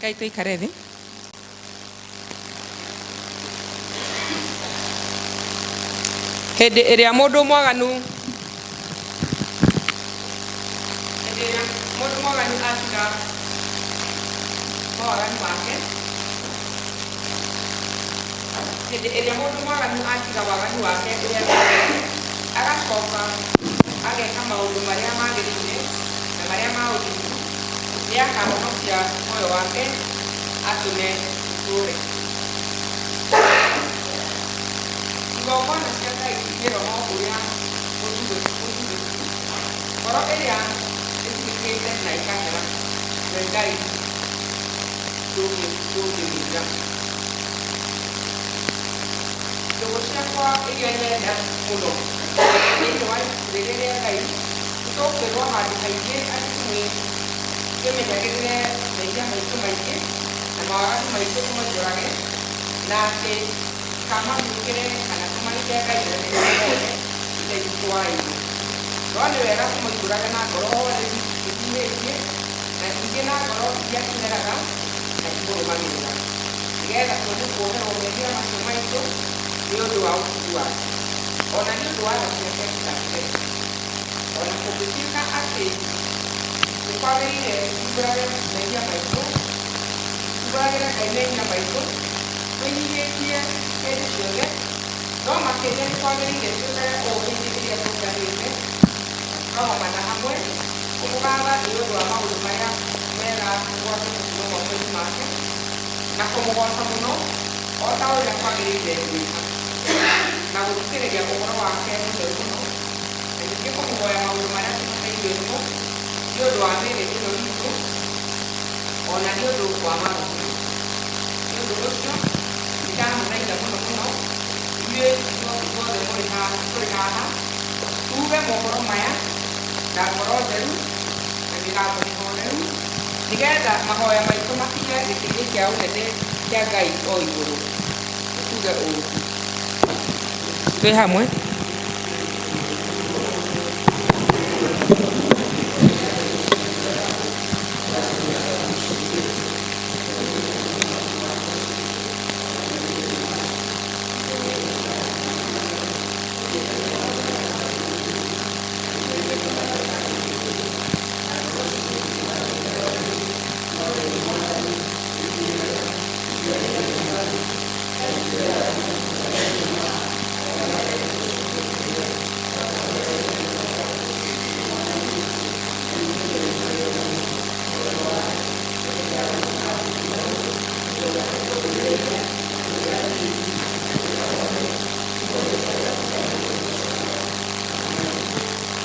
Rekei tũikare thĩ. Hĩndĩ ĩrĩa mũndũ mwaganu hĩndĩ ĩrĩa mũndũ mwaganu atiga mawaganu make hĩndĩ ĩrĩa mũndũ mwaganu atiga waganu wake ũrĩa ekĩte, agacoka ageka maũndũ marĩa magĩrĩire na marĩa ma ũthingu, nĩakahonokia muoyo wake atũme ũtũũre. Igongona cia Ngai nĩ roho ũrĩa mũthuthĩku, ngoro ĩrĩa ĩthuthĩkĩte na ĩkahera, we Ngai ndũngĩmĩiga. Ndũgũ ciakwa iria nyenda mũno, thĩinĩ wa ibuku rĩrĩ rĩa Ngai nĩtũkwĩrwo handũ haingĩ atĩ twĩmenyagĩrĩre mehia maitũ maingĩ na mawaganu maitũ tũmoimbũrage, na atĩ tũtikamahurũkĩre kana tũmarute Ngai na mehia mothe Ithe witũ wa igũrũ. No nĩ wega tũmoimbũrage na ngoro horeru twĩnyihĩtie, na ningĩ na ngoro iria iheraga na imũrũmagĩrĩra, nĩgetha tuone kuoherwo mehia macio maitũ nĩ ũndũ wa ũtugi wake, o na nĩ ũndũ wa tha ciake itathirĩte. O na kũngĩtuĩka atĩ nĩ kwagĩrĩire tuumbũrage mehia maitũ, tuumbũragĩre Ngai mehia maitũ twĩnyihĩtie hĩndĩ ciothe, no makĩria nĩ kwagĩrĩire twĩkage ũũ hĩndĩ ĩrĩa tũnganĩte na tũkagomana hamwe kũmũgatha nĩ ũndũ wa maũndũ marĩa mega tũgwatĩte kuuma moko-inĩ make, na kũmũgooca mũno o ta ũrĩa kwagĩrĩire gwĩka, na gũthikĩrĩria ũhoro wake mũtheru mũno, na ningĩ kũmũhoya maũndũ marĩa tũbatairio nĩmo nĩ ũndũ wa mĩĩrĩ ĩno itũ, o na nĩ ũndũ wa maroho maitũ. Nĩ ũndũ ũcio nĩndamũthaitha mũno mũno, inyuĩ ithuothe tũrĩ haha, tuuge mohoro maya na ngoro theru na mĩgambo mĩhoreru, nĩgetha mahoya maitũ makinye gĩtĩ-inĩ kĩa ũnene kĩa Ngai o igũrũ. Tuge ũũ twĩ hamwe.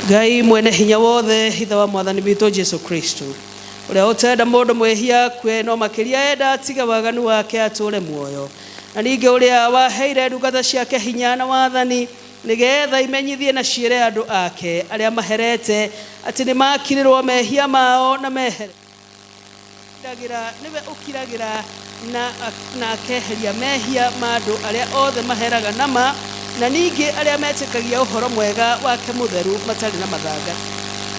Ngai mwene hinya wothe, Ithe wa Mwathani witũ Jesu Kristo, ũrĩa ũtenda mũndũ mwĩhia akue, no makĩria enda atige waganu wake atũũre muoyo, na ningĩ ũrĩa waheire ndungata ciake hinya na wathani, nĩgetha imenyithie na ciĩre andũ ake arĩa maherete atĩ nĩmakirĩrwo mehia mao na mehere. Ũkiragĩra, nĩwe ũkiragĩra na, na akeheria mehia ma andũ arĩa othe maheraga na ma, na ningĩ arĩa metĩkagia ũhoro mwega wake mũtheru matarĩ na mathangania.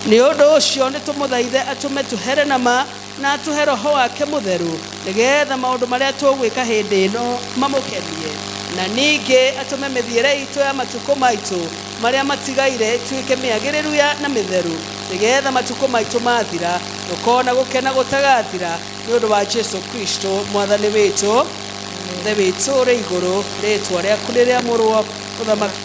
Nĩ ũndũ ũcio nĩtũmũthaithe atũme tũhere na ma, na atũhe Roho wake Mũtheru, nĩgeetha maũndũ marĩa tũgwĩka hĩndĩ ĩno mamũkenie, na ningĩ atũme mĩthiĩre iitũ ya matukũ maitũ marĩa matigaire ĩtuĩke mĩagĩrĩru ya na mĩtheru, nĩgeetha matukũ maitũ maathira, tũkoona gũkena gũtagathira, nĩ ũndũ wa Jesũ Kristũ Mwathani witũ. Ithe witũ ũrĩ igũrũ, rĩĩtwa rĩaku nĩrĩamũrwo, ũthamaki.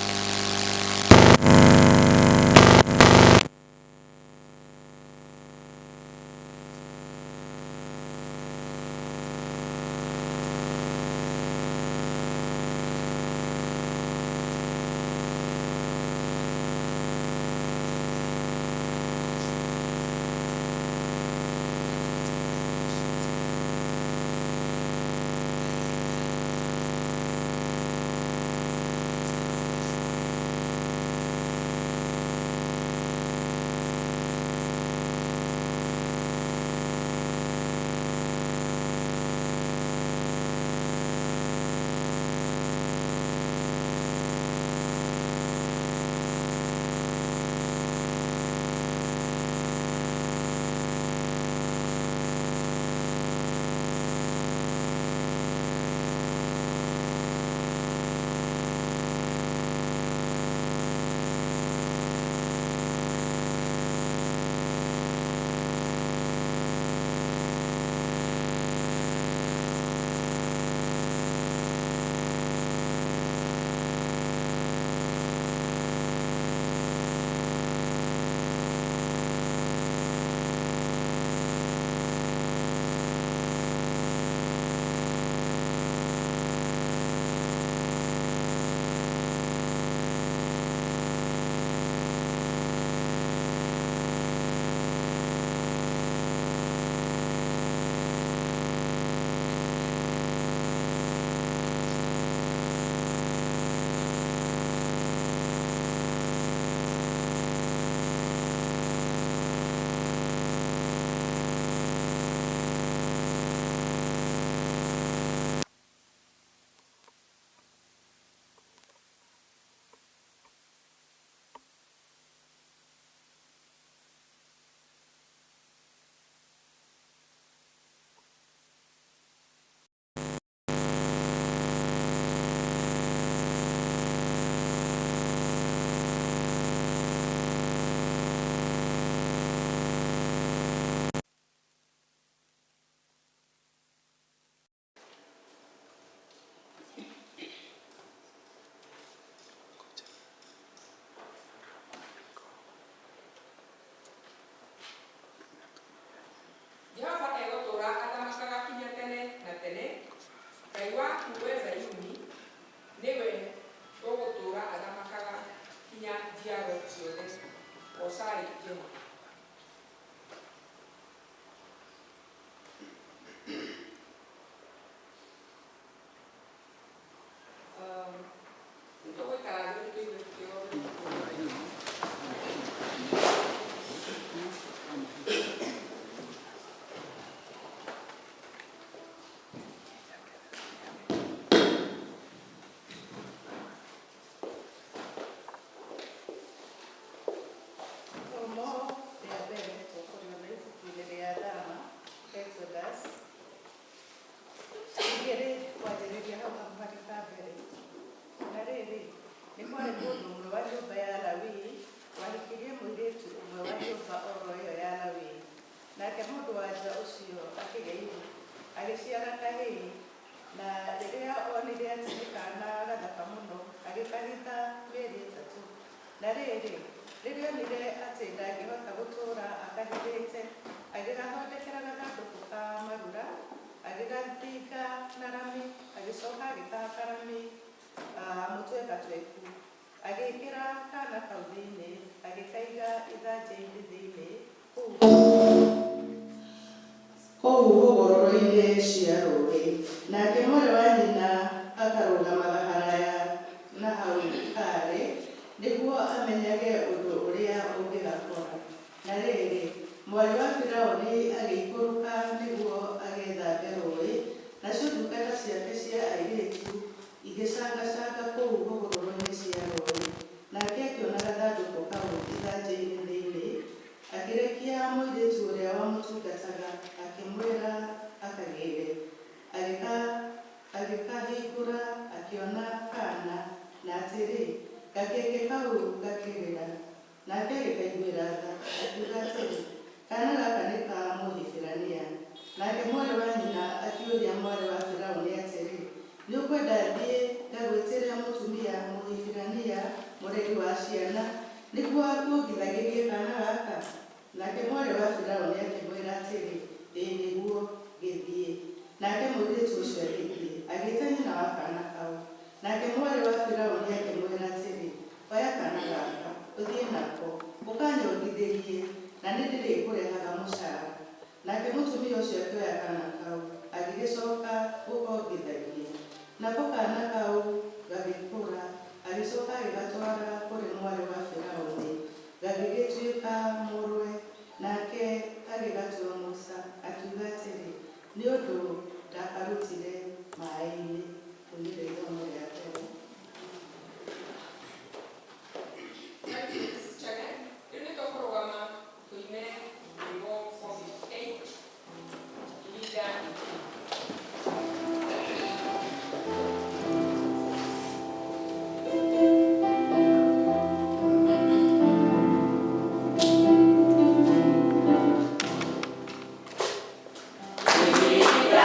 Tũkarĩkia. Nĩtũgũikara thĩ tũigue tũkĩũria. Ithomo rĩa mbere tũkũrĩona ibuku-inĩ rĩa Thama, Exodus, 2 kwanjĩrĩria hau kamũhari ka mbere. Na rĩrĩ, nĩ kwarĩ mũndũ ũmwe wa nyũmba ya Lawii wahikirie mũirĩtu ũmwe wa nyũmba oro ĩyo ya Lawii. Nake mũndũ-wa-nja ũcio akĩgĩa ihu, agĩciara kahĩĩ, na rĩrĩa onire atĩ nĩ kaana gathaka mũno, agĩkahitha mĩeri 3. Na rĩrĩ, rĩrĩa onire atĩ ndangĩhota gũtũũra akahithĩte, agĩgathondekera gathandũkũ ka marura, agĩgathinga na rami, agĩcoka agĩkahaka rami mũtwekatweku. Agĩĩkĩra kaana kau thĩinĩ, agĩkaiga ithanjĩ-inĩ thĩinĩ kũu hũgũrũrũ-inĩ cia rũũĩ. Nake mwarĩ wa nyina akarũgamaga haraya na hau kaarĩ, nĩguo amenyage ũndũ ũrĩa ũngĩgakora. Na rĩrĩ, mwarĩ wa Firaũni agĩikũrũka nĩguo agethambe rũũĩ, nacio ndungata ciake cia airĩtu igĩcangacanga kũu hũgũrũrũ-inĩ cia rũũĩ. Nake akĩona gathandũkũ kau ithanjĩ-inĩ thĩinĩ, akĩrekia mũirĩtu ũrĩa wamũtungataga, akĩmwĩra akagĩĩre. Agĩkahingũra, akĩona kaana, na atĩrĩ, gakenge kau gakĩrĩra. Nake agĩkaiguĩra tha, akiuga atĩrĩ, Kaana gaka nĩ ka Mũhibirania. Nake mwarĩ wa nyina akĩũria mwarĩ wa Firaũni atĩrĩ, Nĩũkwenda thiĩ ngagwĩtĩre mũtumia Mũhibirania, mũreri wa ciana, nĩguo akuongithagĩrie kaana gaka? Nake mwarĩ wa Firaũni akĩmwĩra atĩrĩ, Ĩĩ nĩguo, gĩthiĩ. Nake mũirĩtu ũcio agĩthiĩ, agĩĩta nyina wa kaana kau. Nake mwarĩ wa Firaũni akĩmwĩra atĩrĩ, Oya kaana gaka, ũthiĩ nako, ũkanyongithĩrie, na nĩndĩrĩkũrĩhaga mũcaara. Nake mũtumia ũcio akĩoya kaana kau, agĩgĩcoka gũkongithagia. Nako kaana kau gagĩkũra, agĩcoka agĩgatwara kũrĩ mwarĩ wa Firaũni, gagĩgĩtuĩka mũrũwe. Nake agĩgatua Musa, akiuga atĩrĩ, Nĩ ũndũ ndakarutire maĩ-inĩ. Rĩu nĩrĩo ithomo rĩa mbere. Thank you, Chege. Rĩu nĩ tũkũrũgama tũine rwĩmbo 458 ihinda. Ihinda.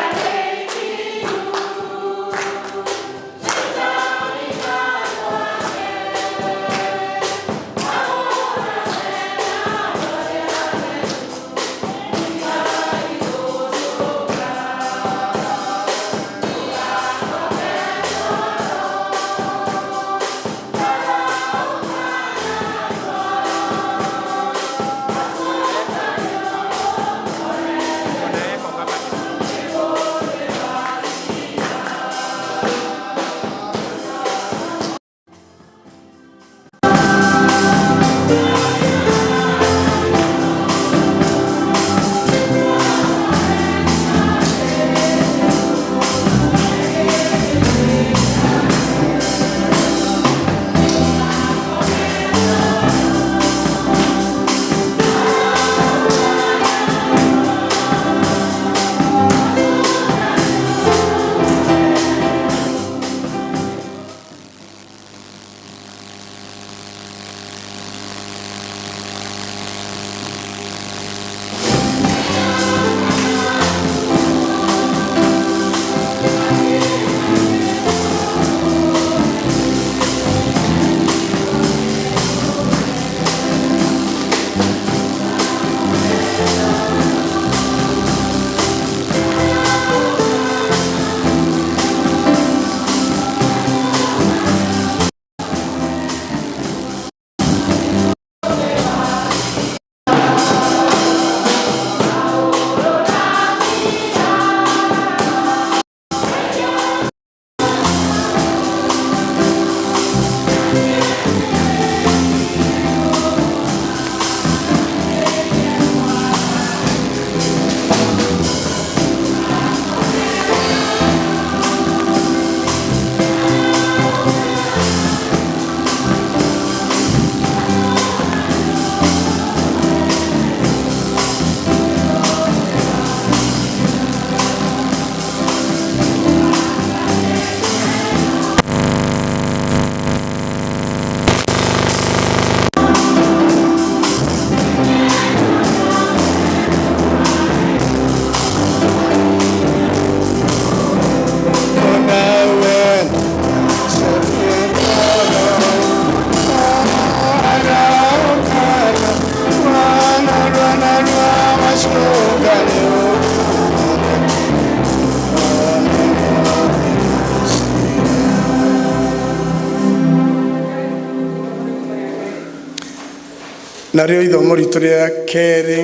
Narĩo ithomo ritũ rĩa kerĩ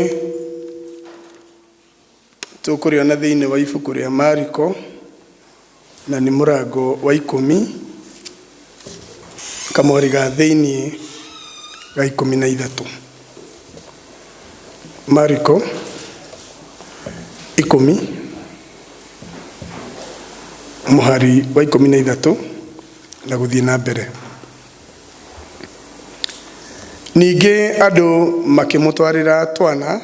tũkũrĩona thĩinĩ wa ibuku rĩa Mariko na nĩ mũrango wa 10 kamweri ga thĩinĩ ga 13. Mariko 10 mũhari wa 13 na gũthiĩ na mbere. Ningĩ andũ makĩmũtwarĩra twana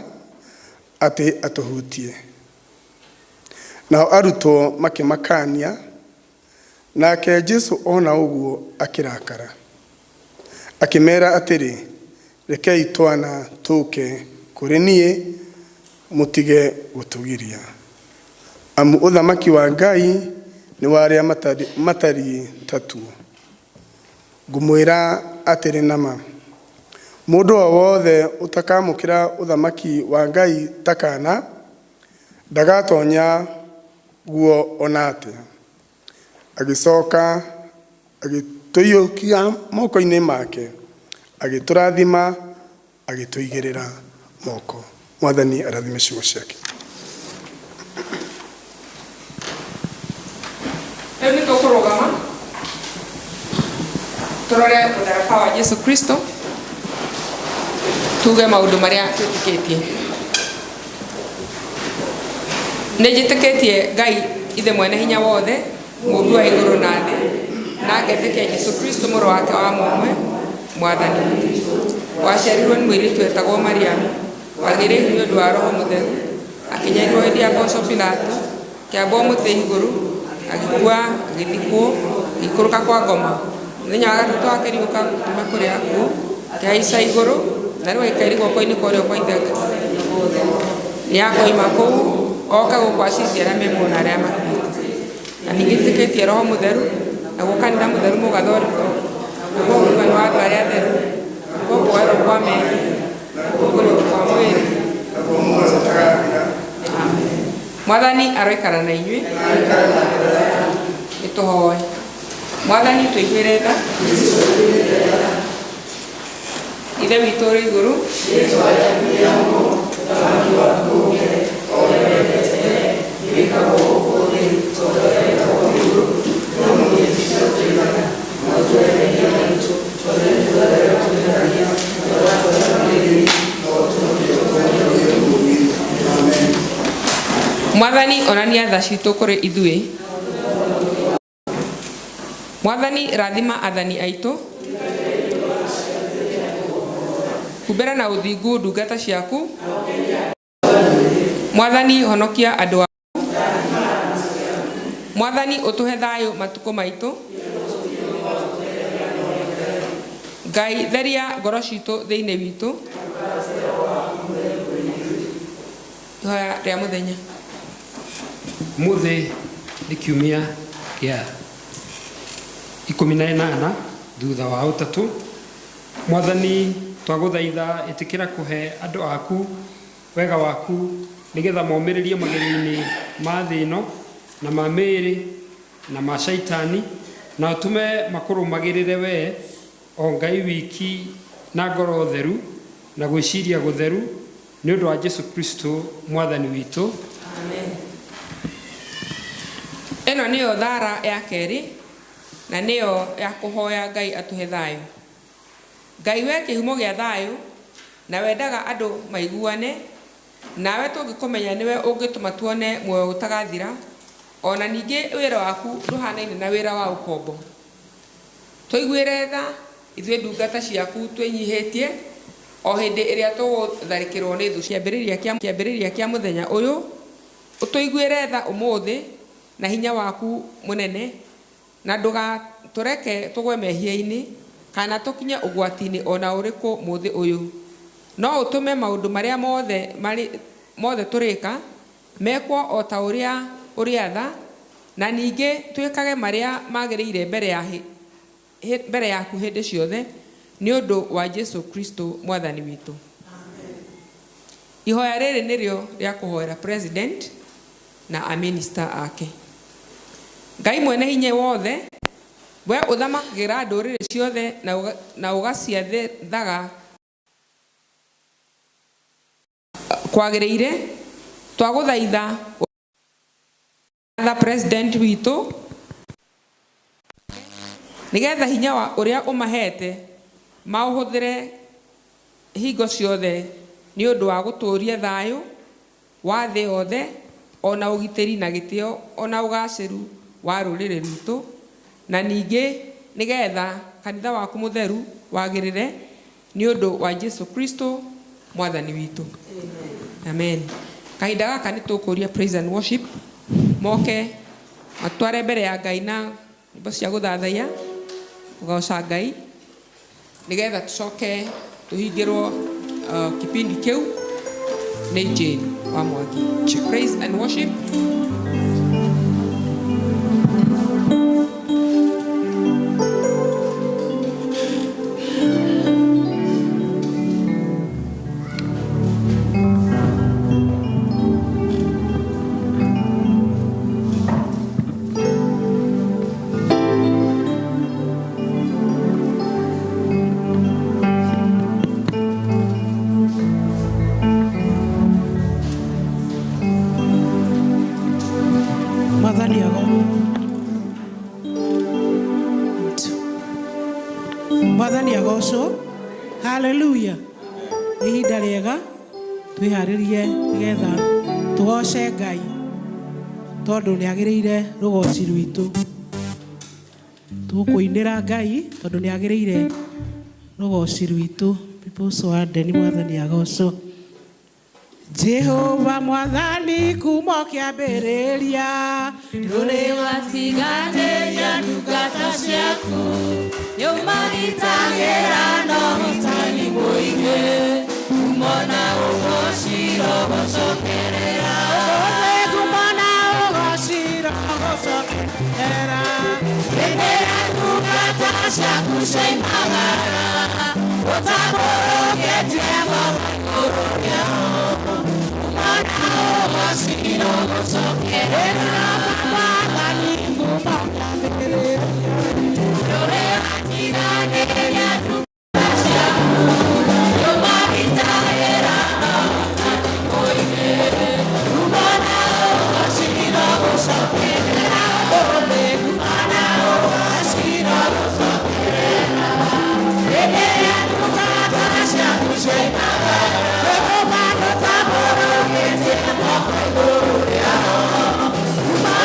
atĩ atũhutie. Nao arutwo makĩmakania, nake Jesũ ona ũguo akĩrakara. Akĩmeera atĩrĩ, Rekei twana tũũke kũrĩ niĩ, mũtige gũtũgiria. Amu ũthamaki wa Ngai nĩ wa arĩa matariĩ ta tuo. Ngũmwĩra atĩrĩ na ma, mũndũ o wothe ũtakamũkĩra ũthamaki wa Ngai ta kaana, ndagatonya guo o na atĩa. Agĩcoka agĩtũiyũkia moko-inĩ make, agĩtũrathima, agĩtũigĩrĩra moko. Mwathani arathime ciugo ciake. Rĩu nĩ tũkũrũgama tũrore mũtharaba wa Jesu Kristo, tuge maũndũ marĩa twĩtĩkĩtie. Nĩ njĩtĩkĩtie Ngai Ithe mwene hinya wothe, mũũmbi wa igũrũ na thĩ, na ngetĩkia Jesu Kristo mũrũ wake wa mũmwe, Mwathani witũ. Waciarirwo nĩ mũirĩtu wetagwo Mariamu, wagĩire ihu nĩ ũndũ wa Roho Mũtheru, akĩnyarirwo hĩndĩ ya Poncio Pilato, akĩambwo mũtĩ igũrũ, agĩkua, agĩthikwo, agĩikũrũka kwa ngoma. Mũthenya wa gatatũ akĩriũka kuuma kũrĩ akuũ, akĩhaica igũrũ, na rĩu aikaire guoko-inĩ kwa ũrĩo kwa Ithe. Nĩ akoima kũu oke gũkũ acirithie arĩa me muoyo na arĩa makuĩte. Na ningĩ njĩtĩkĩtie Roho Mũtheru, naguo kanitha mũtheru mũgathoriko, naguo ũiguano wa andũ arĩa atheru, nakuo kuoherwo kwa mehia, nakuo kũriũka kwa mwĩrĩ. Amen. Mwathani aroikara na inyuĩ. Nĩtũhoe. Mwathani tũiguĩre tha. Ithe witũ ũrĩ igũrũ. Mwathani onania tha citũ kũrĩ ithuĩ. Mwathani rathima athani aitũ. Humbĩra na ũthingu ndungata ciaku. Mwathani honokia andũ aku. Mwathani ũtũhe thayũ matukũ maitũ. Ngai theria ngoro citũ thĩinĩ witũ. Ihoya rĩa mũthenya. Ũmũthĩ nĩ kiumia kĩa 18 thutha wa ũtatũ. Mwathani twagũthaitha ĩtĩkĩra kũhe andũ aku wega waku nĩgetha momĩrĩrie magerio-inĩ ma thĩ ĩno na ma mĩĩrĩ na ma shaitani, na ũtũme makũrũmagĩrĩre wee o Ngai wiki na ngoro theru na gwĩciria gũtheru, nĩ ũndũ wa Jesu Kristo Mwathani witũ. Amen. Ĩno nĩyo thara ya kerĩ na nĩyo ya kũhoya Ngai atũhe thayũ. Ngai we kĩhumo gĩa thayũ na wendaga andũ maiguane, nawe tũngĩkũmenya nĩwe ũngĩtũma tuone muoyo ũtagathira, o na ningĩ wĩra waku ndũhanaine na wĩra wa ũkombo. Tũiguĩre tha, ithuĩ ndungata ciaku twĩnyihĩtie, o hĩndĩ ĩrĩa tũgũtharĩkĩrũo nĩ thũ. Kĩambĩrĩria kĩa kĩambĩrĩria kĩa mũthenya ũyũ, ũtũiguĩre tha ũmũthĩ na hinya waku mũnene, na ndũgatũreke tũgwe mehia-inĩ, kana tũkinye ũgwati-inĩ o na ũrĩkũ mũthĩ ũyũ. No ũtũme maũndũ marĩa mothe marĩ mothe tũrĩka mekwo o ta ũrĩa ũrĩatha, na ningĩ twĩkage marĩa magĩrĩire mbere ya mbere yaku hĩndĩ ciothe, nĩ ũndũ wa Jesu Kristo Mwathani witũ. Ihoya rĩrĩ nĩrĩo rĩa kũhoera President na amĩnista ake. Ngai mwene hinya wothe, we ũthamakagĩra ndũrĩrĩ ciothe na ũgaciathaga. Kwagĩrĩire twagũthaitha tha president witũ nĩgetha hinya wa ũrĩa ũmahete maũhũthĩre hingo ciothe nĩ ũndũ wa gũtũũria thayũ wa thĩ yothe ona ũgitĩri na gĩtĩo ona ũgacĩru wa rũrĩrĩ rwitũ na ningĩ nĩgetha kanitha waku mũtheru wagĩrĩre nĩ ũndũ wa Jesu Kristo mwathani witũ. Amen. Kahinda gaka nĩ tũkũria praise and worship moke matware mbere ya Ngai na nyĩmbo cia gũthathaiya kũgoca Ngai nĩgetha tũcoke tũhingĩrwo kipindi kĩu nĩ Jane wa Mwangi. Praise and worship. Mwathani ago Mwathani agocwo. Haleluya. Nĩ ihinda rĩega twĩharĩrie nĩgetha tũgoce Ngai tondũ nĩ agĩrĩire rũgoci rwitũ. Tũkũinĩra Ngai tondũ nĩ agĩrĩire rũgoci rwitũ. People's Warden, Mwathani agocwo. Jehova Mwathani kuma kĩambĩrĩria ndũrĩ watiganĩria ndungata ciaku nĩũmagitagĩra na ũhotani mũingĩ kumona ũgociro gũcokerera kumona ũgociro gũcokerera rĩrĩa ndungata ciaku ciaimagara ũtambũrũkĩtie moko igũrũ rĩao kumona ũgociro gũcokerera Mwathani kuma kĩambĩrĩria ndũrĩ watiganĩria ndungata ciaku nĩũmagitagĩra na ũhotani mũingĩ kumona ũgociro gũcokerera kumona ũgociro gũcokerera rĩrĩa ndungata ciaku ciaimagara ũtambũrũkĩtie moko igũrũ rĩao kumona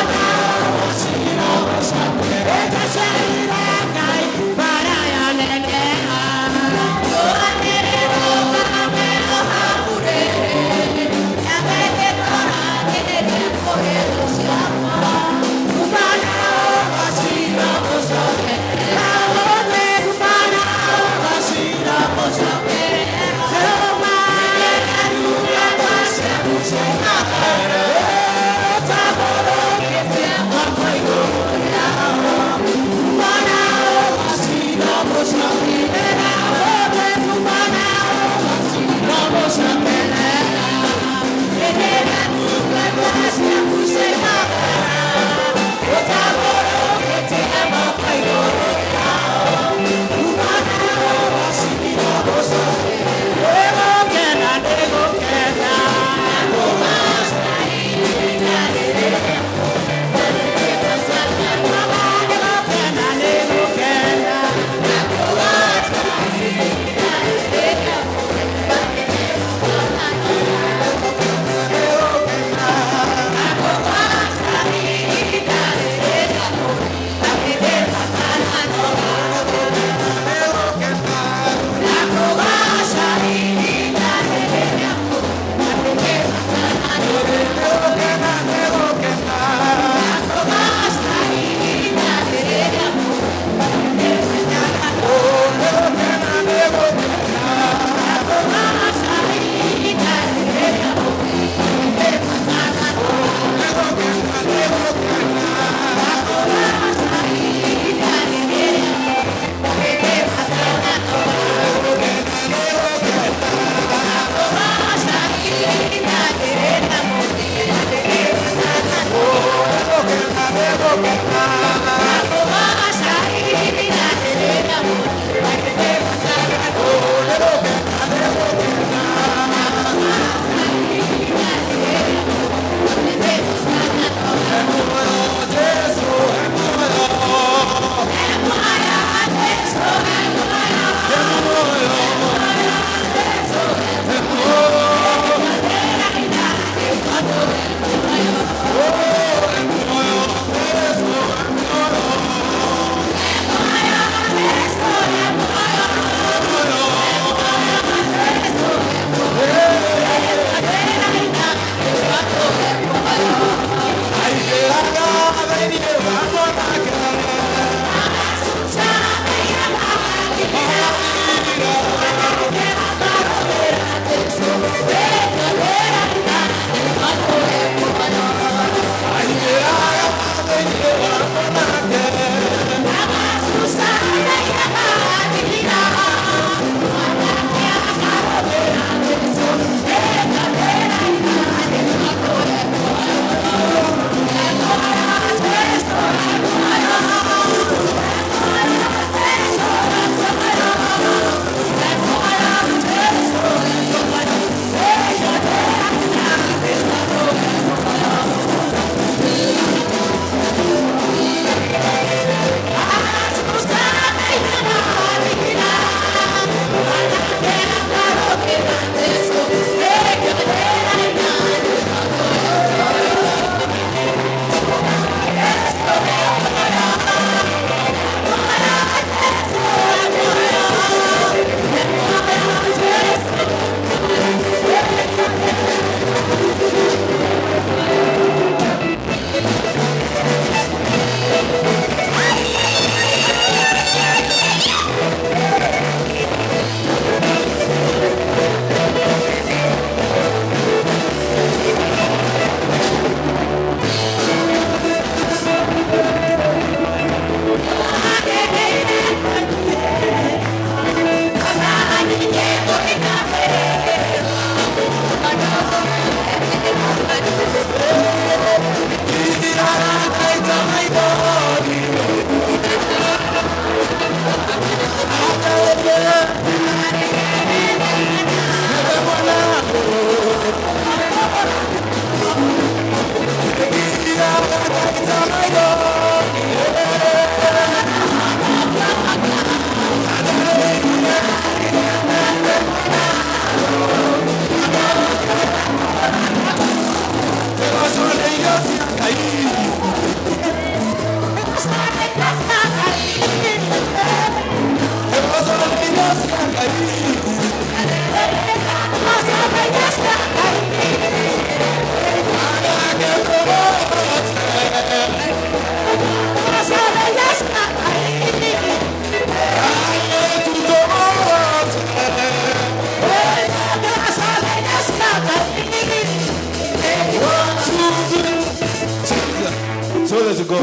Glory to God.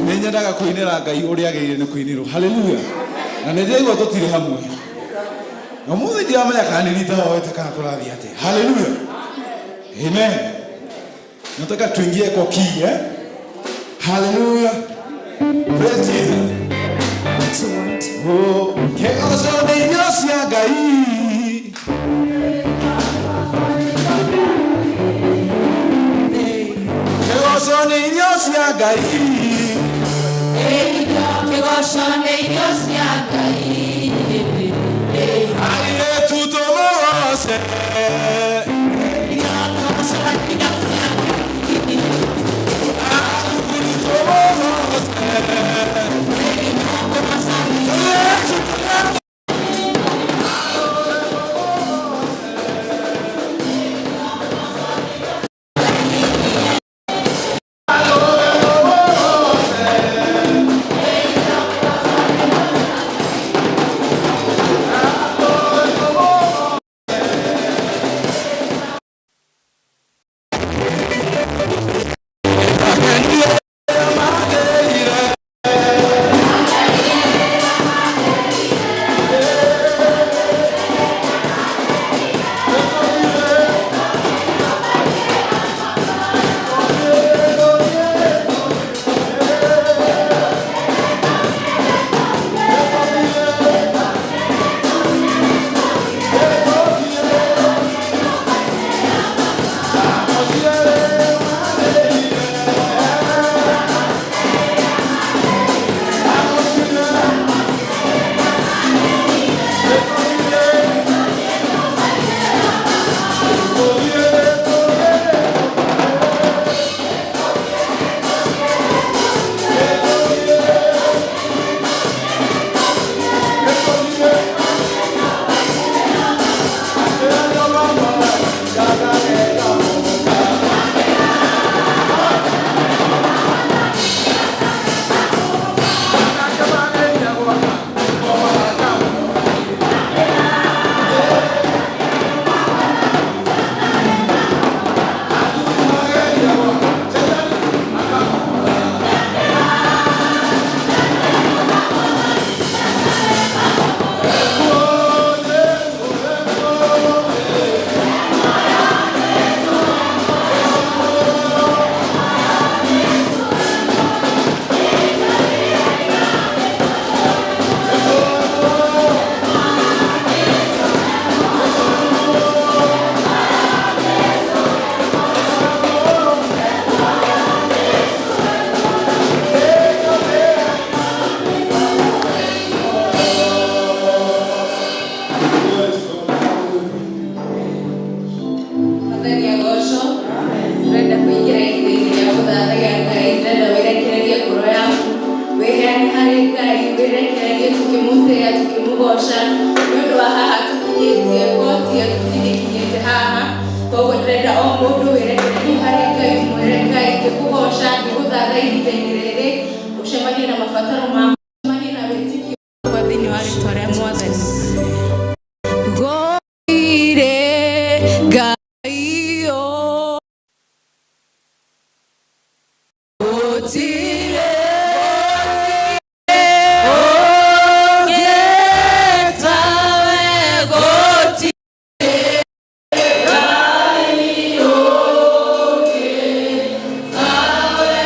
Nĩ nyendaga kũinĩra Ngai ũrĩa agĩrĩire nĩ kũinĩrwo. Hallelujah. Na nĩ ndĩraigua tũtirĩ hamwe. Na ũmũthĩ ndiramenya kana nĩ rita woete kana kũrathiĩ atĩa. Hallelujah. Amen. Nataka tuingie kwa key, eh? Hallelujah. Praise Jesus. Oh, kĩgoco nĩ irio cia Ngai. Kĩgoco nĩ irio cia Ngai. Kĩgoco nĩ irio cia Ngai. Airĩtu tũmũgoce. Athuri tũmũgoce. Airĩtu tũmũgoce. Mwathani agocwo. Ndĩrenda kũingĩra ihinda-inĩ rĩa gũthathaiya Ngai. Ndĩrenda wĩrekererie ngoro yaku, wĩheane harĩ Ngai, wĩrekererie tũkĩmũtĩĩa, tũkĩmũgoca nĩ ũndũ wa haha tũkinyĩtie, kotie tũtingĩkinyĩte haha. Koguo ndĩrenda o mũndũ wĩrekererie harĩ Ngai, mwĩre Ngai ngĩkũgoca, ngĩgũthatha ihinda-inĩ rĩrĩ, ũcemanie na mabataro maku, ũcemanie na wĩtĩkio thĩinĩ wa rĩtwa rĩa Mwathani. Gũtirĩ Ngai gũtirĩ ũngĩ tawe, gũtirĩ Ngai ũngĩ tawe.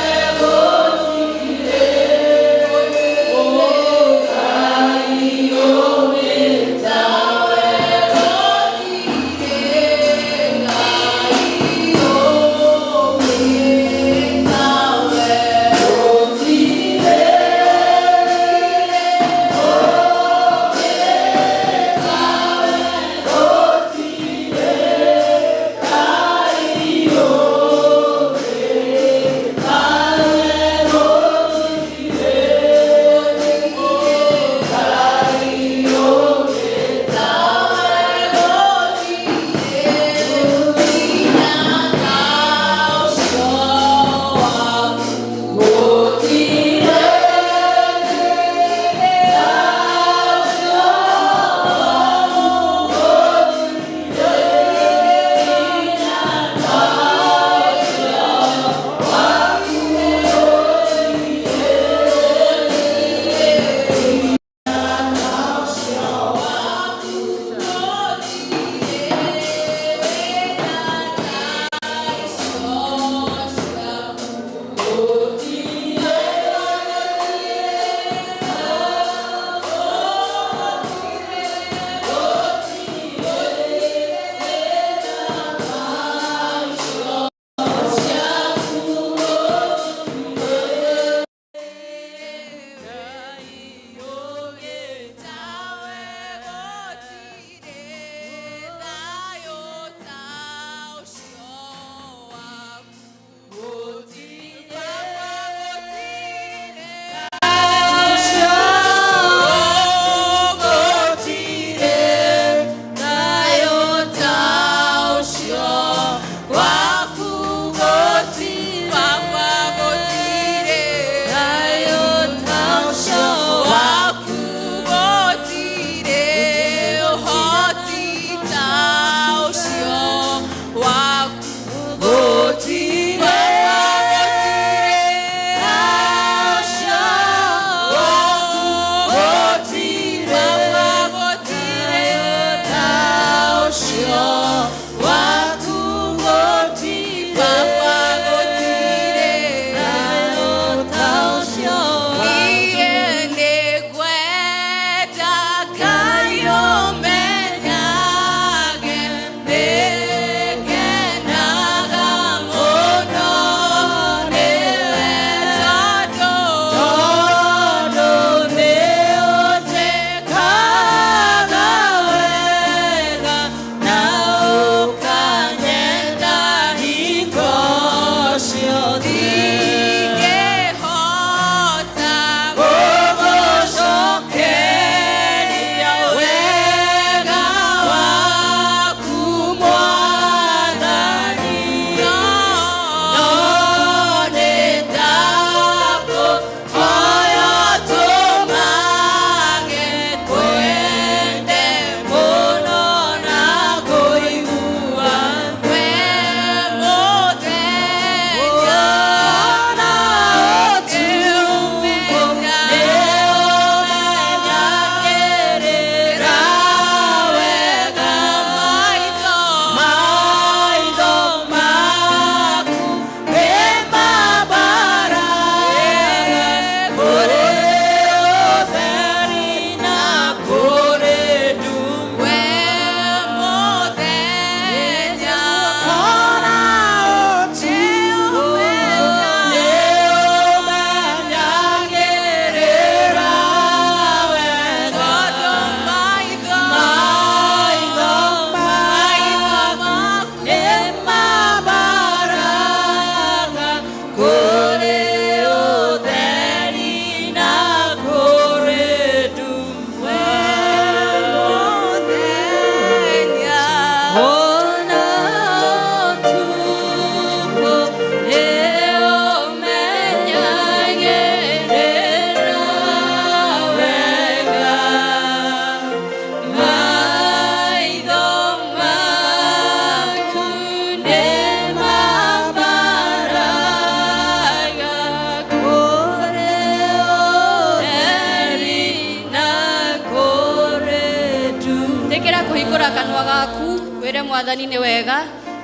Mwathani nĩ wega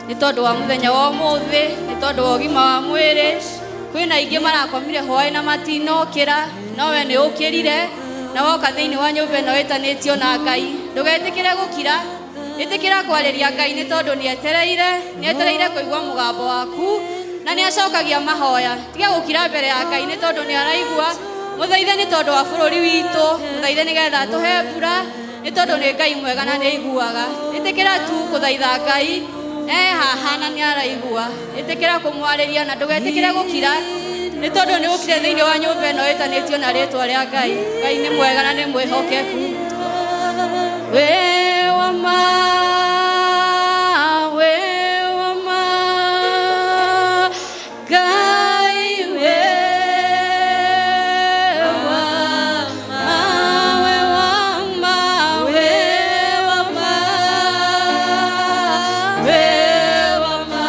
nĩ tondũ wa mũthenya wa ũmũthĩ, nĩ tondũ wa ũgima wa mwĩrĩ. Kwĩna aingĩ marakomire hwaĩ na matinokĩra, nowe nĩ ũkĩrire na woka thĩinĩ wa nyũmba ĩno ĩtanĩtio na Ngai. Ndũgetĩkĩre gũkira, ĩtĩkĩra kwarĩria Ngai nĩ tondũ nĩetereire, nĩetereire kũigua mũgambo waku na nĩacokagia mahoya. Tiga gũkira mbere ya Ngai nĩ tondũ nĩaraigua. Mũthaithe nĩ tondũ wa bũrũri witũ, mũthaithe nĩgetha atũhe mbura, nĩ tondũ nĩ Ngai mwega na nĩaiguaga. Ĩtĩkĩra tu kũthaitha Ngai, e haha na nĩaraigua. Ĩtĩkĩra kũmwarĩria na ndũgetĩkĩre gũkira, nĩ tondũ nĩ ũkire thĩinĩ wa nyũmba ĩno ĩtanĩtio na rĩtwa rĩa Ngai. Ngai nĩ mwega na nĩ mwĩhokeku. Wĩ wa ma, wĩ wa ma, Ngai wĩ wa ma, wĩ wa ma, wĩ wa ma, wĩ wa ma,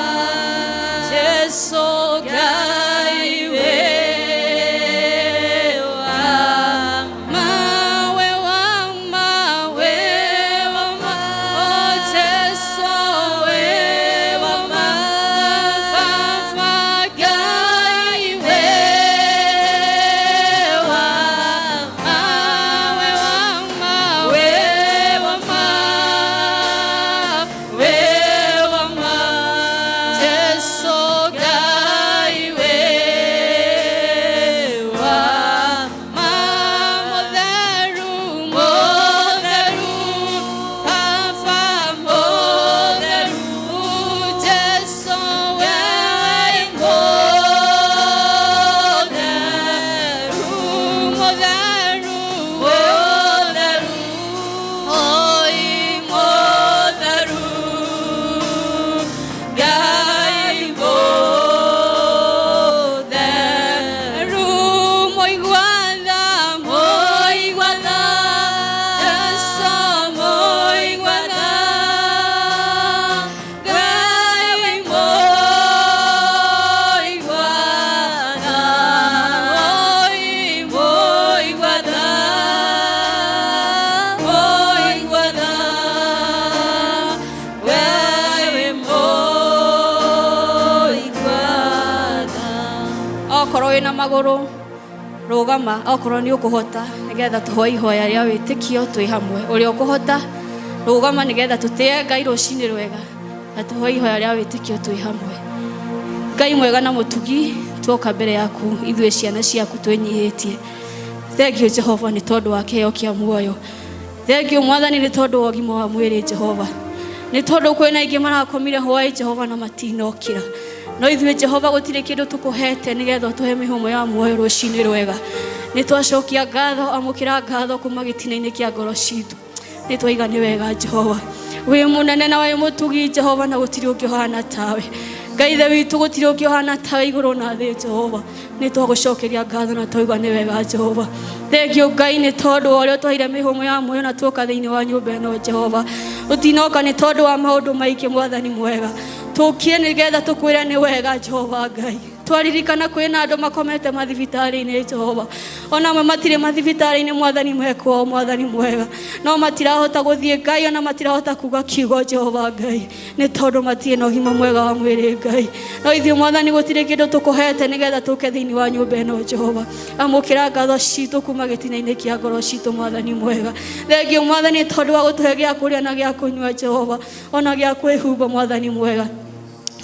Jesu Ngai wĩ wa ma, wĩ wa ma, wĩ wa ma, oh Jesu wĩ wa ma, Baba Ngai wĩ wa ma, wĩ wa ma, wĩ wa ma, wĩ wa ma, Jesu Ngai wĩ wa ma, mũtheru, mũtheru, Baba mũtheru, Jesu Ngai mũtheru, mũtheru, mũtheru, oi mũtheru, Ngai mũtheru, mũigua tha, mũigua tha, Jesu mũigua tha, Ngai mũigua tha, oi mũigua tha, mũigua tha, Ngai mũigua tha. Okorwo wĩna magũrũ rũgama, okorwo nĩ ũkũhota, nĩgetha tũhoe ihoya rĩa wĩtĩkio twĩ hamwe. Ũrĩa ũkũhota rũgama nĩgetha tũtĩe Ngai rũcinĩ rwega na tũhoe ihoya rĩa wĩtĩkio twĩ hamwe. Ngai mwega na mũtugi, tuoka mbere yaku ithuĩ ciana ciaku twĩnyihĩtie. Thengiũ Jehova nĩ tondũ wa kĩheo kĩa muoyo. Thengiũ Mwathani nĩ tondũ wa ũgima wa mwĩrĩ Jehova. Nĩ tondũ kwĩna aingĩ marakomire hwaĩ Jehova na matinokĩra. No ithuĩ Jehova gũtirĩ kĩndũ tũkũhete nĩgetha ũtũhe mĩhũmũ ya muoyo rũcinĩ rwega. Nĩ twacokia ngatho, amũkĩra ngatho kuma gĩtina-inĩ kĩa ngoro citũ. Nĩ twaiga nĩ wega Jehova. Wĩ mũnene na wĩ mũtugi Jehova na gũtirĩ ũngĩ ũhana tawe. Ngai ithe witũ gũtirĩ ũngĩ ũhana tawe igũrũ na thĩ Jehova. Nĩ twagũcokeria ngatho na twauga nĩ wega Jehova. Thengiũ Ngai nĩ tondũ wa ũrĩa ũtũheire mĩhũmũ ya muoyo na tuoka thĩinĩ wa nyũmba ĩno Jehova. Tũtinoka nĩ tondũ wa maũndũ maingĩ Mwathani mwega. Tũkire nĩgetha tũkwĩre nĩ wega Jehova Ngai. Twaririkana kwĩna andũ makomete mathibitarĩ-inĩ Jehova. Ona amwe matirĩ mathibitarĩ-inĩ Mwathani mekwao Mwathani mwega. No matirahota gũthiĩ Ngai ona matirahota kuga kiugo Jehova Ngai. Nĩ tondũ matirĩ na ũgima mwega wa mwĩrĩ Ngai. No ithuĩ Mwathani gũtirĩ kĩndũ tũkũhete nĩgetha tũke thĩinĩ wa nyũmba ĩno Jehova. Amũkĩra ngatho citũ kuma gĩtina-inĩ kĩa ngoro citũ Mwathani mwega. Thengiũ Mwathani tondũ wa gũtũhe gĩa kũrĩa na gĩa kũnyua Jehova. Ona gĩa kwĩhumba Mwathani mwega.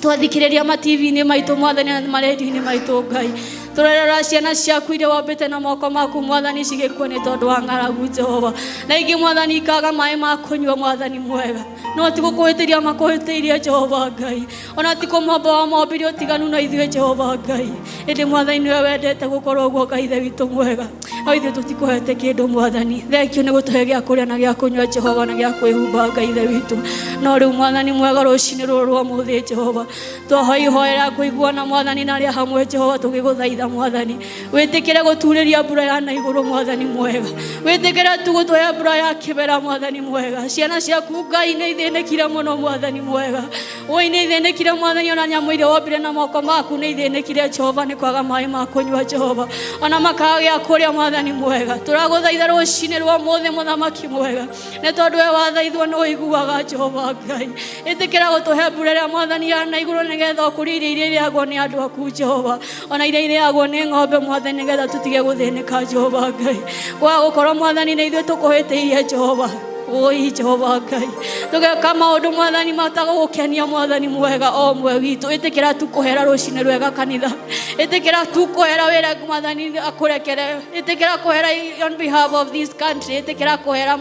Twathikĩrĩria ma TV-inĩ maitũ Mwathani na marendio-inĩ maitũ Ngai. Tũrerora ciana ciaku iria wambĩte na moko maku Mwathani cigĩkua nĩ tondũ wa ng'aragu Jehova. Na ingĩ Mwathani ikaga maĩ ma kũnyua Mwathani mwega. No ti gũkũhĩtĩria makũhĩtĩirie Jehova Ngai. Ona ti kũmomba wamombire ũtiganu na ithuĩ Jehova Ngai. Ĩndĩ Mwathani nĩwe wendete gũkorwo ũguo Ngai ithe witũ mwega. No ithuĩ tũtikũhete kĩndũ Mwathani. Thengiũ nĩ gũtũhe gĩa kũrĩa na gĩa kũnyua Jehova na gĩa kwĩhumba Ngai ithe witũ. No rĩu Mwathani mwega rũcinĩ rũrũ rwa ũmũthĩ Jehova. Twahoya ihoya rĩa kũiguana Mwathani na arĩa hamwe Jehova tũgĩgũthaitha Mwathani. Wĩtĩkĩre gũturĩria mbura ya na igũrũ Mwathani mwega. Wĩtĩkĩre tu gũtũhe mbura ya kĩmera Mwathani mwega. Ciana ciaku Ngai nĩ ithĩnĩkire mũno Mwathani mwega. Woi nĩ ithĩnĩkire Mwathani ona nyamũ iria wombire na moko maku nĩ ithĩnĩkire Jehova nĩ kwaga maĩ ma kũnyua Jehova. Ona makaga gĩa kũrĩa Mwathani. Mwathani mwega. Tũragũthaitha rũcinĩ rwa ũmũthĩ mũthamaki mwega, nĩ tondũ we wathaithwo nĩ ũiguaga Jehova Ngai. Ĩtĩkĩra gũtũhe mbura ĩrĩa Mwathani ya na igũrũ, nĩgetha ũkũrie irio iria irĩagwo nĩ andũ aku Jehova, ona iria irĩagwo nĩ ng'ombe Mwathani, nĩgetha tũtige gũthĩnĩka Jehova Ngai. Kwaga gũkorwo Mwathani nĩ ithuĩ tũkũhĩtĩirie Jehova. Oi Jehova Ngai, tũgeka maũndũ Mwathani matagũgũkenia Mwathani mwega o mwe witũ. Ĩtĩkĩra tu kũhera rũcinĩ rwega kanitha, ĩtĩkĩra tu kũhera wĩra Mwathani akũrekere, ĩtĩkĩra kũhera on behalf of this country, ĩtĩkĩra kũhera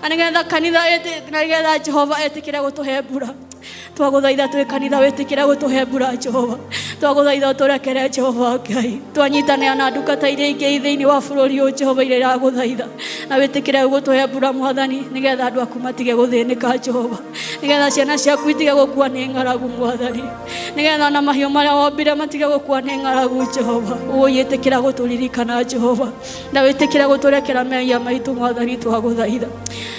na nĩgetha kanitha na nĩgetha Jehova etĩkĩre gũtũhe mbura. Twagũthaitha twĩ kanitha wĩtĩkĩre gũtũhe mbura Jehova. Twagũthaitha ũtũrekere Jehova Ngai. Twanyitanĩra na ndungata iria ingĩ thĩinĩ wa bũrũri ũyũ Jehova iria iragũthaitha, na wĩtĩkĩre gũtũhe mbura Mwathani, nĩgetha andũ aku matige gũthĩnĩka Jehova, nĩgetha ciana ciaku itige gũkua nĩ ng'aragu Mwathani, nĩgetha ona mahiũ marĩa wombire matige gũkua nĩ ng'aragu Jehova. Ũi ĩtĩkĩra gũtũririkana Jehova, na wĩtĩkĩre gũtũrekera mehia maitũ Mwathani, twagũthaitha.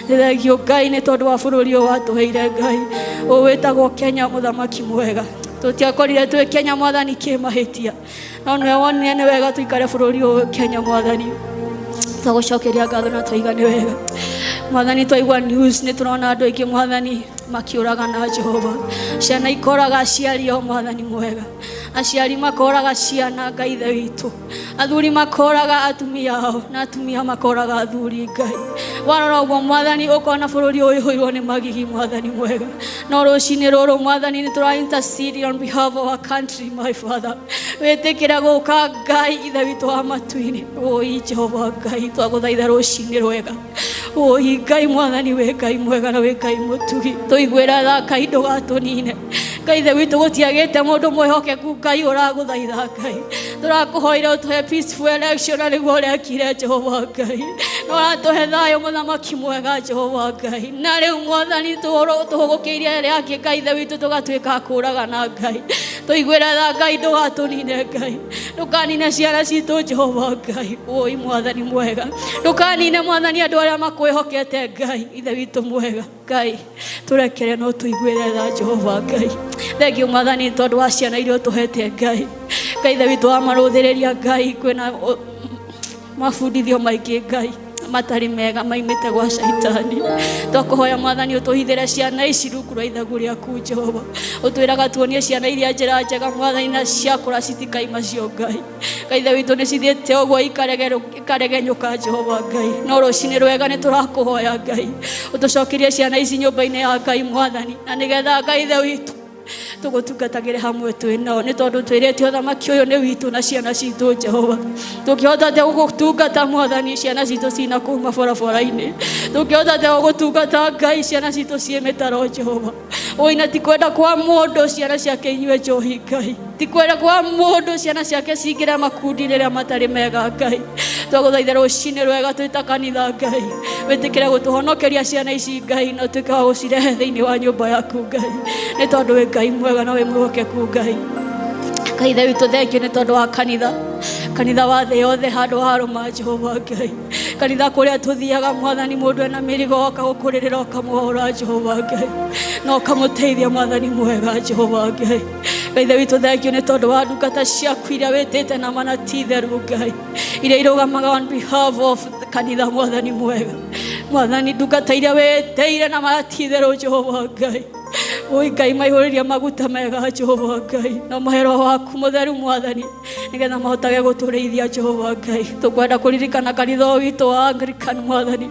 Nĩ thengio Ngai nĩ tondũ wa bũrũri ũyũ watũheire Ngai, ũyũ wĩtagwo Kenya mũthamaki mwega. Tũtiakorire twĩ Kenya Mwathani kĩmahĩtia, no nĩwe wonire nĩ wega tũikare bũrũri ũyũ Kenya Mwathani. Twagũcokeria ngatho na twaiga nĩ wega Mwathani. Twaigua news nĩ tũrona andũ aingĩ Mwathani makĩũragana Jehova, ciana ikoraga aciari ao Mwathani mwega, aciari makoraga ciana Ngai ithe witũ, athuri makoraga atumia ao na atumia makoraga athuri Ngai. Warora ũguo Mwathani ũkona bũrũri ũyũ ũihũirwo nĩ magigi Mwathani mwega, no rũcinĩ rũrũ Mwathani nĩ tũra intercede on behalf of our country my father. Wĩtĩkĩre gũka Ngai ithe witũ wa matu-inĩ. Oi Jehova Ngai, twagũthaitha rũcinĩ rwega. Oi Ngai Mwathani, wĩ Ngai mwega na wĩ Ngai mũtugi, tũiguĩra tha Ngai, ndũgatũnine Ngai ithe witũ. Gũtiagĩte mũndũ mwĩhokeku Ngai ũragũthaitha Ngai. Tũrakũhoire ũtũhe peaceful election na nĩguo ũrekire Jehova Ngai, na ũratũhe thayũ mũthamaki mwega Jehova Ngai. Na rĩu Mwathani tũhũgũkĩirie arĩa angĩ Ngai ithe witũ, tũgatuĩka a kũũragana Ngai. Tũiguĩre tha Ngai, ndũgatũnine Ngai, ndũkanine ciana citũ Jehova Ngai. Oi Mwathani mwega, ndũkanine Mwathani andũ arĩa makwĩhokete Ngai ithe witũ mwega. Ngai tũrekere no tũiguĩre tha Jehova Ngai. Thengio Mwathani tondũ wa ciana iria ũtũhete Ngai. Ngai ithe witũ wamarũthĩrĩria Ngai, kwĩna mabundithio maingĩ Ngai matarĩ mega maimĩte gwa Shaitani. Twakũhoya Mwathani ũtũhithĩre ciana ici rungu rwa ithagu rĩaku Jehova. Ũtwĩraga tuonie ciana iria njĩra njega Mwathani, na ciakũra citikaima cio Ngai. Ngai ithe witũ nĩ cithiĩte ũguo ikaregenyũka Jehova Ngai, no rũcinĩ rwega nĩ tũrakũhoya Ngai ũtũcokerie ciana ici nyũmba-inĩ ya Ngai Mwathani, na nĩgetha Ngai ithe witũ tũgũtungatagĩre hamwe twĩ nao, nĩ tondũ twĩrĩte ũthamaki ũyũ nĩ witũ na ciana citũ Jehova. Tũngĩhota atĩa gũgũtungata Mwathani ciana citũ cina kũu mabarabara-inĩ? Tũngĩhota atĩa gũgũtungata Ngai ciana citũ ciĩ mĩtaro Jehova? Oi, na ti kwenda kwa mũndũ ciana ciake inyue njohi Ngai, ti kwenda kwa mũndũ ciana ciake cingĩre makundi rĩrĩa matarĩ mega Ngai. Twagũthaitha rũcinĩ rwega twĩ ta kanitha Ngai, wĩtĩkĩre gũtũhonokeria ciana ici Ngai, na ũtuĩke wa gũcirehe thĩinĩ wa nyũmba yaku Ngai, nĩ tondũ wĩ Ngai mwega na wĩ mwĩhokeku Ngai. Ngai ithe witũ, thengio nĩ tondũ wa kanitha, kanitha wa thĩ yothe handũ harũma Jehova Ngai, kanitha kũrĩa tũthiaga Mwathani, mũndũ ena mĩrigo oka gũkũrĩrĩra ũkamũhora Jehova Ngai, na ũkamũteithia Mwathani mwega Jehova Ngai. Ngai ithe witũ, thengio nĩ tondũ wa ndungata ciaku iria wĩtĩte na mana ti theru Ngai, iria irũgamaga on behalf of kanitha Mwathani mwega. Mwathani, ndungata iria wĩtĩire na mana ti theru Jehova Ngai, oi Ngai, maihũrĩria maguta mega Jehova Ngai, na mahe roho waku mũtheru Mwathani, nĩgetha mahotage gũtũrĩithia Jehova Ngai. Tũkwenda kũririkana kanitha ũyũ witũ wa Anglican Mwathani,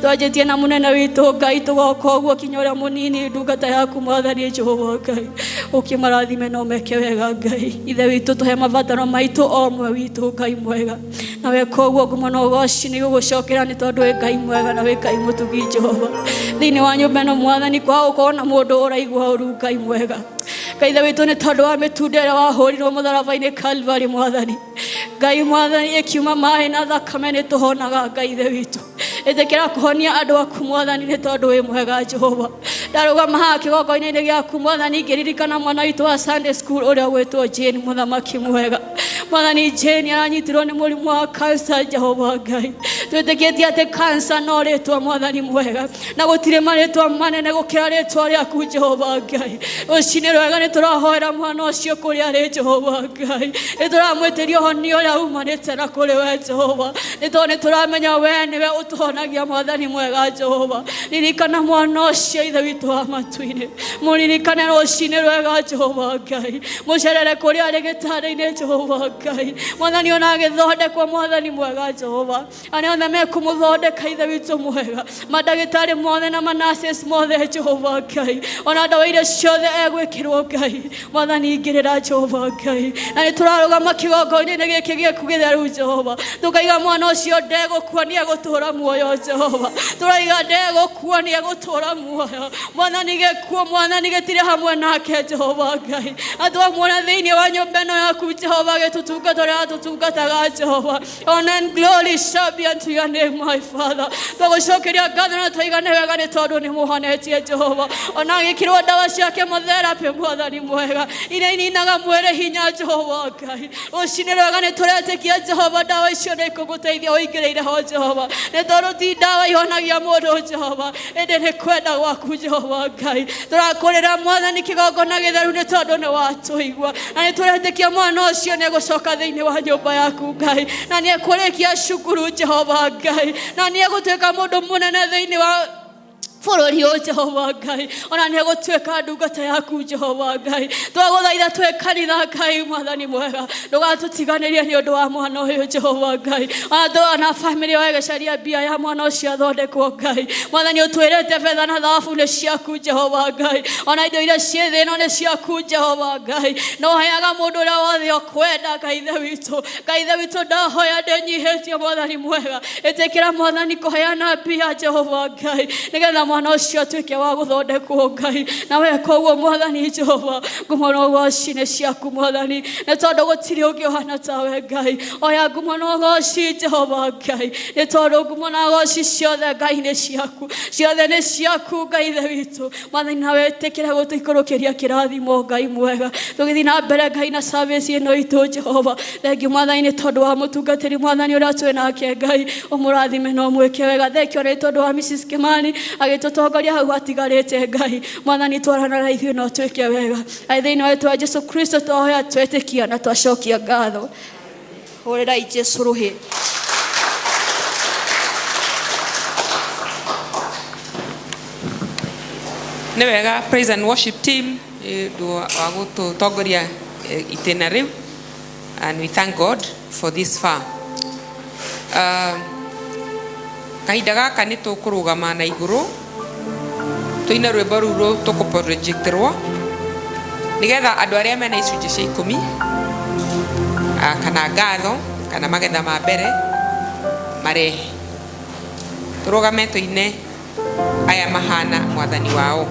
twanjĩtie na mũnene witũ Ngai, tũgoka ũguo kinya ũrĩa mũnini ndungata yaku Mwathani Jehova Ngai, ũkĩmarathime na ũmeke wega Ngai ithe witũ. Tũhe mabataro maitũ o ũmwe witũ Ngai mwega, na weka ũguo ngumo na ũgoci nĩ gũgũcokera, nĩ tondũ wĩ Ngai mwega na wĩ Ngai mũtugi Jehova. Thĩinĩ wa nyũmba ĩno Mwathani, kwaga gũkorwo na mũndũ ũraigua ũru Ngai mwega. Ngai ithe witũ, nĩ tondũ wa mĩtunda ĩrĩa wahũrirwo mũtharaba-inĩ Calvary Mwathani Ngai, Mwathani, ĩkiuma maĩ na thakame nĩ tũhonaga Ngai ithe witũ. Ĩtĩkĩra kũhonia andũ aku Mwathani, nĩ tondũ wĩ mwega Jehova. Ndarũgama haha kĩgongona-inĩ gĩaku Mwathani, ngĩririkana mwana witũ wa Sunday school ũrĩa ũgwĩtwo Jane, mũthamaki mwega. Mwathani Jane aranyitirwo nĩ mũrimũ wa kansa Jehova Ngai. Twĩtĩkĩtie atĩ kansa no rĩtwa Mwathani mwega, na gũtirĩ marĩtwa manene gũkĩra rĩtwa rĩaku Jehova Ngai. Rũcinĩ rwega nĩ tũrahoera mwana ũcio kũrĩa arĩ Jehova Ngai, nĩ tũramwĩtĩria ũhonio ũrĩa umanĩte na kũrĩ we Jehova, nĩ tondũ nĩ tũramenya we nĩwe ũtũhonagia Mwathani mwega Jehova. Ririkana mwana ũcio Ithe witũ wa matu-inĩ, mũririkane rũcinĩ rwega Jehova Ngai, mũcerere kũrĩa arĩ gĩtanda-inĩ Jehova Ngai. Mwathani ona agĩthondekwo Mwathani mwega Jehova, arĩa othe mekũmũthondeka Ithe witũ mwega, mandagĩtarĩ mothe na manases mothe Jehova Ngai, ona ndawa iria ciothe egwĩkĩrwo Ngai, Mwathani ingĩrĩra Jehova Ngai. Na nĩ tũrarũgama kĩgongona-inĩ gĩkĩ gĩaku gĩtheru Jehova, tũkaiga mwana ũcio ndegũkua nĩ egũtũũra muoyo Jehova, tũraiga ndegũkua nĩ egũtũũra muoyo Mwathani, gĩkuũ Mwathani gĩtirĩ hamwe nake Jehova Ngai. Na twamuona thĩinĩ wa nyũmba ĩno yaku Jehova agĩtũtungata ũrĩa atũtungataga Jehova. Honor and glory shall be unto your name, my Father. Tũgũcokeria ngatho na twaigane wega nĩ tondũ nĩ mũhonetie Jehova. Ona agĩkĩrwo ndawa cia chemotherapy Mwathani mwega, iria ininaga mwĩrĩ hinya Jehova Ngai. Rũcinĩ rwega nĩ tũretĩkia Jehova ndawa icio nĩ ikũmũteithia ũingĩrĩire ho Jehova, nĩ tondũ ti ndawa ihonagia mũndũ Jehova, ĩndĩ nĩ kwenda gwaku Jehova Ngai. Tũrakũrĩra Mwathani kĩgongona gĩtheru nĩ tondũ nĩ watũigua, na nĩ tũretĩkia mwana ũcio nĩ egũcoka thĩinĩ wa nyũmba yaku Ngai, na nĩ ekũrĩkia cukuru Jehova Ngai, na nĩ egũtuĩka mũndũ mũnene thĩinĩ wa bũrũri ũyũ Jehova Ngai, ona nĩ egũtuĩka ndungata yaku Jehova Ngai. Twagũthaitha twĩ kanitha Ngai Mwathani mwega, ndũgatũtiganĩrie nĩ ũndũ wa mwana ũyũ Jehova Ngai, ona bamĩrĩ yao ĩgĩcaria mbia ya mwana ũcio athondekwo Ngai. Mwathani ũtwĩrĩte betha na thahabu nĩ ciaku Jehova Ngai, ona indo iria ciĩ thĩ ĩno nĩ ciaku Jehova Ngai, na ũheaga mũndũ ũrĩa wothe ũkwenda Ngai Ithe witũ. Ngai Ithe witũ, ndahoya ndĩnyihĩtie Mwathani mwega, ĩtĩkĩra Mwathani kũheana mbia Jehova Ngai, nĩgetha mwana ũcio atuĩke wa gũthondekwo Ngai. Na weka ũguo Mwathani Jehova, ngumo na ũgoci nĩ ciaku Mwathani, nĩ tondũ gũtirĩ ũngĩ ũhana tawe Ngai. Oya ngumo na ũgoci Jehova Ngai, nĩ tondũ ngumo na ũgoci ciothe Ngai nĩ ciaku, ciothe nĩ ciaku Ngai Ithe witũ. Mwathani nawe ĩtĩkĩra gũtũikũrũkĩria kĩrathimo Ngai mwega, tũgĩthiĩ na mbere Ngai na service ĩno itũ Jehova. Thengiũ Mwathani nĩ tondũ wa mũtungatĩri Mwathani ũrĩa twĩ nake Ngai, ũmũrathime na ũmwĩke wega. Thengiũ nĩ tondũ wa Mrs. Kimani agĩtũtongoria hau hatigarĩte Ngai. Mwathani twarana na ithuĩ na ũtwĩke wega. Thĩinĩ wa rĩĩtwa rĩa Jesu Kristo twahoya twetĩkia na twacokia ngatho. Hũrĩrai Jesu rũhĩ. Nĩ wega praise and worship team nĩ ũndũ wa gũtũtongoria itĩna rĩu, and we thank God for this far. Kahinda gaka nĩ tũkũrũgama na igũrũ tũine rwĩmbo rũu tũkũprojectĩrwo nĩgetha andũ arĩa mena icunjĩ cia ikũmi kana ngatho kana magetha ma mbere marehe. Tũrũgame tũine aya mahana Mwathani wao.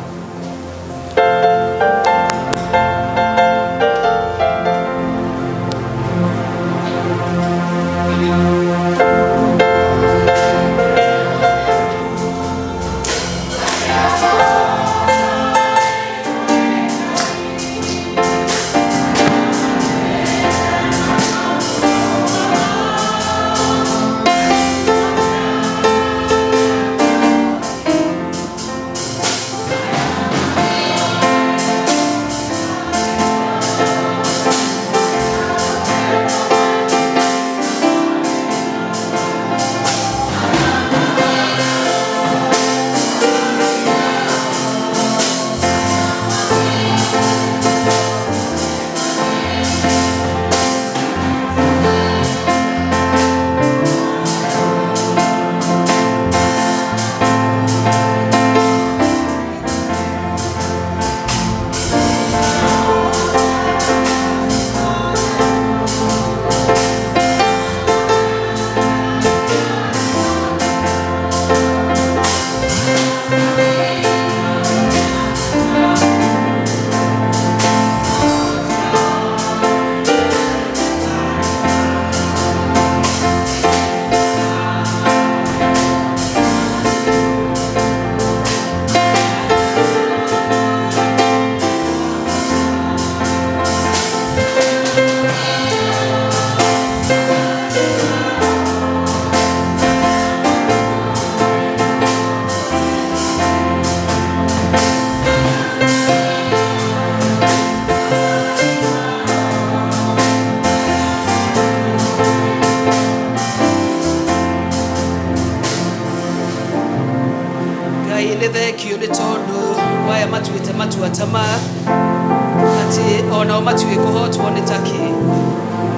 Onao matiũĩ kũhotwo nĩ takĩ,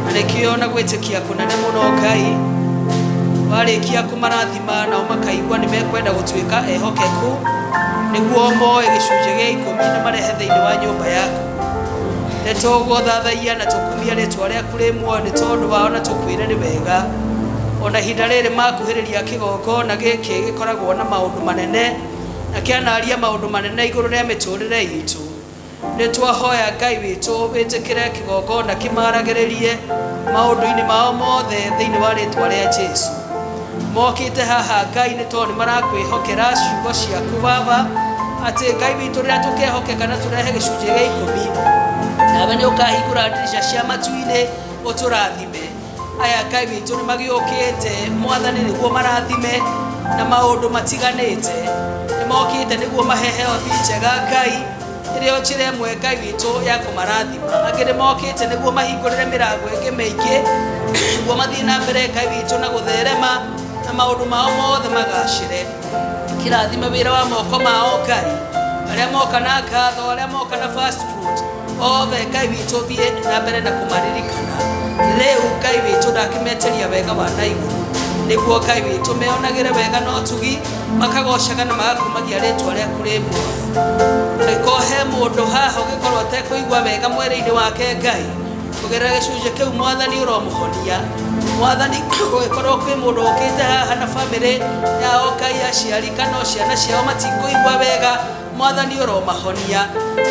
na nĩkĩo na gwĩtĩkia kũnene mũno Ngai warĩkia kũmarathima, nao makaigua nĩ mekwenda gũtuĩka ehokeku nĩguo moe gĩcunjĩ gĩa ikũmi na marehe thĩinĩ wa nyũmba yaku. Nĩ tũgũthathaiya na tũkumia rĩtwa rĩaku rĩ muoyo nĩ tondũ wao, na tũkwĩre nĩ wega. Ona ihinda rĩrĩ makuhĩrĩria kĩgongona gĩkĩ gĩkoragwo na maũndũ manene na kĩanaria maũndũ manene igũrũ rĩa mĩtũrĩre itũ, nĩ twahoya Ngai witũ wĩtĩkĩre kĩgongona kĩmaragĩrĩrie maũndũ-inĩ mao mothe thĩinĩ wa rĩtwa rĩa Jesu. Mokĩte haha Ngai nĩ tondũ nĩ marakwĩhokera ciugo ciaku Baba, atĩ Ngai witũ rĩrĩa tũkehokeka na tũrehe gĩcunjĩ gĩa ikũmi, nawe nĩ ũkahingũra ndirica cia matu-inĩ ũtũrathime. Aya Ngai witũ nĩ magĩũkĩte Mwathani nĩguo marathime na maũndũ matiganĩte, nĩ mokĩte nĩguo mahe health njega Ngai, ĩrĩo njĩra ĩmwe Ngai witũ ya kũmarathima. Angĩ nĩ mokĩte nĩguo mahingũrĩre mĩrango ĩngĩ mĩingĩ nĩguo mathiĩ na mbere Ngai witũ na gũtherema na maũndũ mao mothe magacĩre. Kĩrathime wĩra wa moko mao Ngai, arĩa moka na ngatho, arĩa moka na fast food, othe Ngai witũ thiĩ na mbere na kũmaririkana. Rĩu Ngai witũ ndakĩmeteria wega wa na igũrũ nĩguo Ngai witũ meonagĩre wega na ũtugi, makagocaga na magakumagia rĩtwa rĩaku rĩ muoyo. Angĩkorwo he mũndũ haha ũngĩkorwo atekũigua wega mwĩrĩ-inĩ wake Ngai, kũgerera gĩcunjĩ kĩu Mwathani ũromũhonia. Mwathani, gũgĩkorwo kwĩ mũndũ ũkĩte haha na bamĩrĩ yao Ngai, aciari kana o ciana ciao matikũigua wega, Mwathani ũromahonia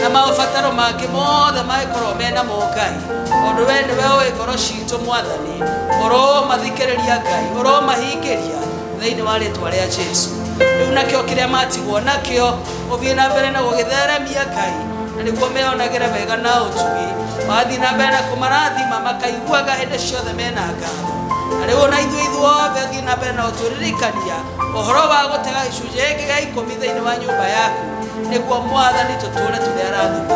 na maũbataro mangĩ mothe mangĩkorwo mena mo Ngai, tondũ we nĩwe ũĩ ngoro citũ Mwathani, ũromathikĩrĩria Ngai, ũromahingĩria thĩinĩ wa rĩtwa rĩa Jesu. Rĩu nakĩo kĩrĩa matigwo nakĩo ũthiĩ na mbere na gũgĩtheremia Ngai, na nĩguo meonagĩre wega na ũtugi. Wathiĩ na mbere na kũmarathima makaiguaga hĩndĩ ciothe mena ngatho. Na rĩu ona ithuĩ ithuothe thiĩ na mbere na ũtũririkania ũhoro wa gũtega gĩcunjĩ gĩkĩ gĩa ikũmi thĩinĩ wa nyũmba yaku, nĩguo Mwathani tũtũũre tũrĩ arathime.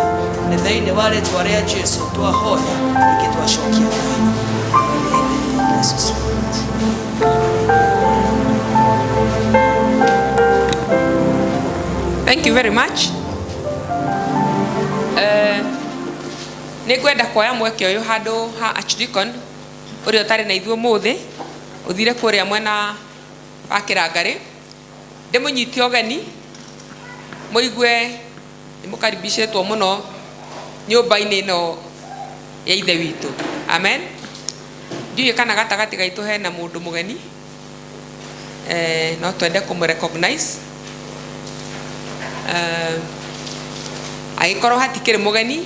Nĩ thĩinĩ wa rĩtwa rĩa Jesu twahoya ningĩ twacokia ngatho. Amen. God bless you so much. Thank you very much. Nĩ ngwenda kuoya mweke ũyũ handũ ha Archdeacon ũrĩa ũtarĩ na ithuĩ ũmũthĩ, ũthire kũrĩa mwena wa Kĩrangarĩ, ndĩmũnyite ũgeni mũigue nĩ mũkaribicĩtwo mũno nyũmba-inĩ ĩno ya Ithe witũ. Amen. Ndiũĩ kana gatagatĩ gaitũ hena mũndũ mũgeni, no twende kũmũ recognize. Angĩkorwo hatikĩrĩ mũgeni,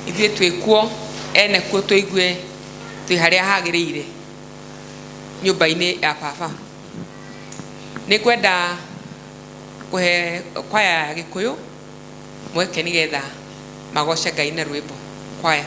ithuĩ twĩ kuo ene kuo tũigue twĩ harĩa hagĩrĩire nyũmba-inĩ ya baba. Nĩ ngwenda kũhe kwaya ya Gĩkũyũ mweke nĩgetha magoce Ngai na rwĩmbo. Kwaya.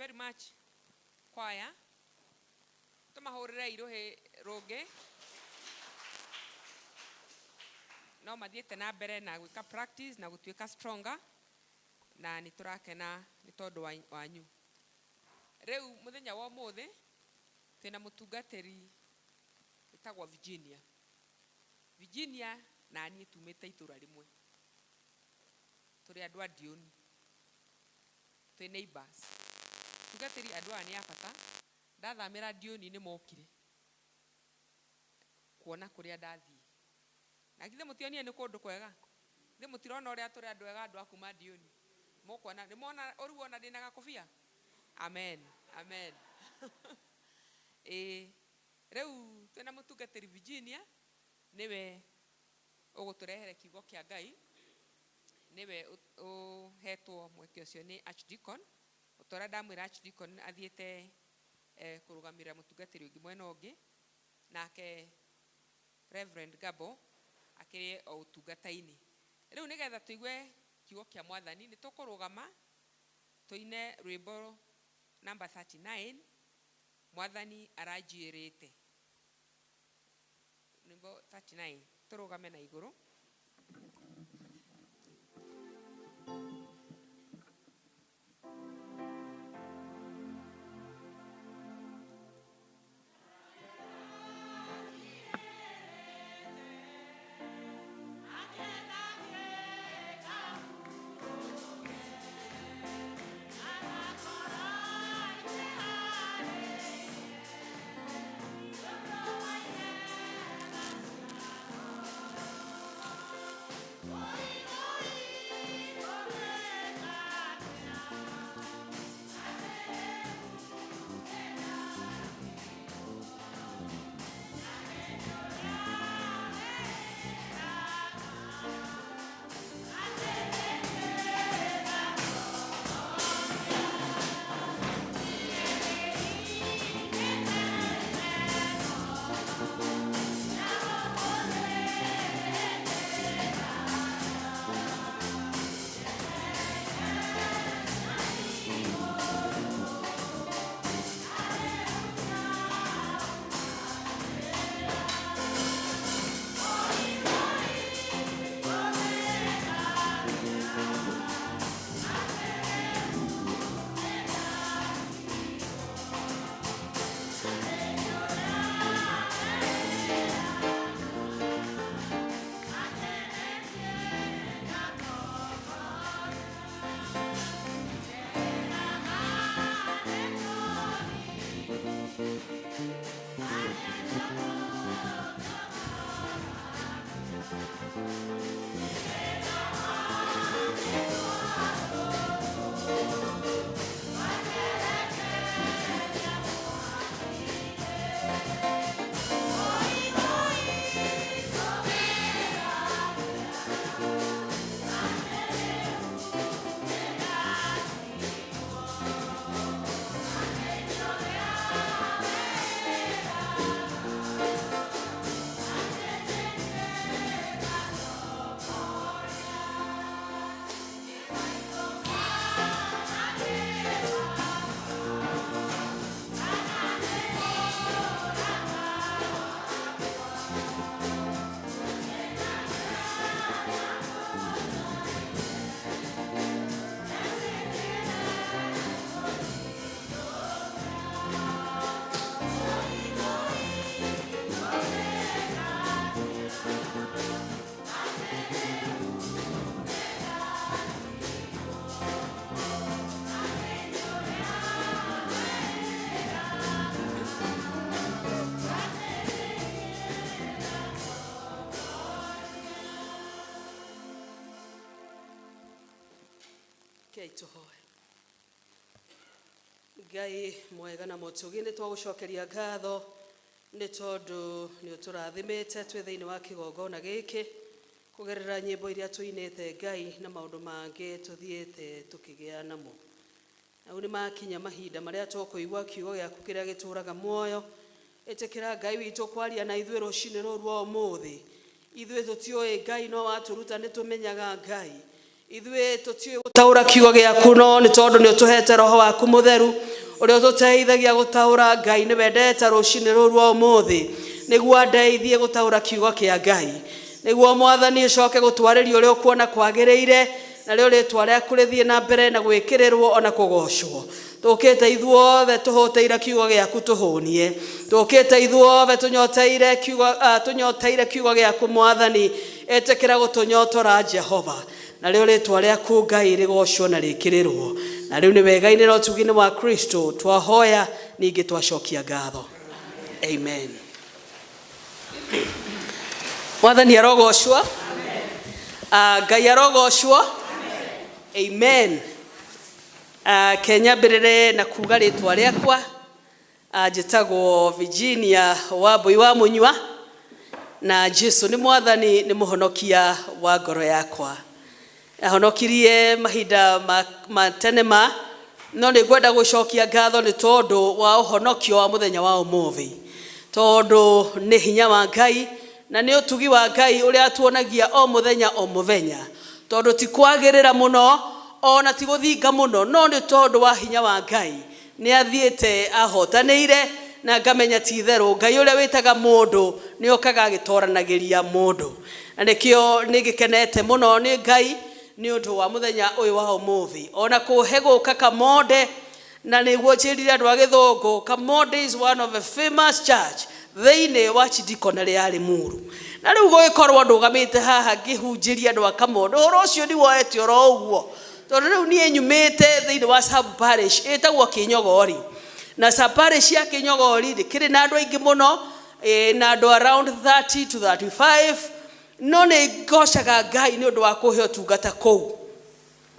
very much choir. Tũmahũrĩre irũhĩ rũngĩ. No mathiĩte na mbere na gwĩka practice na gũtuĩka stronger na nĩ tũrakena nĩ tondũ wanyu. Rĩu mũthenya wa ũmũthĩ twĩna mũtungatĩri wĩtagwo Virginia. Virginia na niĩ tumĩte itũra rĩmwe. Tũrĩ andũ a Ndiũni. Twĩ neighbors. Tungatĩri andũ aya nĩ a bata. Ndathamĩra Ndiũni nĩ mokire kuona kũrĩa ndathiĩ. Na githĩ mũtionire nĩ kũndũ kwega? Githĩ mũtirona ũrĩa tũrĩ andũ ega andũ a kuma Ndiũni? Mũkuona, nĩ mona ũrĩu wona ndĩna gakobia? Amen, amen. Ĩĩ, rĩu twĩna mũtungatĩri Virginia, nĩwe ũgũtũrehere kiugo kĩa Ngai, nĩwe ũhetwo mweke ũcio nĩ Archdeacon. O ta ũrĩa ndamwĩra Archdeacon athiĩte kũrũgamĩrĩra mũtungatĩri ũngĩ mwena ũngĩ, nake Reverend Gabo akĩrĩ o ũtungata-inĩ. Rĩu nĩgetha tũigue kiugo kĩa Mwathani, nĩ tũkũrũgama tũine rwĩmbo namba 39, Mwathani aranjĩrĩte. Rwĩmbo 39, tũrũgame na igũrũ. Ngai mwega na mũtugi, nĩ twagũcokeria ngatho nĩ tondũ nĩ ũtũrathimĩte twĩ thĩinĩ wa kĩgongona gĩkĩ kũgerera nyĩmbo iria tũinĩte Ngai na maũndũ mangĩ tũthiĩte tũkĩgĩa namo. Na rĩu nĩ makinya mahinda marĩa tũkũigua kiugo gĩaku kĩrĩa gĩtũraga muoyo. Ĩtĩkĩra Ngai witũ kwaria na ithuĩ rũcinĩ rũrũ rwa ũmũthĩ. Ithuĩ tũtiũĩ Ngai no watũruta nĩ tũmenyaga Ngai. Ithuĩ tũtiũĩ gũtaũra kiugo gĩaku, no nĩ tondũ nĩ ũtũhete roho waku mũtheru ũrĩa ũtũteithagia gũtaũra. Ngai, nĩ wendete rũcinĩ rũrũ rwa ũmũthĩ nĩguo andeithie gũtaũra kiugo kĩa Ngai, nĩguo Mwathani ũcoke gũtwarĩria ũrĩa ũkuona kwagĩrĩire, narĩo rĩtwa rĩaku rĩthiĩ na mbere na gwĩkĩrĩrwo ona kũgocwo. Tũkĩte ithuothe tũhũtĩire kiugo gĩaku, tũhũnie. Tũkĩte ithuothe tũnyoteire kiugo, tũnyoteire kiugo gĩaku. Mwathani, ĩtĩkĩra gũtũnyotora, Jehova, narĩo rĩtwa rĩaku, Ngai, rĩgocwo na rĩkĩrĩrwo. Na rĩu nĩ wega-inĩ na ũtugi-inĩ wa Kristo twahoya, ningĩ twacokia ngatho. Amen. Mwathani arogocwo. Ngai arogocwo. Amen. Ke nyambĩrĩre na kuga rĩtwa rĩakwa. Njĩtagwo Virginia Wambui wa Mũnyua, na Jesu nĩ Mwathani, nĩ mũhonokia wa ngoro yakwa. Ahonokirie mahinda ma tene ma no nĩ ngwenda gũcokia ngatho nĩ tondũ wa ũhonokio wa mũthenya wa ũmũthĩ, tondũ nĩ hinya wa Ngai na nĩ ũtugi wa Ngai ũrĩa atuonagia o mũthenya o mũthenya, tondũ ti kwagĩrĩra mũno ona ti gũthinga mũno, no nĩ tondũ wa hinya wa Ngai nĩ athiĩte ahotanĩire. Na ngamenya ti itherũ Ngai ũrĩa wĩtaga mũndũ nĩ okaga agĩtoranagĩria mũndũ, na nĩkĩo nĩ ngĩkenete mũno nĩ Ngai nĩ ũndũ wa mũthenya ũyũ wa ũmũthĩ, ona kũhe gũka Kamonde. Na nĩguo njĩrire andũ a gĩthũngũ, Kamonde is one of the famous church thĩinĩ wa Archdeaconry ya Limuru. Na rĩu gũgĩkorwo ndũgamĩte haha ngĩhunjĩria andũ a Kamonde, ũhoro ũcio ndiwoete oro ũguo, tondũ rĩu niĩ nyumĩte thĩinĩ wa sub parish ĩtagwo Kĩnyogori, na sub parish ya Kĩnyogori ndĩkĩrĩ na andũ aingĩ mũno, na andũ around 30 to 35, no nĩ ngocaga Ngai nĩ ũndũ wa kũhe ũtungata kũu,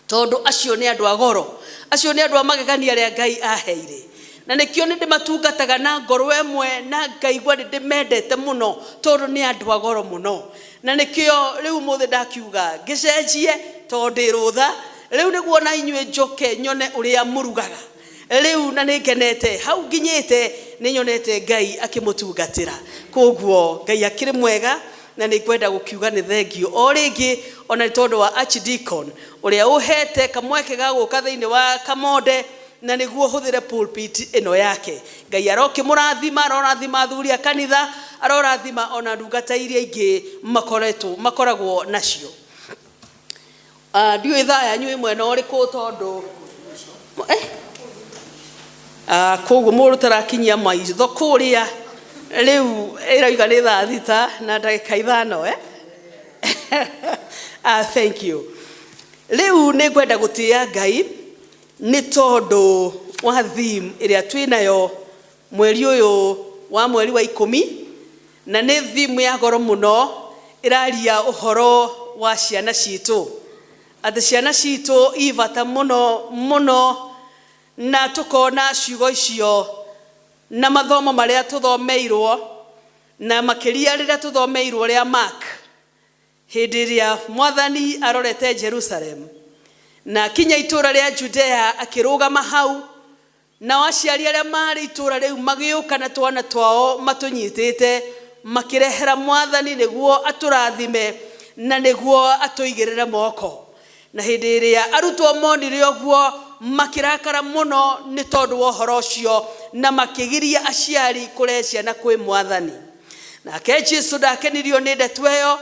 tondũ acio nĩ andũ a goro, acio nĩ andũ a magegania arĩa Ngai aheire, na nĩkĩo nĩ ndĩmatungataga na ngoro ĩmwe na ngaigua nĩ ndĩmendete mũno, tondũ nĩ andũ a goro mũno. Na nĩkĩo rĩu ũmũthĩ ndakiuga ngĩcenjie, tondũ ndĩ rũtha rĩu nĩguo na inyuĩ njoke nyone ũrĩa mũrugaga rĩu, na nĩ ngenete hau nginyĩte, nĩ nyonete Ngai akĩmũtungatĩra. Koguo Ngai akĩrĩ mwega, na nĩ ngwenda gũkiuga nĩ thengio o rĩngĩ, ona nĩ tondũ wa Archdeacon ũrĩa ũhete kamweke ga gũka thĩinĩ wa Kamonde na nĩguo hũthĩre pulpit ĩno yake. Ngai arokĩmũrathima, arorathima athuri a kanitha, arorathima ona ndungata iria ingĩ makoretwo makoragwo nacio. Ndiũĩ thaa yanyu ĩ mwena ũrĩkũ, tondũ koguo mũndũ tarakinyia maitho kũrĩa rĩu ĩrauga nĩ thaa 6:05. Thank you. Rĩu nĩ ngwenda gũtĩĩa Ngai nĩ tondũ wa theme ĩrĩa twĩ nayo mweri ũyũ wa mweri wa 10, na nĩ theme ya goro mũno, ĩraria ũhoro wa ciana citũ, atĩ ciana citũ i bata mũno mũno, na tũkona ciugo icio na mathomo marĩa tũthomeirwo, na makĩria rĩrĩa tũthomeirwo rĩa Mark, hĩndĩ ĩrĩa Mwathani arorete Jerusalem na akinya itũũra rĩa Judea, akĩrũgama hau, nao aciari arĩa marĩ itũũra rĩu magĩũka na twana twao matũnyitĩte, makĩrehera Mwathani nĩguo atũrathime na nĩguo atũigĩrĩre moko. Na hĩndĩ ĩrĩa arutwo monire ũguo, makĩrakara mũno nĩ tondũ wa ũhoro ũcio, na makĩgiria aciari kũrehe ciana kwĩ Mwathani. Nake Jesu ndakenirio nĩ ndeto ĩyo,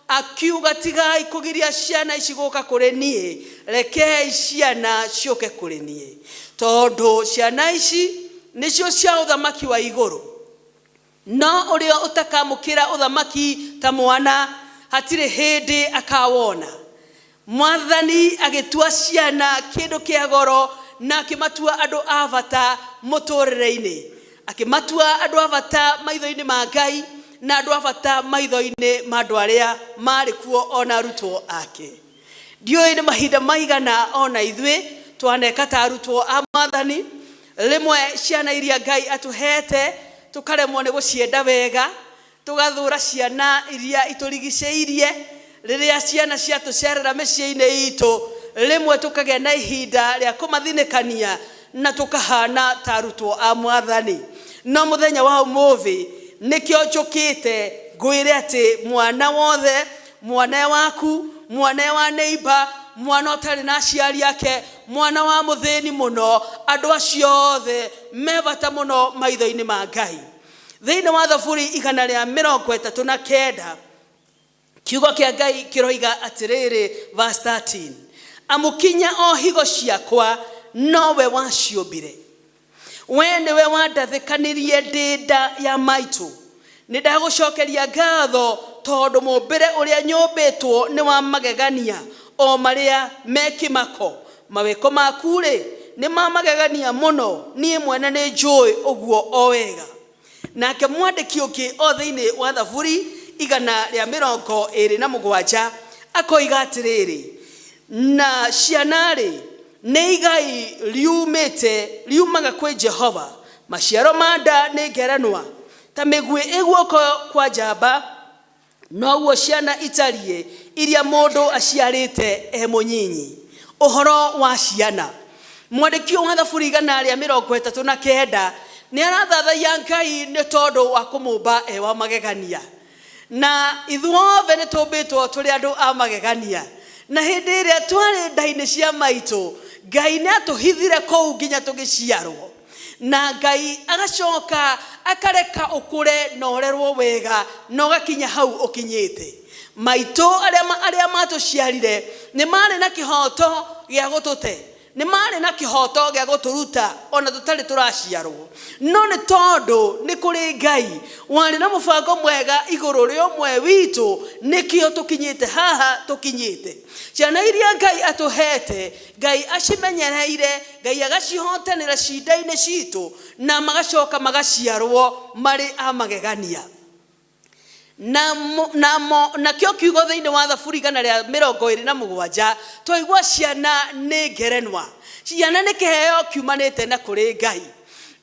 akiuga, "Tigai kũgiria ciana ici gũka kũrĩ niĩ, rekei ciana ciũke kũrĩ niĩ, tondũ ciana ici nĩcio cia ũthamaki wa igũrũ. No ũrĩa ũtakamũkĩra ũthamaki ta mwana hatirĩ hĩndĩ akawona." Mwathani agĩtua ciana kĩndũ kĩa goro na akĩmatua andũ a bata mũtũrĩre-inĩ, akĩmatua andũ a bata maitho-inĩ ma Ngai na andũ a bata maitho-inĩ ma andũ arĩa marĩ kuo, ona arutwo ake. Ndiũĩ nĩ mahinda maigana ona ithuĩ twaneka ta arutwo a Mwathani. Rĩmwe ciana iria Ngai atũhete tũkaremwo nĩ gũcienda wega, tũgathũra ciana iria itũrigicĩirie. Rĩrĩa ciana ciatũcerera mĩciĩ-inĩ itũ, rĩmwe tũkagĩa na ihinda rĩa kũmathinĩkania na tũkahana ta arutwo a Mwathani. No mũthenya wa ũmũthĩ nĩkĩo njũkĩte ngwĩre atĩ mwana wothe, mwana waku, mwana wa neighbor, Mwana ũtarĩ na aciari ake, mwana wa mũthĩni mũno, andũ acio othe me bata mũno maitho-inĩ ma Ngai. Thĩinĩ wa Thaburi 139, kiugo kĩa Ngai kĩroiga atĩrĩrĩ, verse 13, amu kinya o higo ciakwa nowe waciũmbire, we nĩwe wandathĩkanirie ndĩ nda ya maitũ. Nĩ ndagũcokeria ngatho tondũ mũmbĩre ũrĩa nyũmbĩtwo nĩ wa magegania o marĩa me kĩmako. Mawĩko maku-rĩ, nĩ ma magegania mũno, niĩ mwene nĩ njũĩ ũguo o wega. Nake mwandĩki ũngĩ o thĩinĩ wa Thaburi 127 akoiga atĩrĩrĩ, na ciana-rĩ, nĩ igai riumĩte riumaga kwĩ Jehova, maciaro ma nda nĩ ngerenwa. Ta mĩguĩ ĩ guoko kwa njamba, noguo ciana itariĩ iria mũndũ aciarĩte e mũnyinyi. Ũhoro wa ciana, mwandĩki ũyũ wa Thaburi 139 nĩ arathathaiya Ngai nĩ tondũ wa kũmũmba e wa magegania. Na ithuothe nĩ tũmbĩtwo tũrĩ andũ a magegania. Na hĩndĩ ĩrĩa twarĩ nda-inĩ cia maitũ, Ngai nĩ atũhithire kũu nginya tũgĩciarwo. Na Ngai agacoka akareka ũkũre na ũrerwo wega na ũgakinya hau ũkinyĩte. Maitũ arĩa arĩa matũciarire nĩ marĩ na kĩhoto gĩa gũtũte, nĩ marĩ na kĩhoto gĩa gũtũruta ona tũtarĩ tũraciarwo. No nĩ tondũ nĩ kũrĩ Ngai warĩ na mũbango mwega igũrũ rĩa ũmwe witũ, nĩkĩo tũkinyĩte haha tũkinyĩte. Ciana iria Ngai atũhete, Ngai acimenyereire, Ngai agacihotanĩra cinda-inĩ citũ, na magacoka magaciarwo marĩ a magegania. Na, na, mo, nakĩo kiugo thĩinĩ wa Thaburi 127, twaigua ciana nĩ ngerenwa. Ciana nĩ kĩheo kiumanĩte na kũrĩ Ngai.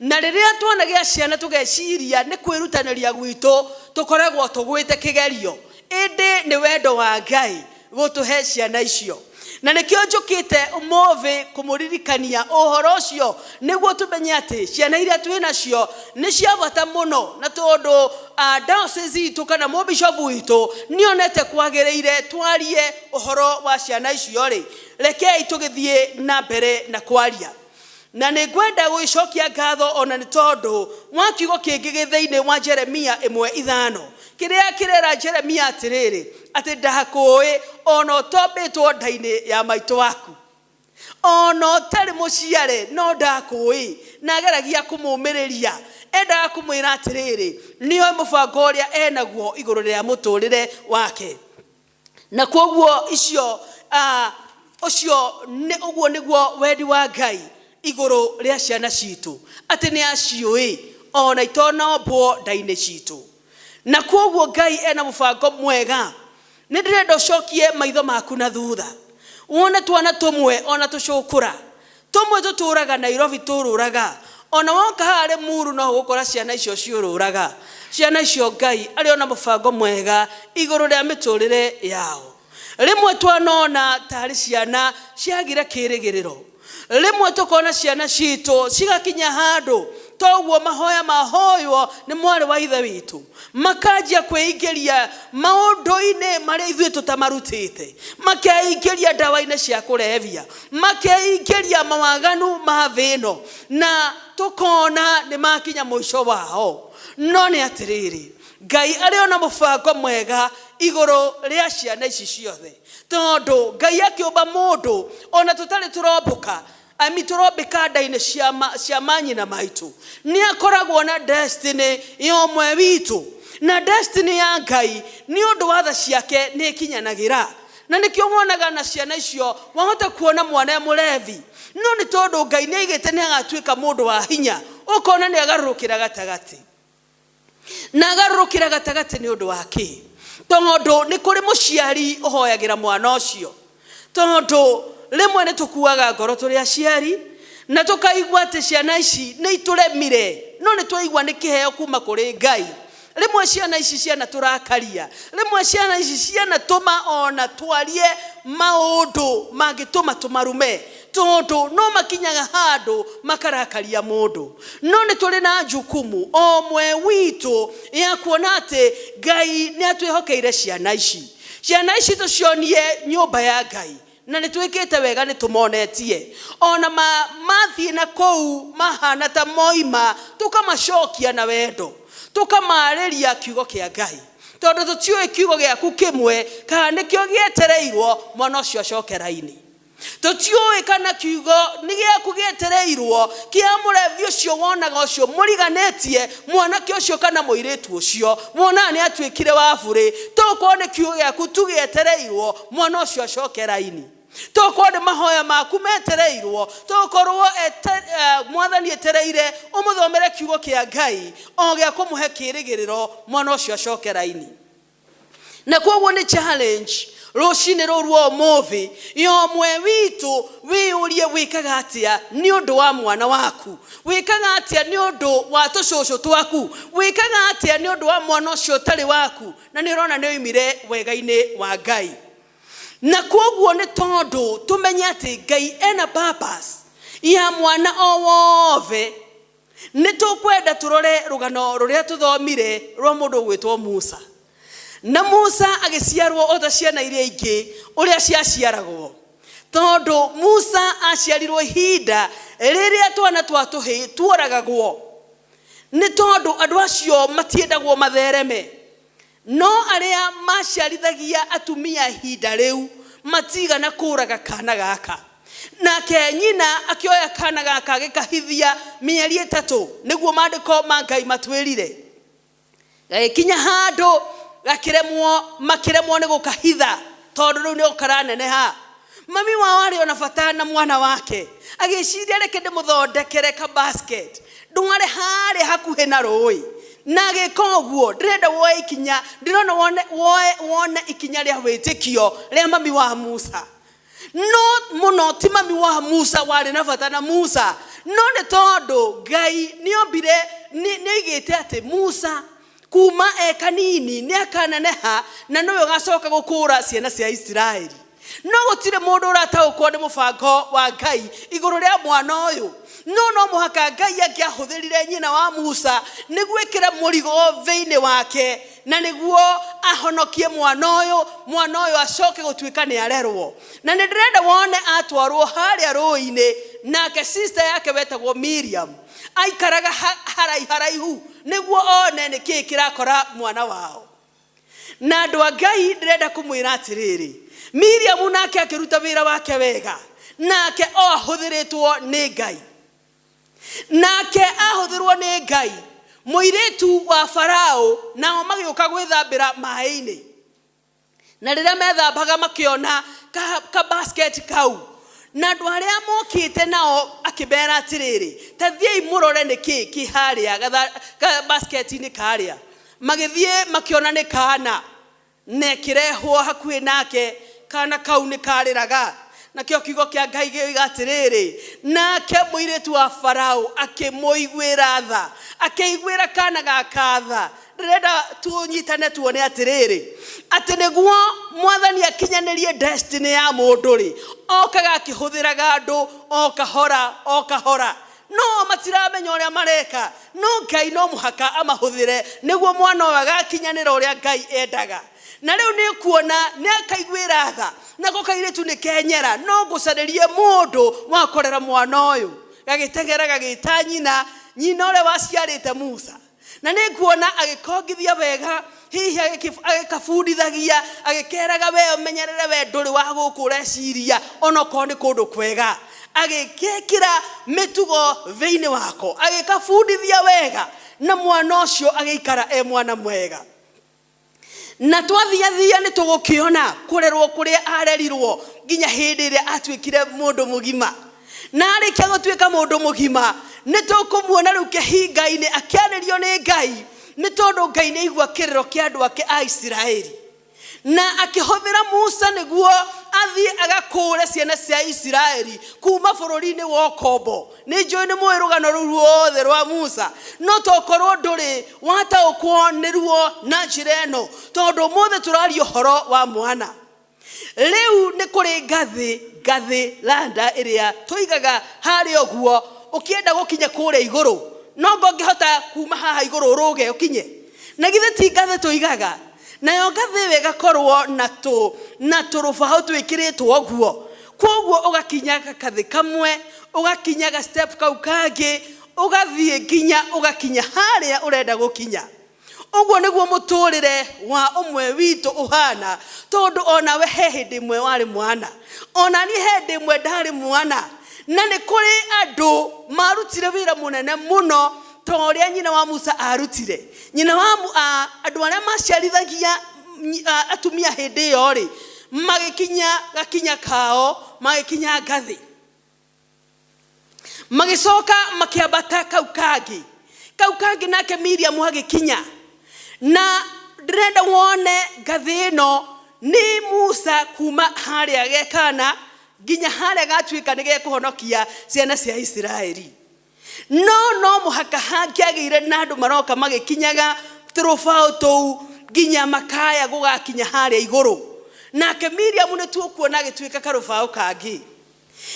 Na rĩrĩa twanagĩa ciana tũgeciria nĩ kwĩrutanĩria gwitũ tũkoragwo tũgwĩte kĩgerio, ĩndĩ nĩ wendo wa Ngai gũtũhe ciana icio. Na nĩkĩo njũkĩte ũmũthĩ kũmũririkania ũhoro ũcio, nĩguo tũmenye atĩ ciana iria twĩ nacio nĩ cia bata mũno, na tondũ diocese itũ kana mũbishobu witũ nĩonete kwagĩrĩire twarie ũhoro wa ciana icio rĩ, rekei tũgĩthiĩ na mbere na kwaria. Na nĩ ngwenda gũgĩcokia ngatho ona nĩ tondũ wa kiugo kĩngĩ gĩ thĩinĩ wa Jeremia 1:5, kĩrĩa kĩrera Jeremia atĩrĩrĩ, atĩ ndakũĩ ona ũtombĩtwo nda-inĩ ya maitũ waku, ona ũtarĩ mũciare no ndakũĩ. Na ageragia kũmũmĩrĩria, endaga kũmwĩra atĩrĩrĩ, nĩoĩ mũbango ũrĩa enaguo igũrũ rĩa mũtũrĩre wake. Na kwoguo icio ũcio nĩ ũguo nĩguo wendi wa Ngai igũrũ rĩa ciana citũ, atĩ nĩ aciũĩ ona itonombwo nda-inĩ citũ. Na kwoguo Ngai ena mũbango mwega. Nĩ ndĩrenda ũcokie maitho maku na thutha wone twana tũmwe ona tũcũkũra tũmwe tũtũraga Nairobi tũrũraga, ona woka haha Limuru no ũgũkora ciana icio ciũrũraga. Ciana icio Ngai arĩ ona mũbango mwega igũrũ rĩa mĩtũrĩre yao. Rĩmwe twanona tarĩ ciana ciagire kĩrĩgĩrĩro, rĩmwe tũkona ciana citũ cigakinya handũ toguo mahoya mahoywo nĩ mwarĩ wa ithe witũ, makanjia kwĩingĩria maũndũ-inĩ marĩa ithuĩ tũtamarutĩte, makeingĩria ndawa-inĩ cia kũrebia, makeingĩria mawaganu ma thĩ ĩno, na tũkona nĩ makinya mũico wao. No nĩ atĩrĩrĩ, Ngai arĩ ona mũbango mwega igũrũ rĩa ciana ici ciothe, tondũ Ngai akĩũmba mũndũ ona tũtarĩ tũrombũka, ami tũrombĩka nda-inĩ cia manyina maitũ, nĩ akoragwo na destiny ya ũmwe witũ. Na destiny ya Ngai nĩ ũndũ wa tha ciake nĩ ĩkinyanagĩra. Na nĩkĩo wonaga na ciana icio wahota kuona mwana e mũrebi, no nĩ tondũ Ngai nĩ aigĩte nĩ agatuĩka mũndũ wa hinya, ũkona nĩ agarũrũkĩra gatagatĩ. Na agarũrũkĩra gatagatĩ nĩ ũndũ wa kĩ? Tondũ nĩ kũrĩ mũciari ũhoyagĩra mwana ũcio. Tondũ rĩmwe nĩ tũkuaga ngoro tũrĩ aciari na tũkaigua atĩ ciana ici nĩ itũremire, no nĩ twaigua nĩ kĩheo kuma kũrĩ Ngai. Rĩmwe ciana ici cianatũrakaria, rĩmwe ciana ici cianatũma ona twarie maũndũ mangĩtũma tũmarume, tondũ no makinyaga handũ makarakaria mũndũ. No nĩ tũrĩ na jukumu o ũmwe witũ ya kuona atĩ Ngai nĩ atwĩhokeire ciana ici. Ciana ici tũcionie nyũmba ya Ngai. Na nĩ twĩkĩte wega nĩ tũmonetie. Ona mathiĩ na kũu mahana ta moima, tũkamacokia na wendo, tũkamarĩria kiugo kĩa Ngai, tondũ tũtiũĩ kiugo gĩaku kĩmwe kana nĩkĩo gĩetereirwo mwana ũcio acoke raini. Tũtiũĩ kana kiugo nĩ gĩaku gĩetereirwo kĩa mũrebi ũcio wonaga ũcio mũriganĩtie mwanake ũcio kana mũirĩtu ũcio wonaga nĩ atuĩkire wa burĩ. Tokorwo nĩ kiugo gĩaku tu gĩetereirwo mwana ũcio acoke raini, tokorwo nĩ mahoya maku metereirwo, tokorwo Mwathani etereire ũmũthomere kiugo kĩa Ngai o gĩa kũmũhe kĩrĩgĩrĩro mwana ũcio acoke raini. Na koguo nĩ challenge rũcinĩ rũu rwa ũmũthĩ ya ũmwe witũ wĩyũrie, wĩkaga atĩa nĩ ũndũ wa mwana waku? Wĩkaga atĩa nĩ ũndũ wa tũcũcũ twaku? Wĩkaga atĩa nĩ ũndũ wa mwana ũcio ũtarĩ waku na nĩ ũrona nĩ oimire wega-inĩ wa Ngai? Na koguo nĩ tondũ tũmenye atĩ Ngai ena purpose ya mwana o wothe, nĩ tũkwenda tũrore rũgano rũrĩa tũthomire rwa mũndũ ũgwĩtwo Musa. Na Musa agĩciarwo o ta ciana iria ingĩ ũrĩa ciaciaragwo, tondũ Musa aciarirwo ihinda rĩrĩa twana twa tũhĩĩ tuoragagwo, nĩ tondũ andũ acio matiendagwo mathereme. No arĩa maciarithagia atumia ihinda rĩu matigana kũraga kana gaka. Nake nyina akĩoya kana gaka agĩkahithia mĩeri 3, nĩguo maandĩko ma Ngai matwĩrire. Gagĩkinya handũ gakĩremwo, makĩremwo nĩ gũkahitha tondũ rĩu nĩo karaneneha. Mami wao arĩ ona bata na mwana wake, agĩciria reke ndĩmũthondekere ka basket ndware harĩa hakuhĩ na rũĩ. Na agĩka ũguo. Ndĩrenda woe ikinya, ndĩrona wone, woe, wone ikinya rĩa wĩtĩkio rĩa mami wa Musa. No mũno ti mami wa Musa warĩ na bata na Musa, no nĩ tondũ Ngai nĩombire, nĩoigĩte atĩ Musa kuma e kanini nĩ akaneneha na nĩwe ũgacoka gũkũra ciana cia Isiraeli. No gũtirĩ mũndũ ũrataũkwo nĩ mũbango wa Ngai igũrũ rĩa mwana ũyũ. No no mũhaka Ngai angĩahũthĩrire nyina wa Musa nĩguo ĩkĩre mũrigo thĩinĩ wake na nĩguo ahonokie mwana ũyũ, mwana ũyũ acoke gũtuĩka nĩ arerwo. Na nĩ ndĩrenda wone atwarwo harĩa rũĩ-inĩ, nake sister yake wetagwo Miriam aikaraga haraiharaihu nĩguo one nĩ kĩĩ kĩrakora mwana wao. Na andũ a Ngai, ndĩrenda kũmwĩra atĩrĩrĩ, Miriam nake akĩruta wĩra wake wega, nake o ahũthĩrĩtwo nĩ Ngai. Nake ahũthĩrwo nĩ Ngai, mũirĩtu wa Farao nao magĩũka gwĩthambĩra maĩ-inĩ. Na rĩrĩa methambaga makĩona ka, ka basket kau, na andũ arĩa mokĩte nao akĩmera atĩrĩrĩ, ta thiĩi mũrore nĩ kĩĩ kĩ harĩa ka basket-inĩ karĩa. Magĩthiĩ makĩona nĩ kana, na ĩkĩrehwo hakuhĩ nake. Kana kau nĩ karĩraga. Nakĩo kiugo kĩa Ngai gĩoiga atĩrĩrĩ, nake mũirĩtu wa Farao akĩmũiguĩra tha, akĩiguĩra kana gaka tha. Ndĩrenda tũnyitane tuone atĩrĩrĩ, atĩ nĩguo Mwathani akinyanĩrie destiny ya mũndũ rĩ, okaga akĩhũthĩraga andũ o kahora o kahora. No matiramenya ũrĩa mareka, no Ngai no mũhaka amahũthĩre nĩguo mwana ũyũ agakinyanĩra ũrĩa Ngai endaga. Na rĩu nĩ kuona nĩ akaiguĩra tha, nako kairĩtu nĩ kenyera, no ngũcarĩrie mũndũ wa kũrera mwana ũyũ. Gagĩteng'era gagĩta nyina, nyina ũrĩa waciarĩte Musa. Na nĩ nguona agĩkongithia wega, hihi agĩkabundithagia, agĩkeraga we ũmenyerere, we ndũrĩ wa gũkũ ũreciria, onokorwo nĩ kũndũ kwega. Agĩkekĩra mĩtugo thĩinĩ wako, agĩkabundithia wega, na mwana ũcio agĩikara e mwana mwega. Na twathiathia nĩ tũgũkĩona kũrerwo kũrĩa arerirwo nginya hĩndĩ ĩrĩa atuĩkire mũndũ mũgima. Na arĩkia gũtuĩka mũndũ mũgima, nĩ tũkũmuona rĩu kĩhinga-inĩ akĩarĩrio nĩ Ngai, nĩ tondũ Ngai nĩ aigua kĩrĩro kĩa andũ ake a Isiraeli. Na akĩhũthĩra Musa nĩguo athiĩ agakũũre ciana cia Isiraeli kuma bũrũri-inĩ wa ũkombo. Nĩ njũĩ nĩ mũĩ rũgano rũu ruothe rwa Musa, no tokorwo ndũrĩ wataũkwo nĩruo na njĩra ĩno, tondũ ũmũthĩ tũraria ũhoro wa mwana. Rĩu nĩ kũrĩ ngathĩ, ngathĩ landa ĩrĩa tũigaga harĩa ũguo ũkĩenda gũkinya kũrĩa igũrũ. No anga ũngĩhota kuma haha igũrũ ũrũge ũkinye? Na githĩ ti ngathĩ tũigaga? Nayo ngathĩ ĩyo ĩgakorwo na tũ, na tũrũbaũ twĩkĩrĩtwo ũguo. Koguo ũgakinya gakathĩ kamwe, ũgakinya ga step kau kangĩ, ũgathiĩ nginya ũgakinya harĩa ũrenda gũkinya. Ũguo nĩguo mũtũrĩre wa ũmwe witũ ũhana, tondũ onawe he hĩndĩ ĩmwe warĩ mwana, ona niĩ he hĩndĩ ĩmwe ndarĩ mwana. Na nĩ kũrĩ andũ marutire wĩra mũnene mũno ta ũrĩa nyina wa Musa arutire. Nyina wa andũ arĩa maciarithagia atumia hĩndĩ ĩyo rĩ, magĩkinya gakinya kao, magĩkinya ngathĩ, magĩcoka makĩambata kau kangĩ, kau kangĩ, nake Miriam agĩkinya. Na ndĩrenda wone ngathĩ ĩno nĩ Musa kuma harĩa gekana nginya harĩa gatuĩka nĩ gekũhonokia ciana cia Isiraeli. No mũhaka hangĩagĩire na andũ maroka magĩkinyaga tũrũbaũ tũu nginya makaya gũgakinya harĩa igũrũ. Nake Miriam nĩ tuũkuona agĩtuĩka karũbaũ kangĩ,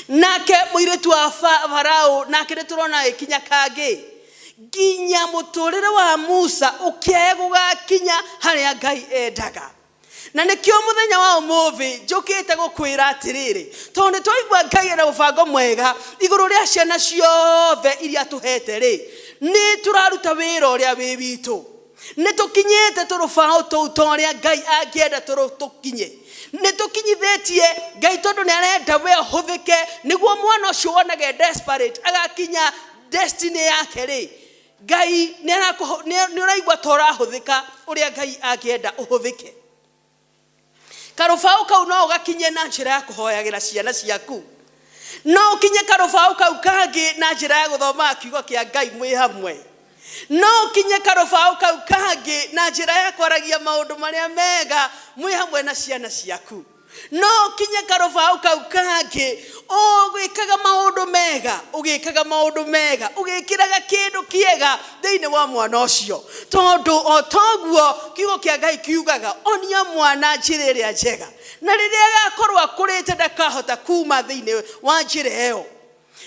nake mũirĩtu wa Farao nake nĩ tũrona agĩkinya kangĩ, nginya mũtũrĩre wa Musa ũkĩaya gũgakinya harĩa Ngai endaga. Na nĩkĩo mũthenya wa ũmũthĩ njũkĩte gũkwĩra atĩrĩrĩ, tondũ nĩ twaigua Ngai ena mũbango mwega igũrũ rĩa ciana ciothe iria tũhete rĩ, nĩ tũraruta wĩra ũrĩa wĩ witũ, nĩ tũkinyĩte tũrũbaũ tũu ta ũrĩa Ngai angĩenda tũkinye, nĩ tũkinyithĩtie Ngai, tondũ nĩ arenda we ũhũthĩke nĩguo mwana ũcio wonage desperate agakinya destiny yake rĩ. Ngai nĩ ũraigua ta ũrahũthĩka ũrĩa Ngai angĩenda ũhũthĩke. Karũbaũ kau no ũgakinye na njĩra ya kũhoyagĩra ciana ciaku, no ũkinye karũbaũ kau kangĩ na njĩra ya gũthomaga kiugo kĩa Ngai mwĩ hamwe, no ũkinye karũbaũ kau kangĩ na njĩra ya kwaragia maũndũ marĩa mega mwĩ hamwe na ciana ciaku, no ũkinye karũbaũ kau kangĩ ũgĩkaga maũndũ mega, ũgĩkaga maũndũ mega, ũgĩkĩraga kĩndũ kĩega thĩinĩ wa mwana ũcio, tondũ o toguo kiugo kĩa Ngai kiugaga, onia mwana njĩra ĩrĩa njega, na rĩrĩa agakorwo akũrĩte ndakahota kuma thĩinĩ wa njĩra ĩyo.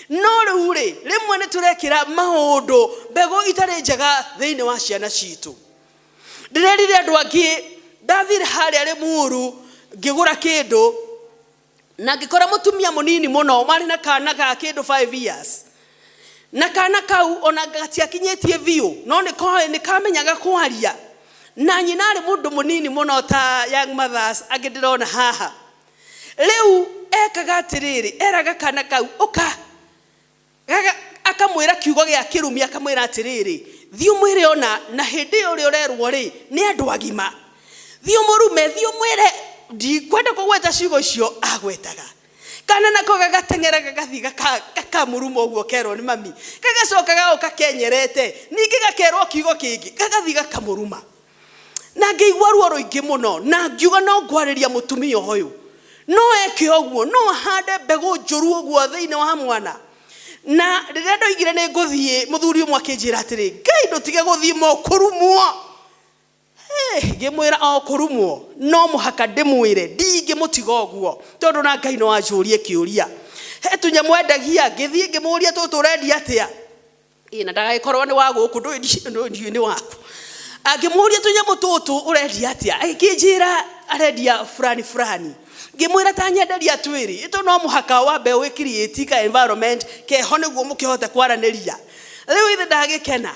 No rĩu rĩ, rĩmwe nĩ tũrekĩra maũndũ mbegũ itarĩ njega thĩinĩ wa ciana citũ. Ndĩrerire andũ angĩ, ndathire harĩa Rĩmuru ngĩgũra kĩndũ na ngĩkora mũtumia mũnini mũno warĩ na kana ga kĩndũ 5 years, na kana kau ona gatiakinyĩtie biũ, no nĩ koĩ, nĩ kamenyaga kwaria, na nyina arĩ mũndũ mũnini mũno ta young mothers angĩ ndĩrona haha. Rĩu ekaga atĩrĩrĩ, eraga kana kau ũka, akamwĩra kiugo gĩa kĩrumi, akamwĩra atĩrĩrĩ, thiĩ ũmwĩre ona na hĩndĩ ĩyo ũrĩa ũrerwo rĩ nĩ andũ agima, thiĩ ũmũrume, thiĩ ũmwĩre, ndikwenda kũgweta ciugo icio agwetaga. Kana nako gagateng'era gagathiĩ gakamũruma ũguo kerwo nĩ mami, gagacoka gagoka kenyerete, ningĩ gakerwo kiugo kĩngĩ, gagathiĩ gakamũruma. Na ngĩigua ruo rũingĩ mũno, na ngiuga no ngwarĩria mũtumia ũyũ, no eke ũguo, no ahande mbegũ njũru ũguo thĩinĩ wa mwana. Na rĩrĩa ndoigire nĩ ngũthiĩ, mũthuri ũmwe akĩnjĩra atĩrĩ, Ngai ndũtige gũthiĩ mũkũrumwo. Ngĩmwĩra o kũrumwo no mũhaka ndĩmwĩre, ndingĩmũtiga ũguo, tondũ na Ngai no anjũrie kĩũria. He tũnyamũ endagia, ngĩthiĩ ngĩmũria, tũtũ ũrendia atĩa? Ĩ na ndagagĩkorwo nĩ wa gũkũ, ndũĩ nĩ waku. Angĩmũria tũnyamũ tũtũ ũrendia atĩa, agĩkĩnjĩra arendia fulani fulani. Ngĩmwĩra ta nyenderia twĩrĩ ĩtũ, no mũhaka wambe wĩ create ka environment keho nĩguo mũkĩhote kwaranĩria. Rĩu ithe ndagĩkena.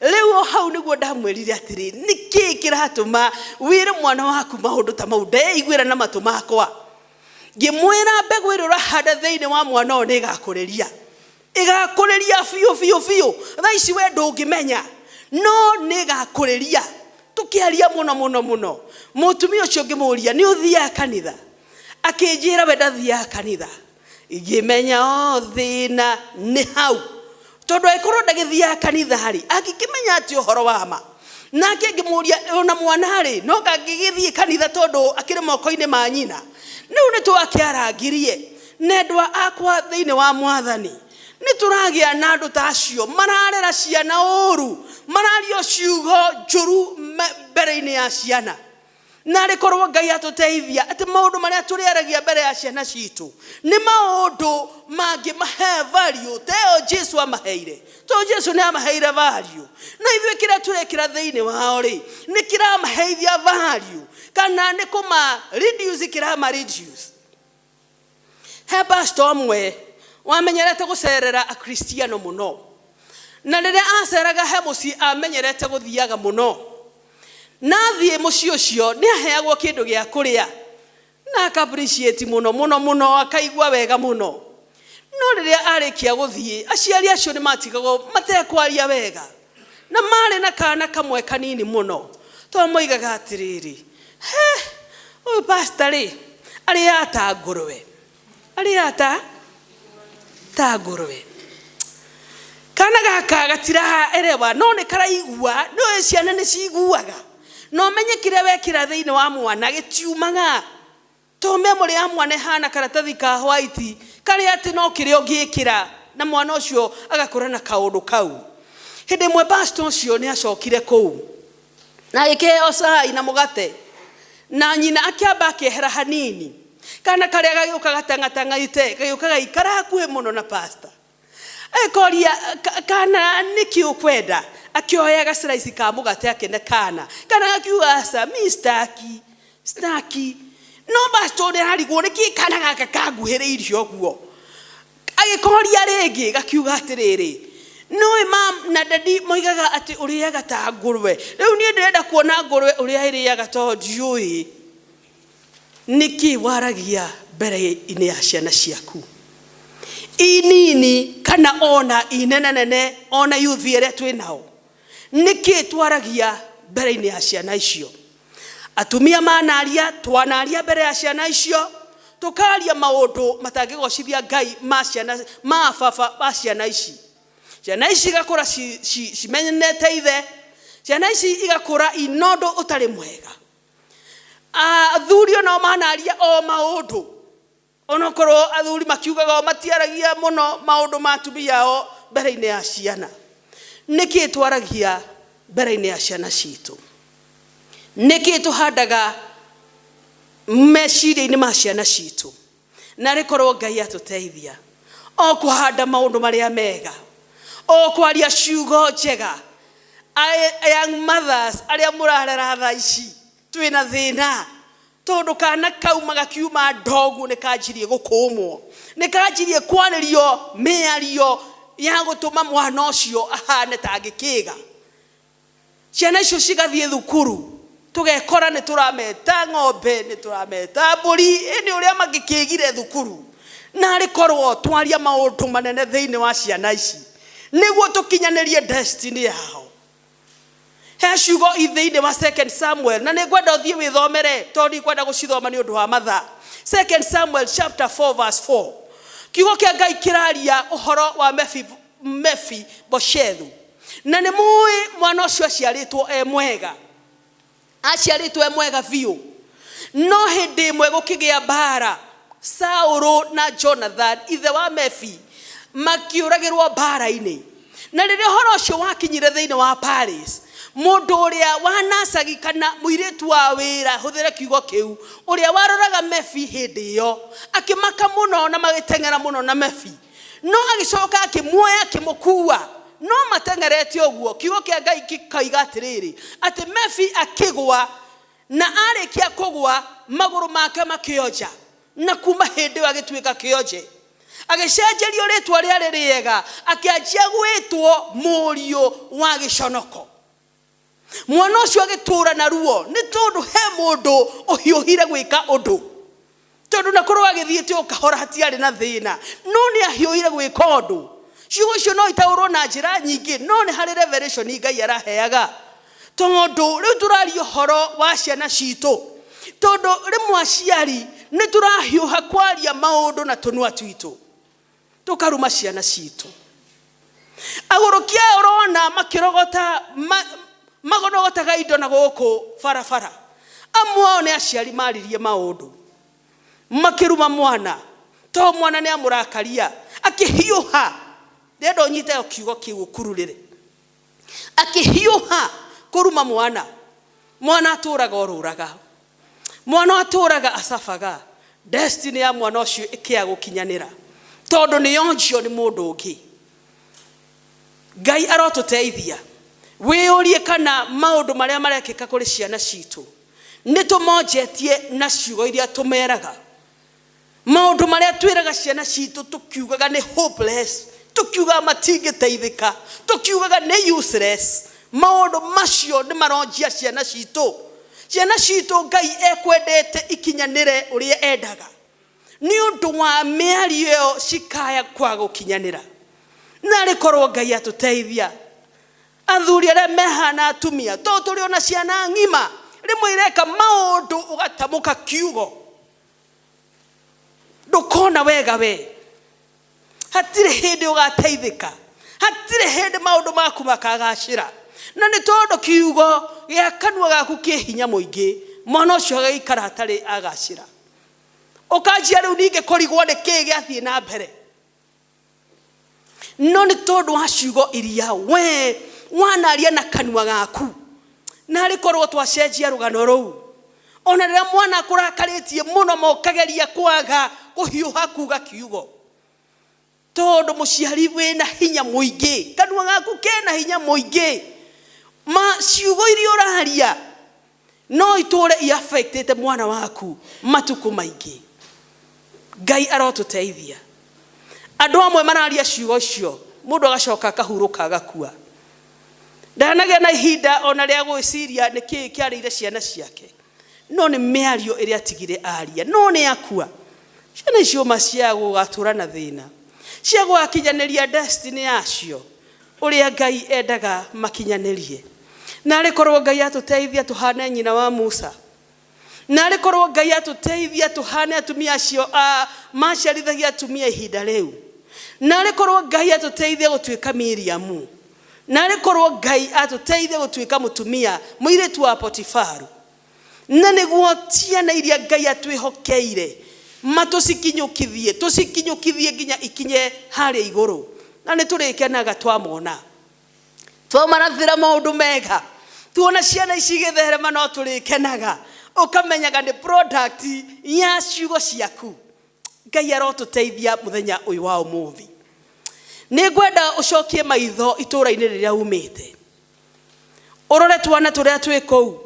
Rĩu o hau nĩguo ndamwĩrire atĩrĩ, nĩkĩ kĩratũma wĩre mwana waku maũndũ ta mau? Ndeiguĩra na matũ makwa. Ngĩmwĩra mbegũ ĩrĩa ũrahanda thĩinĩ wa mwana ũyũ nĩ ĩgakũrĩria, ĩgakũrĩria biũ biũ biũ. Thaa ici we ndũngĩmenya, no nĩ ĩgakũrĩria. Tũkĩaria mũno mũno mũno, mũtumia ũcio ngĩmũria, nĩ ũthiaga kanitha? Akĩnjĩra we ndathiaga kanitha. Ngĩmenya o thĩna nĩ hau, tondũ angĩkorwo ndagĩthiaga kanitha rĩ, angĩkĩmenya atĩ ũhoro wa ma? Nake ngĩmũria, ona mwana rĩ, no ngangĩgĩthiĩ kanitha tondũ akĩrĩ moko-inĩ ma nyina? Rĩu nĩ twakĩarangirie nendwa akwa thĩinĩ wa Mwathani. Nĩ tũragĩa na andũ ta acio mararera ciana ũru, mararia ciugo njũru mbere-inĩ ya ciana. Na arĩ korwo Ngai atũteithia atĩ maũndũ marĩa tũrĩaragia mbere ya ciana citũ nĩ maũndũ mangĩmahe value ta ĩyo Jesu amaheire, tondũ Jesu nĩ amaheire value. Na ithuĩ kĩrĩa tũrekĩra thĩinĩ wao rĩ, nĩ kĩramaheithia value kana nĩ kũma reduce kĩrama reduce? He pastor ũmwe wamenyerete gũcerera akristiano mũno, na rĩrĩa aceraga he mũciĩ amenyerete gũthiaga mũno, na athiĩ mũciĩ ũcio nĩ aheagwo kĩndũ gĩa kũrĩa na aka appreciate mũno mũno mũno, akaigua wega mũno. No rĩrĩa arĩkia gũthiĩ, aciari acio nĩ matigagwo matekwaria wega, na marĩ na kana kamwe kanini mũno, tondũ moigaga atĩrĩrĩ, he ũyũ pastor rĩ arĩaga ta ngũrwe, arĩaga ta ngũrwe. Kana gaka gatiraerewa, no nĩ karaigua, nĩũĩ ciana nĩ ciguaga, na ũmenye kĩrĩa wekĩra thĩinĩ wa mwana gĩtiumaga. To memory ya mwana ĩhana karatathi ka white karĩa atĩ no kĩrĩa ũngĩkĩra na mwana ũcio agakũra na kaũndũ kau. Hĩndĩ ĩmwe pastor ũcio nĩ acokire kũu na agĩkĩheo cai na mũgate, na nyina akĩamba akĩehera hanini. Kana karĩa gagĩũka gatang'atang'aite, gagĩũka gaikara hakuhĩ mũno na pastor. Akoria kana nĩkĩ ũkwenda, akĩoya gaciraici ka mũgate akĩne kana. Kana gakiuga aca, mi staki, staki. No pastor nĩ ararigwo nĩkĩ kana gaka kanguhĩrĩirie ũguo. Agĩkoria rĩngĩ gakiuga atĩrĩrĩ, nĩũĩ mam na daddy moigaga atĩ ũrĩaga ta ngũrwe. Rĩu niĩ ndĩrenda kuona ngũrwe ũrĩa ĩrĩaga tondũ ndiũĩ. Nĩkĩ waragia mbere-inĩ ya ciana ciaku? Inini kana ona inenenene, ona yuthi ĩrĩa twĩ nao, nĩkĩ twaragia mbere-inĩ ya ciana icio? Atumia manaria, twanaria mbere ya ciana icio, tũkaria maũndũ matangĩgocithia Ngai ma ciana, ma baba ma ciana ici. Ciana ici igakũra cimenete ithe, ciana ici igakũra ina ũndũ ũtarĩ mwega. Athuri onao manaria o maũndũ, onokorwo athuri makiugaga o matiaragia mũno maũndũ ma atumia ao mbere-inĩ ya ciana. Nĩkĩ twaragia mbere-inĩ ya ciana citũ? Nĩkĩ tũhandaga meciria-inĩ ma ciana citũ? Na rĩkorwo Ngai atũteithia o kũhanda maũndũ marĩa mega, o kwaria ciugo njega. Young mothers arĩa mũrarera thaa ici, twĩna thĩna tondũ kana kauma gakiuma ndoguo nĩ kanjirie gũkũmwo, nĩ kanjirie kwarĩrio mĩario ya gũtũma mwana ũcio ahane ta angĩkĩga. Ciana icio cigathiĩ thukuru, tũgekora nĩ tũrameta ng'ombe, nĩ tũrameta mbũri, ĩndĩ ũrĩa mangĩkĩgire thukuru. Na arĩ korwo twaria maũndũ manene thĩinĩ wa ciana ici, nĩguo tũkinyanĩrie destiny yao. He ciugo i thĩinĩ wa 2 Samuel, na nĩ ngwenda ũthiĩ wĩthomere, tondũ ndikwenda gũcithoma nĩ ũndũ wa mathaa. 2 Samuel chapter 4 verse 4. Kiugo kĩa Ngai kĩraria ũhoro wa Mefiboshethu. Na nĩ mũĩ mwana ũcio aciarĩtwo e mwega, aciarĩtwo e mwega biũ. No hĩndĩ ĩmwe gũkĩgĩa mbara, Saũlũ na Jonathan ithe wa Mefi makĩũragĩrwo mbara-inĩ. Na rĩrĩa ũhoro ũcio wakinyire thĩinĩ wa Paris, mũndũ ũrĩa wa nacagi kana mũirĩtu wa wĩra, hũthĩre kiugo kĩu, ũrĩa waroraga Mefi hĩndĩ ĩyo, akĩmaka mũno na magĩteng'era mũno na Mefi. No agĩcoka akĩmuoya akĩmũkua. No mateng'erete ũguo, kiugo kĩa Ngai gĩkoiga atĩrĩrĩ, atĩ Mefi akĩgwa, na arĩkia kũgwa magũrũ make makĩonja, na kuma hĩndĩ ĩyo agĩtuĩka kĩonje. Agĩcenjerio rĩtwa rĩarĩ rĩega, akĩanjia gwĩtwo mũriũ wa gĩconoko. Mwana ũcio agĩtũũra na ruo nĩ tondũ he mũndũ ũhiũhire gwĩka ũndũ. Tondũ na korwo agĩthiĩte o kahora hatiarĩ na thĩna, no nĩ ahiũhire gwĩka ũndũ. Ciugo icio no itaũrwo na njĩra nyingĩ, no nĩ harĩ revelation Ngai araheaga. Tondũ rĩu tũraria ũhoro wa ciana citũ, tondũ rĩmwe aciari nĩ tũrahiũha kwaria maũndũ na tũnua twitũ, tũkaruma ciana citũ. Agũrũki aya ũrona makĩrogota, magonogotaga indo na gũkũ barabara, amwe ao nĩ aciari maririe maũndũ, makĩruma mwana, to mwana nĩ amũrakaria, akĩhiũha. Ndĩrenda ũnyite o kiugo kĩu ũkururĩre. Akĩhiũha kũruma mwana, mwana atũraga orũraga, mwana atũraga acabaga, destiny ya mwana ũcio ĩkĩaga gũkinyanĩra tondũ nĩ yonjio nĩ mũndũ ũngĩ. Ngai arotũteithia. Wĩyũrie kana maũndũ marĩa marekĩka kũrĩ ciana citũ nĩ tũmonjetie na ciugo iria tũmeraga. Maũndũ marĩa twĩraga ciana citũ tũkiugaga nĩ hopeless, tũkiugaga matingĩteithĩka, tũkiugaga nĩ useless, maũndũ macio nĩ maronjia ciana citũ. Ciana citũ Ngai ekwendete ikinyanĩre ũrĩa endaga, nĩ ũndũ wa mĩario ĩyo cikaya kwaga gũkinyanĩra. Narĩ korwo Ngai atũteithia, athuri arĩa mehana atumia, tondũ tũrĩ ona ciana ng'ima rĩmwe ireka maũndũ ũgatamũka kiugo ndũkona wega we, hatirĩ hĩndĩ ũgateithĩka, hatirĩ hĩndĩ maũndũ maku makagacĩra. Na nĩ tondũ kiugo gĩa kanua gaku kĩ hinya mũingĩ, mwana ũcio agagĩikara hatarĩ agacĩra. Ũkanjia rĩu ningĩ kũrigwo nĩ kĩĩ gĩathiĩ na mbere, no nĩ tondũ wa ciugo iria we wanaria na kanua gaku. Narĩ korwo twacenjia rũgano rũu, ona rĩrĩa mwana akũrakarĩtie mũno ma ũkageria kwaga kũhiũha kuga kiugo, tondũ mũciari wĩna hinya mũingĩ, kanua gaku kena hinya mũingĩ, ma ciugo iria ũraria no itũre iaffectĩte mwana waku matukũ maingĩ. Ngai arotũteithia. Andũ amwe mararia ciugo icio, mũndũ agacoka akahurũka agakua, ndanagĩa na ihinda ona rĩa gwĩciria nĩ kĩĩ kĩarĩire ciana ciake, no nĩ mĩario ĩrĩa atigire aria, no nĩ akua. Ciana icio ma cia gũgatũra na thĩna, cia gũgakinyanĩria destiny yacio ũrĩa Ngai endaga makinyanĩrie. Narĩ korwo Ngai atũteithia tũhane nyina wa Musa, narĩ korwo Ngai atũteithia tũhane atumia acio a maciarithagia atumia ihinda rĩu, narĩ korwo Ngai atũteithia gũtuĩka Miriamu, narĩ korwo Ngai atũteithia gũtuĩka mũtumia mũirĩtu wa Potifaru, na nĩguo ciana iria Ngai atwĩhokeire matũcikinyũkithie, tũcikinyũkithie nginya ikinye harĩa igũrũ, na nĩ tũrĩkenaga twamona twamarathĩra maũndũ mega, tuona ciana ici igĩtherema no tũrĩkenaga, ũkamenyaga nĩ product ya ciugo ciaku. Ngai arotũteithia mũthenya ũyũ wa ũmũthĩ. Nĩ ngwenda ũcokie maitho itũũra-inĩ rĩrĩa umĩte, ũrore twana tũrĩa twĩ kũu,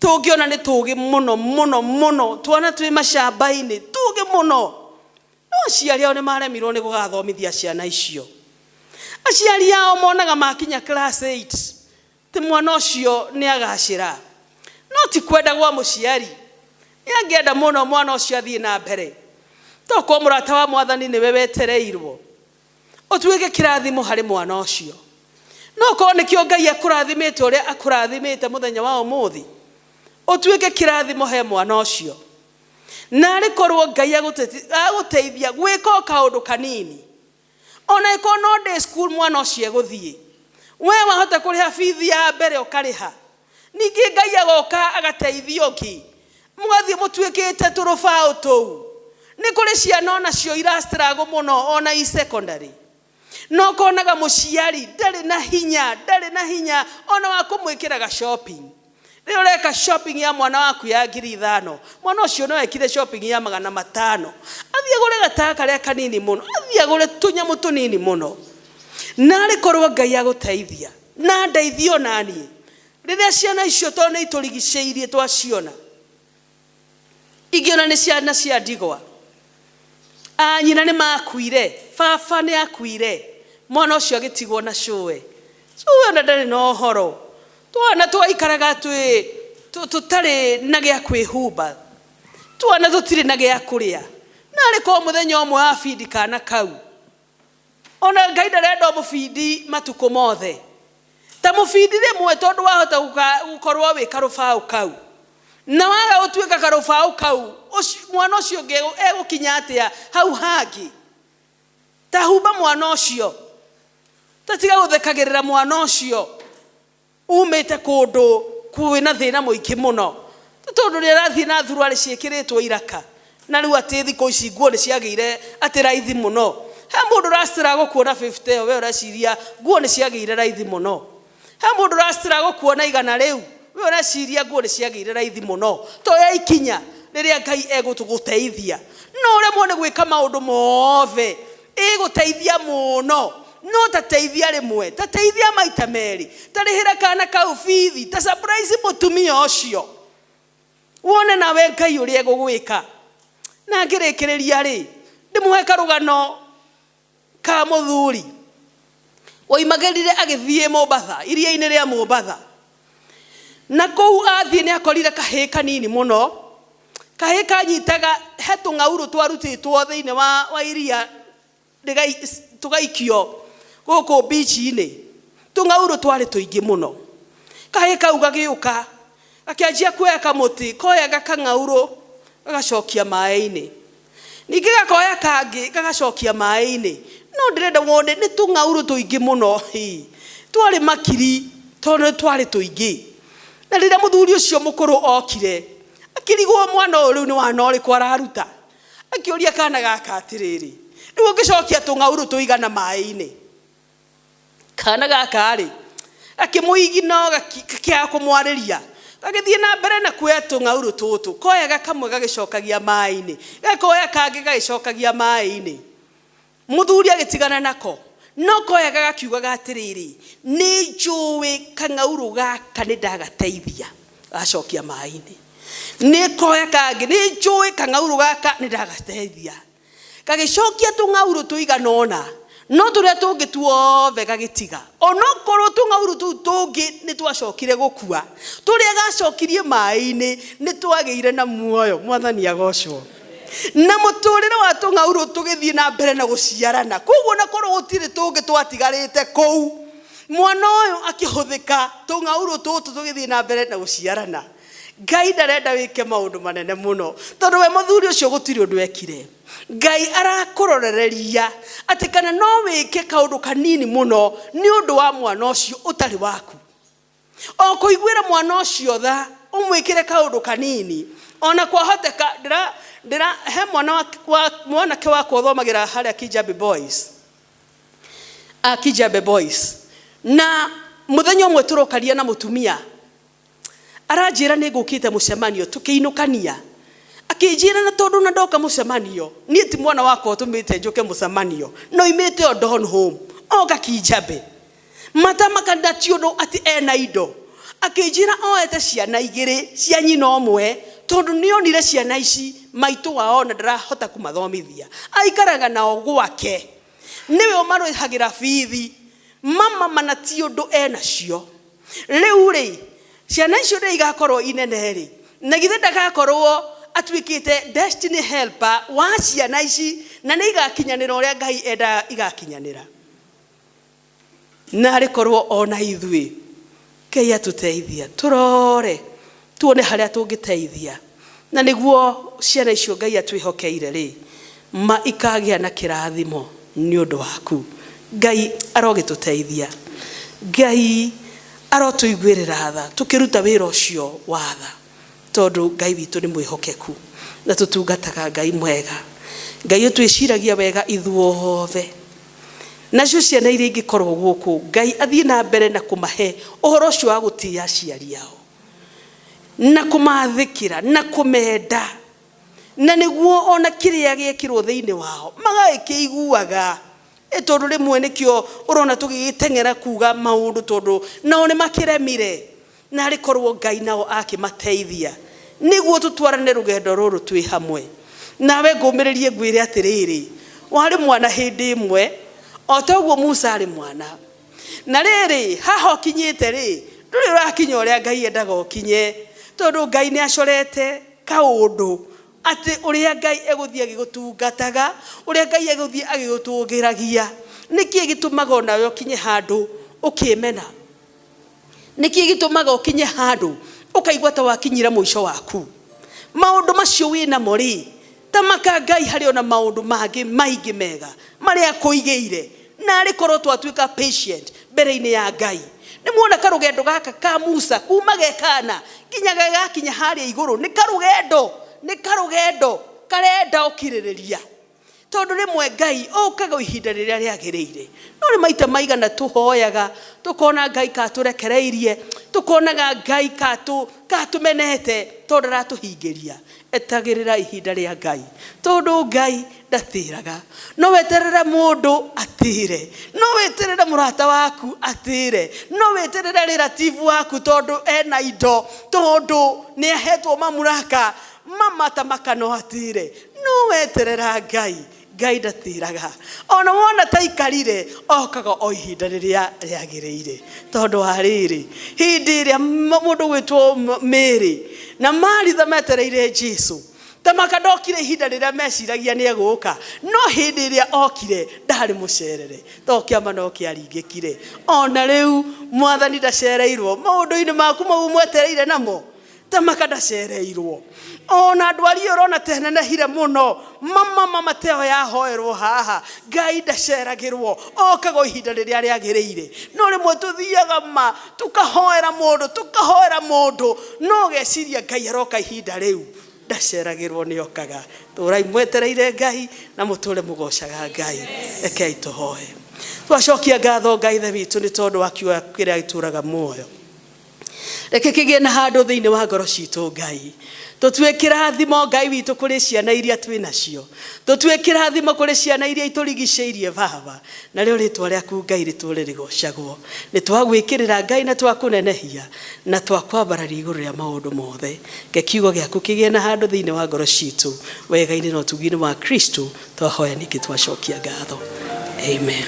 tũngĩona nĩ tũũgĩ mũno mũno mũno, twana twĩ macamba-inĩ tũũgĩ mũno, no aciari ao nĩ maremirwo nĩ gũgathomithia ciana icio. Aciari ao monaga makinya class 8 ti mwana ũcio nĩ agacĩra, no ti kwenda gwa mũciari. Nĩ angĩenda mũno mwana ũcio athiĩ na mbere, tokorwo mũrata wa mwathani nĩwe wetereirwo ũtuĩke kĩrathimo harĩ mwana ũcio. No korwo nĩkĩo Ngai akũrathimĩte ũrĩa akũrathimĩte mũthenya wa ũmũthĩ, ũtuĩke kĩrathimo he mwana ũcio. Narĩ korwo Ngai agũteithia gwĩka o kaũndũ kanini, ona ĩkorwo no day school mwana ũcio egũthiĩ, we wahota kũrĩha bithi ya mbere ũkarĩha, ningĩ Ngai agoka agateithia ũngĩ, mũgathiĩ mũtuĩkĩte tũrũbaũ tũu. Nĩ kũrĩ ciana onacio irastruggle mũno ona i secondary, no konaga mũciari ndarĩ na hinya, ndarĩ na hinya ona wa kũmwĩkĩraga shopping. Rĩrĩa ũreka shopping ya mwana waku ya 5,000, mwana ũcio no ekire shopping ya 500, athiĩ agũre gataga karĩa kanini mũno, athiĩ agũre tũnyamũ tũnini mũno. Narĩ korwo Ngai agũteithia na ndeithio naniĩ, rĩrĩa ciana icio tondũ nĩ itũrigicĩirie twaciona, ingĩona nĩ ciana cia ndigwa, a nyina nĩ makuire, baba nĩ akuire, mwana ũcio agĩtigwo na cũwe, cũwe ona ndarĩ na ũhoro, twana twaikaraga twĩ tũtarĩ na gĩa kwĩhumba, twana tũtirĩ na gĩa kũrĩa, narĩ korwo mũthenya ũmwe wa bindi kana kau, ona Ngai ndarenda ũmũbindi matukũ mothe, ta mũbindi rĩmwe, tondũ wahota gũkorwo wĩ karũbaũ kau, na waga gũtuĩka karũbaũ kau, mwana ũcio ũngĩ egũkinya atĩa hau hangĩ? Ta humba mwana ũcio, ta tiga gũthekagĩrĩra mwana ũcio umĩte kũndũ kwĩna thĩna mũingĩ mũno, tondũ nĩ arathiĩ na thuruarĩ ciĩkĩrĩtwo iraka, na rĩu atĩ thikũ ici nguo nĩ ciagĩire atĩ raithi mũno. He mũndũ ũracira gũkuona 50 ĩyo, we ũreciria nguo nĩ ciagĩire raithi mũno. He mũndũ ũracira gũkuona 100 rĩu, we ũreciria nguo nĩ ciagĩire raithi mũno. Toya ikinya rĩrĩa Ngai egũgũteithia, no ũremwo nĩ gwĩka maũndũ mothe, ĩgũteithia mũno, no ta teithia rĩmwe, ta teithia maita merĩ, ta rĩhĩra kana kau bithi, ta surprise mũtumia ũcio, wone nawe Ngai ũrĩa egũgwĩka. Na ngĩrĩkĩrĩria rĩ, ndĩmũhe karũgano ka mũthuri woimagĩrire agĩthiĩ Mombatha, iria-inĩ rĩa Mombatha. Na kũu athiĩ nĩ akorire kahĩĩ kanini mũno, kahĩĩ kanyitaga he tũng'aurũ twarutĩtwo thĩinĩ wa, wa iria tũgaikio gũkũ mbici-inĩ. Tũng'aurũ twarĩ tũingĩ mũno. Kahĩĩ kau gagĩũka, gakĩanjia kuoya kamũtĩ, koyaga kang'aurũ gagacokia maĩ-inĩ. Ningĩ gakoya kangĩ gagacokia maĩ-inĩ. No ndĩrenda wone nĩ tũng'aurũ tũingĩ mũno. Hi, twarĩ makiri tondũ nĩ twarĩ tũingĩ. Na rĩrĩa mũthuri ũcio mũkũrũ okire, akĩrigwo mwana ũyũ rĩu nĩ wana ũrĩkũ araruta. Akĩũria kana gaka atĩrĩrĩ, rĩu ũngĩcokia tũng'aurũ tũigana maĩ-inĩ? Kana gaka rĩ, gakĩmũigino gakĩaga kũmwarĩria. Gagĩthiĩ na mbere na kuoya tũng'aurũ tũtũ, koyaga kamwe gagĩcokagia maĩ-inĩ, gakoya kangĩ gagĩcokagia maĩ-inĩ. Mũthuri agĩtigana nako, no koyaga gakiugaga atĩrĩrĩ, nĩ njũĩ kang'aurũ gaka nĩ ndagateithia, gacokia maĩ-inĩ. Nĩ koya kangĩ, nĩ njũĩ kang'aurũ gaka nĩ ndagateithia. Gagĩcokia tũng'aurũ tũigana ũna, no tũrĩa tũngĩ tuothe gagĩtiga. Onokorwo tũng'aurũ tũu tũngĩ nĩ twacokire gũkua, tũrĩa gacokirie maĩ-inĩ nĩ twagĩire na muoyo. Mwathani agocwo. Na mũtũrĩre wa tũng'aurũ tũgĩthiĩ na mbere na gũciarana. Koguo na korwo gũtirĩ tũngĩ twatigarĩte kũu, mwana ũyũ akĩhũthĩka, tũng'aurũ tũtũ tũgĩthiĩ na mbere na gũciarana. Ngai ndarenda wĩke maũndũ manene mũno, tondũ we mũthuri ũcio gũtirĩ ũndũ ekire. Ngai arakũrorereria atĩ kana no wĩke kaũndũ kanini mũno nĩ ũndũ wa mwana ũcio ũtarĩ waku. O kũiguĩra mwana ũcio tha, ũmwĩkĩre kaũndũ kanini. Ona kwahoteka, ndĩra, ndĩra, he mwana wa, wa, mwanake wakwa ũthomagĩra harĩa Kijabe Boys. A Kijabe Boys. Na mũthenya ũmwe tũrokaria na mũtumia, aranjĩra nĩ ngũkĩte mũcemanio tũkĩinũkania akĩnjĩra na tondũ na ndoka mũcemanio niĩ ti mwana wakwa ũtũmĩte njũke mũcemanio no imĩte o Don home oka Kijabe matamaka na ti ũndũ atĩ ena indo akĩnjĩra oete ciana igĩrĩ cia nyina ũmwe tondũ nĩonire ciana ici maitũ wao na ndarahota kũmathomithia aikaraga nao gwake nĩwe ũmarĩhagĩra bithi mama mana ti ũndũ enacio Rĩu rĩ, ciana icio rĩrĩa igakorwo inene rĩ, na githĩ ndagakorwo atuĩkĩte destiny helper wa ciana ici, na nĩ igakinyanĩra ũrĩa Ngai endaga igakinyanĩra. Na arĩ korwo ona ithuĩ Ngai atũteithia tũrore tuone harĩa tũngĩteithia, na nĩguo ciana icio Ngai atwĩhokeire rĩ, ma ikagĩa na kĩrathimo nĩ ũndũ waku. Ngai arogĩtũteithia, Ngai arotũiguĩrĩra tha tũkĩruta wĩra ũcio wa tha, tondũ Ngai witũ nĩ mwĩhokeku na tũtungataga Ngai mwega, Ngai ũtwĩciragia wega ithuothe. Nacio ciana iria ingĩkorwo gũkũ, Ngai athiĩ na mbere na kũmahe ũhoro ũcio wa gũtĩa aciari ao, na kũmathĩkĩra, na kũmenda, na nĩguo ona kĩrĩa gĩekĩrwo thĩinĩ wao magagĩkĩiguaga. Ĩ tondũ rĩmwe nĩkĩo ũrona tũgĩgĩteng'era kuga maũndũ tondũ nao nĩ makĩremire. Na arĩ korwo Ngai nao akĩmateithia nĩguo tũtwarane rũgendo rũrũ twĩ hamwe. Nawe ngũmĩrĩrie ngwĩre atĩrĩrĩ, warĩ mwana hĩndĩ ĩmwe, o ta ũguo Musa arĩ mwana. Na rĩrĩ, haha ũkinyĩte rĩ, ndũrĩ ũrakinya ũrĩa Ngai endaga ũkinye, tondũ Ngai nĩ acorete kaũndũ atĩ ũrĩa Ngai egũthiĩ agĩgũtungataga, ũrĩa Ngai egũthiĩ agĩgũtũgĩragia. Nĩkĩ gĩtũmaga onawe ũkinye handũ ũkĩmena? Nĩkĩ gĩtũmaga ũkinye handũ ũkaigua ta wakinyire mũico waku? Maũndũ macio wĩ namo rĩ, ta maka Ngai harĩ ona maũndũ mangĩ maingĩ mega marĩa akũigĩire. Na arĩ korwo twatuĩka patient mbere-inĩ ya Ngai. Nĩ muona karũgendo gaka ka Musa kuma ge kana nginya gagakinya harĩa igũrũ, nĩ karũgendo, nĩ karũgendo karenda ũkirĩrĩria. Tondũ rĩmwe Ngai okaga o ihinda rĩrĩa rĩagĩrĩire. No nĩ maita maigana tũhoyaga tũkona Ngai katũrekereirie, tũkonaga Ngai katũmenete tondũ ndaratũhingĩria. Etagĩrĩra ihinda rĩa Ngai, tondũ Ngai ndatĩraga. No weterere mũndũ atĩre, no weterere mũrata waku atĩre, no weterere relative waku tondũ ena indo, tondũ nĩ ahetwo mamulaka. Mama ta makano atire no weterera Ngai. Ngai ndatiraga ona wona taikarire okaga o ihinda rĩrĩa rĩagĩrĩire. Tondũ wa rĩrĩ, hĩndĩ ĩrĩa mũndũ gwĩtwo Mary na Maritha metereire Jesu, tamaka ndokire ihinda rĩrĩa meciragia nĩ egũka, no hĩndĩ ĩrĩa okire ndarĩ mũcerere, to kĩama no kĩaringĩkire. Ona rĩu Mwathani ndacereirwo maũndũ-inĩ maku mau mwetereire namo, tamaka ndacereirwo. Ona ndwari ĩyo ũrona tenenehire mũno, mama mama teo yahoerwo haha, Ngai ndaceragĩrwo, okaga ihinda rĩrĩa rĩagĩrĩire. No rĩmwe tũthiaga ma tũkahoera mũndũ, tũkahoera mũndũ, no ũgeciria Ngai aroka ihinda rĩu, ndaceragĩrwo nĩ okaga. Tũrai mwetereire Ngai na mũtũre mũgocaga Ngai. Rekei tũhoe. Twacokia ngatho Ngai Ithe witũ nĩ tondũ wa kiugo kĩrĩa gĩtũraga muoyo. Reke kĩgĩe na handũ thĩinĩ wa ngoro citũ Ngai. Tũtue kĩrathimo Ngai witũ kũrĩ ciana iria twĩ nacio. Tũtue kĩrathimo kũrĩ ciana iria itũrigicĩirie Baba. Narĩo rĩtwa rĩaku Ngai rĩtũre rĩgocagwo. Nĩ twagwĩkĩrĩra Ngai na twakũnenehia na twakwambararia igũrũ rĩa maũndũ mothe. Reke kiugo gĩaku kĩgĩe na handũ thĩinĩ wa ngoro citũ. Wega-inĩ na ũtugi-inĩ wa Kristo twahoya ningĩ twacokia ngatho. Amen.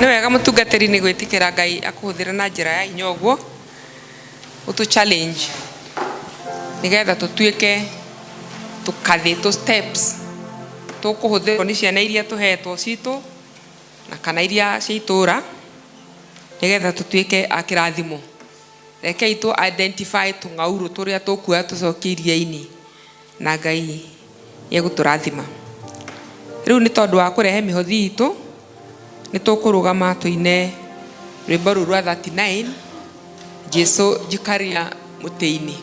Nĩ wega mũtungatĩri nĩ gwĩtĩkĩra Ngai akũhũthĩre na njĩra ya hinya ũguo, ũtũ challenge nĩgetha tũtuĩke tũkathĩ tũ steps tũkũhũthĩrwo nĩ ciana iria tũhetwo citũ na kana iria cia itũra nĩgetha tũtuĩke a kĩrathimo. Rekei tũ identify tũng'aurũ tũrĩa tũkuoya tũcokie iria-inĩ na Ngai nĩegũtũrathima. Rĩu nĩ tondũ wa kũrehe mĩhothi itũ nĩ tũkũrũgama tũine rwĩmbo rũu rwa 39 Jesu njikaria mũtĩ-inĩ.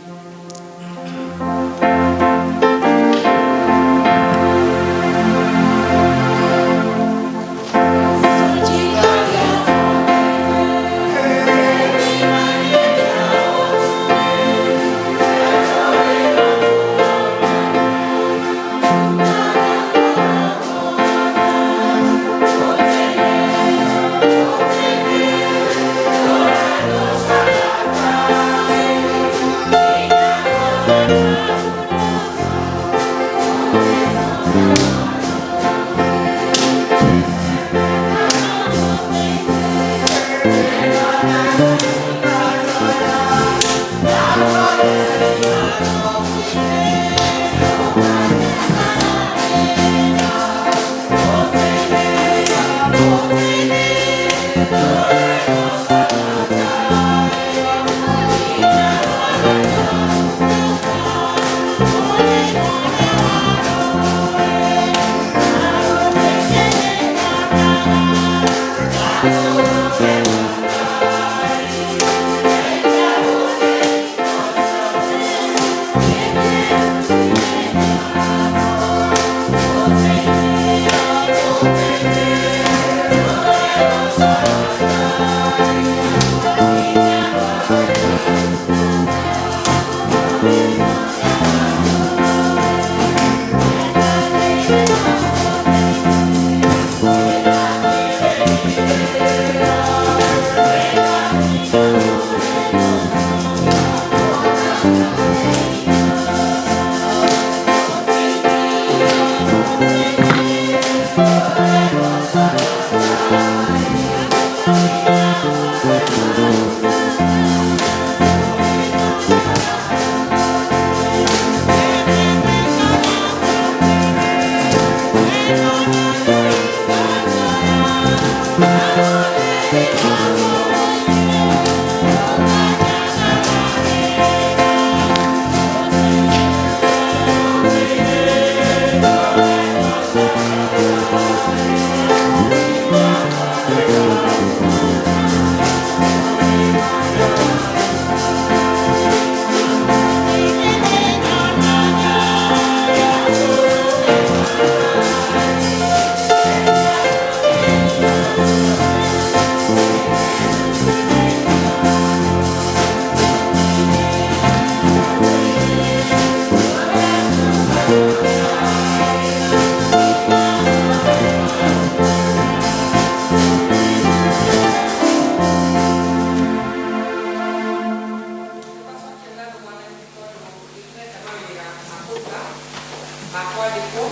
Ma kwandĩkwo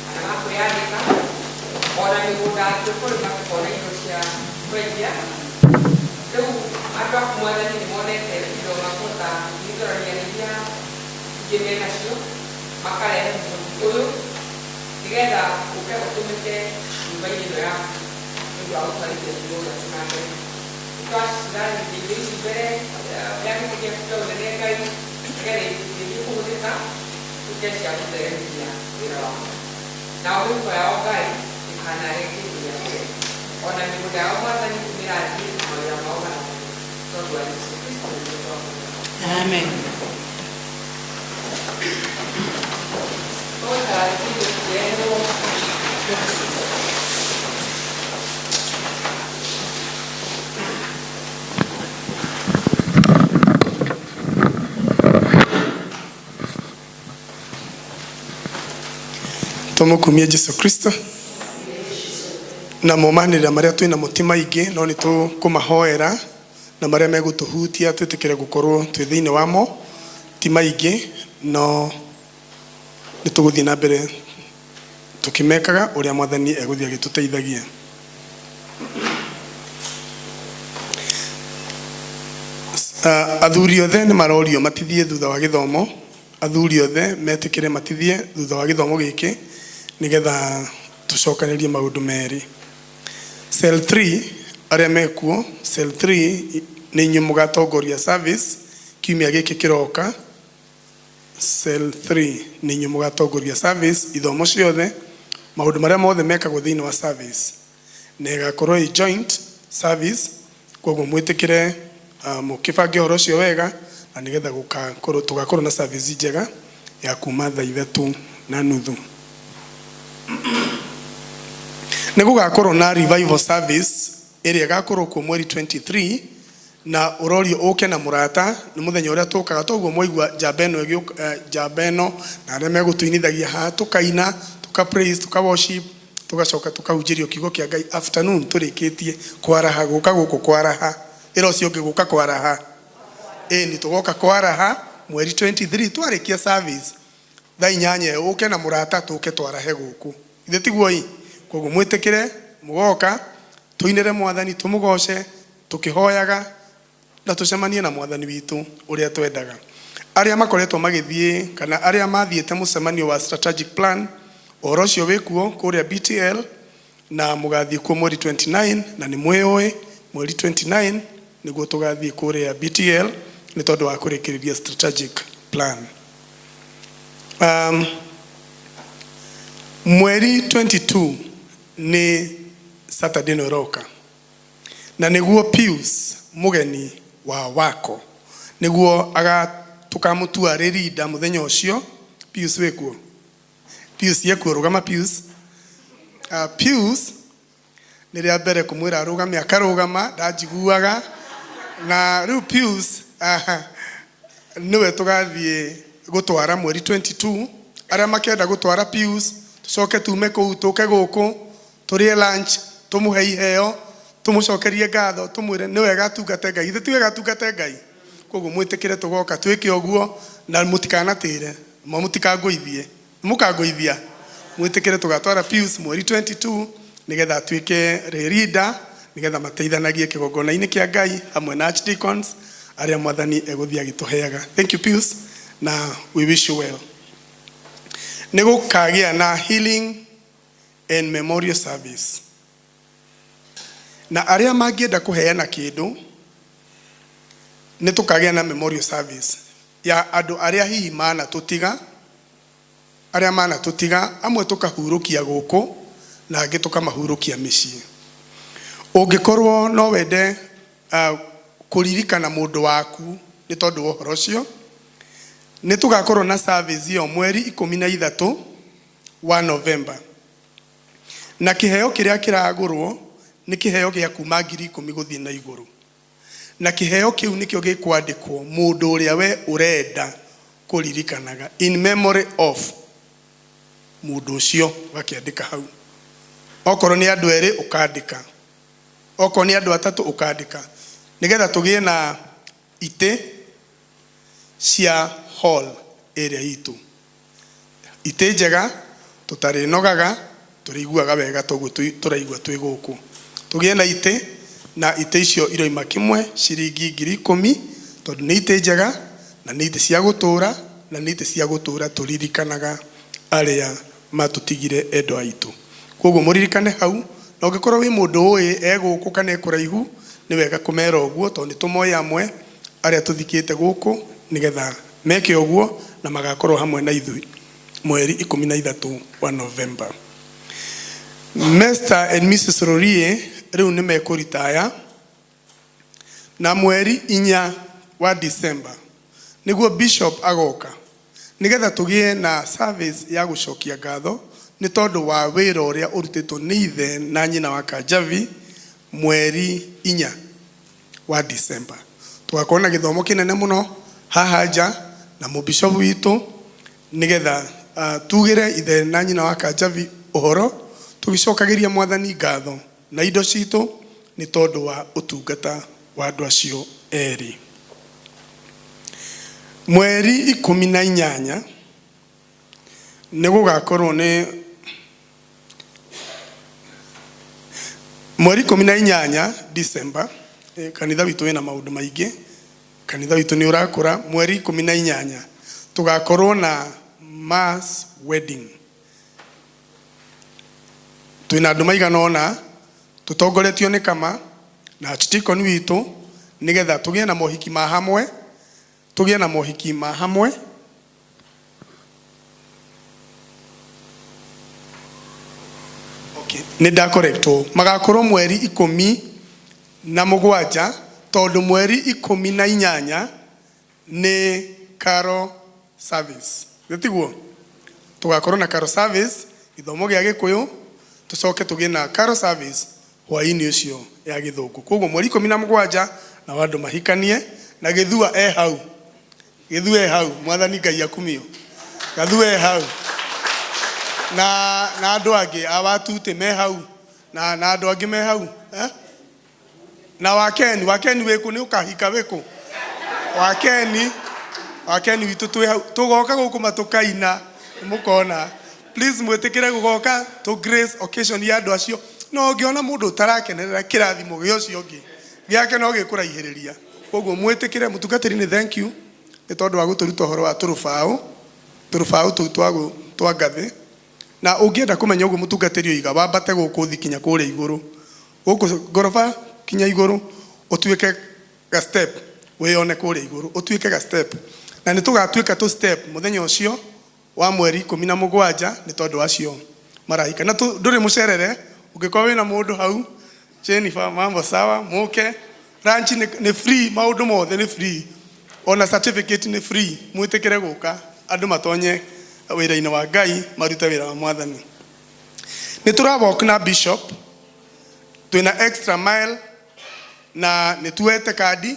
kana ma kwĩyandĩka ona mĩgũnda tũkũrĩma tũkona indo cia kwendia. Rĩu andũ aku Mwathani nĩ monete indo makũhota kũnyitũrania na iria ingĩ menacio, makarehe mũhothi ũyũ nĩgetha ũke ũtũmĩke nyũmba-inĩ ĩno yaku nĩ ũndũ wa gũtwarithia kiugo gĩaku na mbere. Twacirathithia indo ici mbere ya gĩtĩ gĩaku kĩa ũnene Ngai, nĩgetha ingĩthiĩ kũhũthĩka ituĩke cia gũtheremia wĩra waku. Nao mĩhuko yao Ngai ndĩkanage kĩndũ gĩa kũrĩa, ona mĩgũnda yao Mwathani ũmĩrathime na mawĩra mao marathime, tondũ wa Jesũ Kristo nĩguo twahoya. Amen. Tũgũikara indo cikĩrehwo. Tũmũkumie Jesu Kristo. Na momanĩrĩra marĩa twĩ namo ti maingĩ, no nĩ tũkũmahoera na marĩa megũtũhutia twĩtĩkĩre gũkorwo twĩ thĩinĩ wamo ti maingĩ, no nĩ tũgũthiĩ na mbere tũkĩmekaga ũrĩa Mwathani egũthiĩ agĩtũteithagia. Athuri othe nĩ marorio matithie thutha wa gĩthomo. Athuri othe metĩkĩre matithie thutha wa gĩthomo gĩkĩ nĩgetha tũcokanĩrie maũndũ merĩ. Cell 3 arĩa mekuo, cell 3 nĩ inyuĩ mũgatongoria service kiumia gĩkĩ kĩroka. Cell 3 nĩ inyuĩ mũgatongoria service, ithomo ciothe, maũndũ marĩa mothe mekagwo thĩinĩ wa service, na ĩgakorwo ĩ joint service. Koguo mwĩtĩkĩre mũkĩbange ũhoro ũcio wega, na nĩgetha gũgakorwo tũgakorwo na service njega ya kuma thaa 3:30. Nĩ gũgakorwo na revival service ĩrĩa ĩgakorwo kuo mweri 23, na ũrorio ũke na mũrata. Nĩ mũthenya ũrĩa tũkaga toguo mwaigua njamba ĩno ĩgĩũka, njamba ĩno na arĩa megũtũinithagia haha, tũkaina, tũka praise, tũka worship, tũgacoka tũkahunjĩrio kiugo kĩa Ngai afternoon tũrĩkĩtie kwaraha gũka gũkũ kwaraha ĩra ũcio ũngĩ gũka kwaraha. Ĩni tũgoka kwaraha mweri 23 twarĩkia service thaa 8 ĩyo, ũke na mũrata tũke twarahe gũkũ, ithe tiguo ĩ? Koguo mwĩtĩkĩre mũgoka tũinĩre Mwathani, tũmũgoce tũkĩhoyaga na tũcemanie na Mwathani witũ ũrĩa twendaga. Arĩa makoretwo magĩthiĩ kana arĩa mathiĩte mũcemanio wa strategic plan, ũhoro ũcio wĩkuo kũrĩa BTL, na mũgathiĩ kuo mweri 29, na nĩ mwĩũĩ mweri 29 nĩguo tũgathiĩ kũrĩa BTL nĩ tondũ wa kũrĩkĩrĩria strategic plan. Mweri 22 nĩ Saturday ĩno ĩroka, na nĩguo Pius mũgeni wa wako nĩguo tũkamũtua rĩrinda mũthenya ũcio. Pius wĩkuo? Pius yekuo, rũgama Pius. Pius nĩ rĩa mbere kũmwĩra arũgame akarũgama, ndanjiguaga. Na rĩu Pius nĩwe tũgathiĩ gũtwara mweri 22. Arĩa makenda gũtwara Pius, tũcoke tume kũu tũke gũkũ tũrĩe lunch, tũmũhe iheo, tũmũcokerie ngatho, tũmwĩre nĩ wega atungate Ngai. Ithe ti wega atungate Ngai? Koguo mwĩtĩkĩre tũgoka twĩke ũguo, na mũtikanatĩre ma mũtikangũithie, mũkangũithia. Mwĩtĩkĩre tũgatwara Pius mweri 22 nĩgetha atuĩke rĩrinda, nĩgetha mateithanagie kĩgongona-inĩ kĩa Ngai hamwe na archdeacons arĩa Mwathani egũthiĩ agĩtũheaga. Thank you Pius, na we wish you well. Nĩ gũkagĩa na healing and memorial service, na arĩa mangĩenda kũheana kĩndũ, nĩ tũkagĩa na memorial service ya andũ arĩa hihi manatũtiga, arĩa manatũtiga, amwe tũkahurũkia gũkũ na angĩ tũkamahurũkia mĩciĩ. Ũngĩkorwo no wende kũririkana mũndũ waku nĩ tondũ wa ũhoro ũcio, nĩ tũgakorwo na service ĩyo mweri 13 wa November, na kĩheo kĩrĩa kĩragũrwo nĩ kĩheo gĩa kuma 10,000 gũthiĩ na igũrũ, na kĩheo kĩu nĩkĩo gĩkwandĩkwo mũndũ ũrĩa we ũrenda kũririkanaga, in memory of mũndũ ũcio, ũgakĩandĩka hau. Okorwo nĩ andũ erĩ ũkandĩka, okorwo nĩ andũ atatũ ũkandĩka, nĩgetha tũgĩe na itĩ cia hall ĩrĩa itũ. Itĩ njega, tũtarĩnogaga, tũrĩiguaga wega toguo tũraigua twĩ gũkũ. Tũgĩe na itĩ, na itĩ icio iroima kĩmwe ciringi 10,000, tondũ nĩ itĩ njega, na nĩ itĩ cia gũtũũra, na nĩ itĩ cia gũtũũra tũririkanaga arĩa matũtigire endwa aitũ. Kwoguo mũririkane hau, na ũngĩkorwo wĩ mũndũ ũĩ e gũkũ kana e kũraihu, nĩ wega kũmera ũguo, tondũ nĩ tũmoĩ amwe arĩa tũthikĩte gũkũ, nĩgetha meke ũguo na magakorwo hamwe na ithuĩ mweri 13 wa Novemba. Mr and Mrs Rorie rĩu nĩ mekũritaya, na mweri 4 wa December nĩguo Bishop agoka nĩgetha tũgĩe na service ya gũcokia ngatho nĩ tondũ wa wĩra ũrĩa ũrutĩtwo nĩ ithe na nyina wa Kanjavi mweri 4 wa December. Tũgakorwo na gĩthomo kĩnene mũno haha nja na mũbishop witũ nĩgetha tugĩre ithe na nyina wa Kanjavi ũhoro tũgĩcokagĩria mwathani ngatho na indo citũ nĩ tondũ wa ũtungata wa andũ acio erĩ. Mweri 18 nĩ gũgakorwo nĩ mweri 18 December, kanitha witũ wĩna maũndũ maingĩ, kanitha witũ nĩ ũrakũra. Mweri 18 tũgakorwo na mass wedding, twĩna andũ maigana ũna tũtongoretio nĩ kama na archdeacon witũ nĩgetha tũgĩe na mohiki ma hamwe, tũgĩe na mohiki ma hamwe. Okay, nĩ ndakorektwo magakorwo mweri 17 tondũ mweri 18 nĩ carol service, nĩ tiguo? Tũgakorwo na carol service, gĩthomo gĩa Gĩkũyũ, tũcoke tũgĩe na carol service hwaĩ-inĩ ũcio ya Gĩthũngũ. Koguo mweri 17 nao andũ mahikanie na Gĩthua e hau, Gĩthua e hau, mwathani Ngai akumio, Gathua e hau na andũ angĩ a Watutĩ me hau na andũ angĩ me hau, eh? Na wakeni, wakeni wĩkũ? Nĩ ũkahika wĩkũ? Wakeni, wakeni witũ twĩ hau, tũgoka gũkũ matũkaina, mũkona. Please mwĩtĩkĩre gũgoka tũ grace occasion ya andũ acio. No ũngĩona mũndũ ũtarakenerera kĩrathimo gĩa ũcio ũngĩ, gĩake no gĩkũraihĩrĩria. Koguo mwĩtĩkĩre, mũtungatĩri nĩ thank you nĩ tondũ wa gũtũruta ũhoro wa tũrũbaũ, tũrũbaũ tũu twa ngathĩ. Na ũngĩenda kũmenya ũguo mũtungatĩri oiga, wambate gũkũ ũthiĩ kinya kũrĩa igũrũ. Gũkũ ngoroba kinya igũrũ, ũtuĩke ga step, wĩyone kũrĩa igũrũ, ũtuĩke ga step. Na nĩ tũgatuĩka tũ step mũthenya ũcio wa mweri 17 nĩ tondũ acio marahika. Na ndũrĩ mũcerere, ũngĩkorwo wĩna mũndũ hau, Jennifer, mambo sawa, mũke. Lunch nĩ free, maũndũ mothe nĩ free. Ona certificate nĩ free, mwĩtĩkĩre gũka, andũ matonye wĩra-inĩ wa Ngai, marute wĩra wa mwathani. Nĩ tũra walk na bishop, twĩna extra mile, na nĩ tuoete kandi,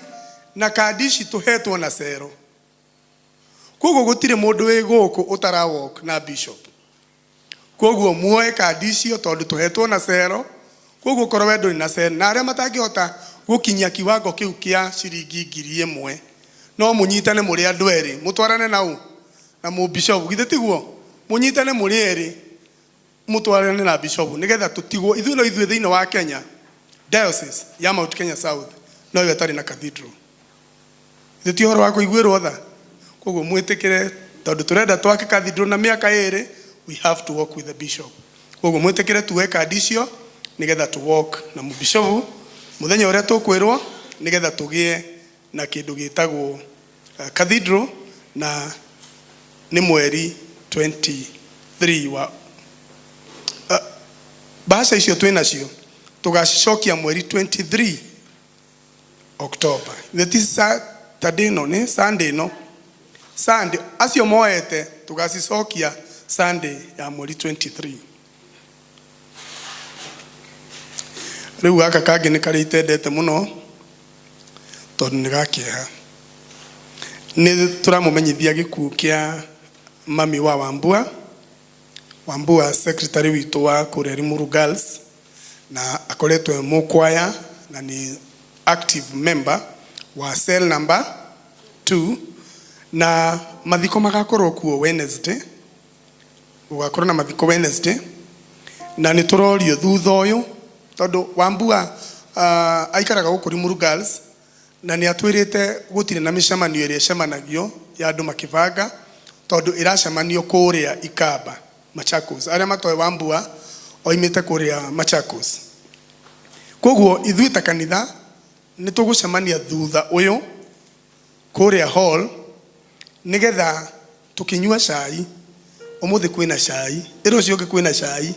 na kandi ici tũhetwo na cero. Koguo gũtirĩ mũndũ wĩ gũkũ ũtara walk na bishop. Koguo muoe kandi icio tondũ tũhetwo na cero, koguo korwo we ndũrĩ na cero, na arĩa matangĩhota gũkinyia kiwango kĩu kĩa ciringi 1,000, no mũnyitane mũrĩ andũ erĩ, mũtwarane na ũ? Na mũbishopu, githĩ tiguo? Mũnyitane mũrĩ erĩ, mũtwarane na bishopu, nĩgetha tũtigwo, ithuĩ no ithuĩ thĩinĩ wa Kenya, diocese ya Mount Kenya South, no yo ĩtarĩ na cathedral. Githĩ ti ũhoro wa kũiguĩrwo tha? Koguo mwĩtĩkĩre, tondũ tũrenda twake cathedral na mĩaka ĩrĩ, we have to walk with the bishop. Koguo mwĩtĩkĩre tuoe kandi icio, nĩgetha tũ walk na mũbishopu, mũthenya ũrĩa tũkwĩrwo, nĩgetha tũgĩe na kĩndũ gĩtagwo cathedral, na nĩ mweri 23 wa bahasha icio twĩ nacio tũgacicokia mweri 23 October. Nĩ ti Saturday ĩno, nĩ Sunday ĩno. Sunday, acio moete tũgacicokia Sunday ya mweri 23. Rĩu gaka kangĩ nĩ karĩa itendete mũno tondũ nĩ ga kĩeha. Nĩ tũramũmenyithia gĩkuũ kĩa mami wa Wambua, Wambua secretary witũ wa kũrĩa Limuru Girls, na akoretwo e mũkwaya na nĩ active member wa cell number 2, na mathiko magakorwo kuo Wednesday. Gũgakorwo na mathiko Wednesday na nĩ tũrorio thutha ũyũ tondũ Wambua uh, aikaraga gũkũ Limuru Girls na nĩ atwĩrĩte gũtirĩ na mĩcemanio ĩrĩa ĩcemanagio ya andũ makĩbanga tondũ ĩracemanio kũrĩa Ikamba Machakos. Arĩa matoĩ Wambua oimĩte kũrĩa Machakos. Koguo ithuĩ ta kanitha nĩ tũgũcemania thutha ũyũ kũrĩa hall nĩgetha tũkĩnyua cai ũmũthĩ kwĩna cai ĩra ũcio ũngĩ kwĩna cai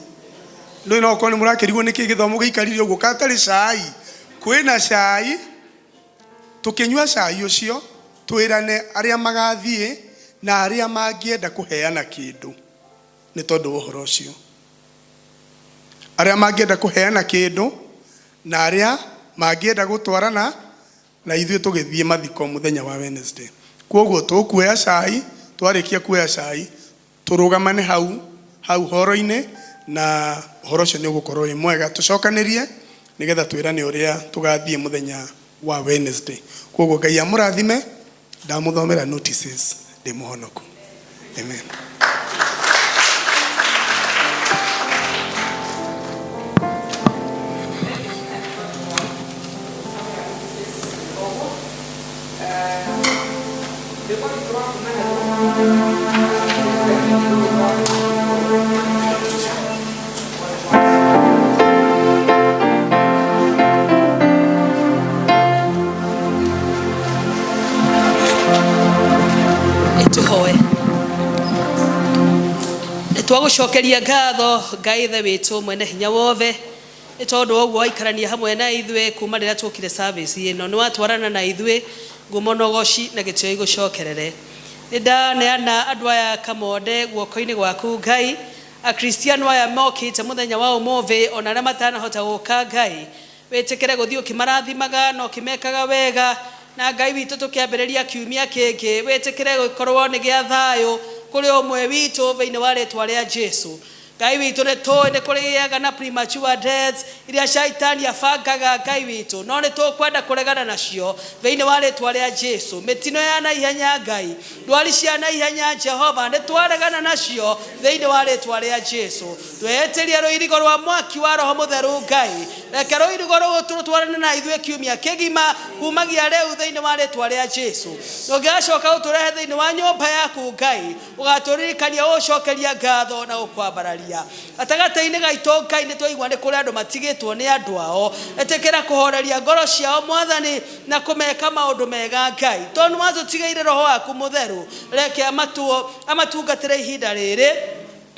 ndũĩ no ũkorwo nĩ mũrakĩrigwo nĩkĩ gĩthomo gĩikarire ũguo katarĩ cai kwĩna cai tũkĩnyua cai ũcio twĩrane arĩa magathiĩ na arĩa mangĩenda kũheana kĩndũ nĩ tondũ wa ũhoro ũcio arĩa mangĩenda kũheana kĩndũ na arĩa mangĩenda gũtwarana na ithuĩ tũgĩthiĩ mathiko mũthenya wa Wednesday. Kwoguo tũkuoya cai, twarĩkia kuoya cai, tũrũgamane hau hau horo-inĩ na ũhoro ũcio nĩ ũgũkorwo wĩ mwega. Tũcokanĩrie nĩgetha twĩrane ũrĩa tũgathiĩ mũthenya wa Wednesday. Kwoguo Ngai amũrathime, ndamũthomera notices ndĩ mũhonoku. Amen. Nĩtũhoe. Nĩtwagũcokeria ngatho Ngai Ithe witũ mwene hinya wothe nĩ tondũ wa ũguo waikarania hamwe na ithuĩ kuma rĩrĩa tuokire service ĩno. Nĩ watwarana na ithuĩ, ngumo na ũgoci na gĩtĩo igũcokerere. Nĩ ndaneana andũ aya Kamonde guoko-inĩ gwaku Ngai, Akristiano aya mokĩte mũthenya wa ũmũthĩ ona arĩa matanahota gũka Ngai, Wĩtĩkĩre gũthiĩ ũkĩmarathimaga na ũkĩmekaga wega, na Ngai witũ tũkĩambĩrĩria kiumia kĩngĩ, wĩtĩkĩre gĩkorwo nĩ gĩa thayũ kũrĩ o ũmwe witũ thĩinĩ wa rĩtwa rĩa Jesu. Ngai witũ nĩ tũĩ nĩ kũrĩgĩaga na premature deaths iria shaitani abangaga Ngai witũ, no nĩ tũkwenda kũregana nacio thĩinĩ wa rĩtwa rĩa Jesu. Mĩtino ya naihenya Ngai, ndwari cia naihenya Jehova, nĩ twaregana nacio thĩinĩ wa rĩtwa rĩa Jesu. Twĩtĩrie rũirigo rwa mwaki wa Roho Mũtheru Ngai. Reke rũirigo rũu rũtwarane na ithuĩ kiumia kĩgima kumagia rĩu thĩinĩ wa rĩtwa rĩa Jesu. Ũngĩgacoka ũtũrehe thĩinĩ wa nyũmba yaku Ngai, ũgatũririkania gũgũcokeria ngatho na gũkwambararia. Gatagatĩ-inĩ gaitũ Ngai nĩ twaigua nĩ kũrĩ andũ matigĩtwo nĩ andũ ao. Ĩtĩkĩra kũhoreria ngoro ciao Mwathani na kũmeka maũndũ mega Ngai. Tondũ nĩ watũtigĩire Roho waku Mũtheru, reke amatungatĩre ihinda rĩrĩ.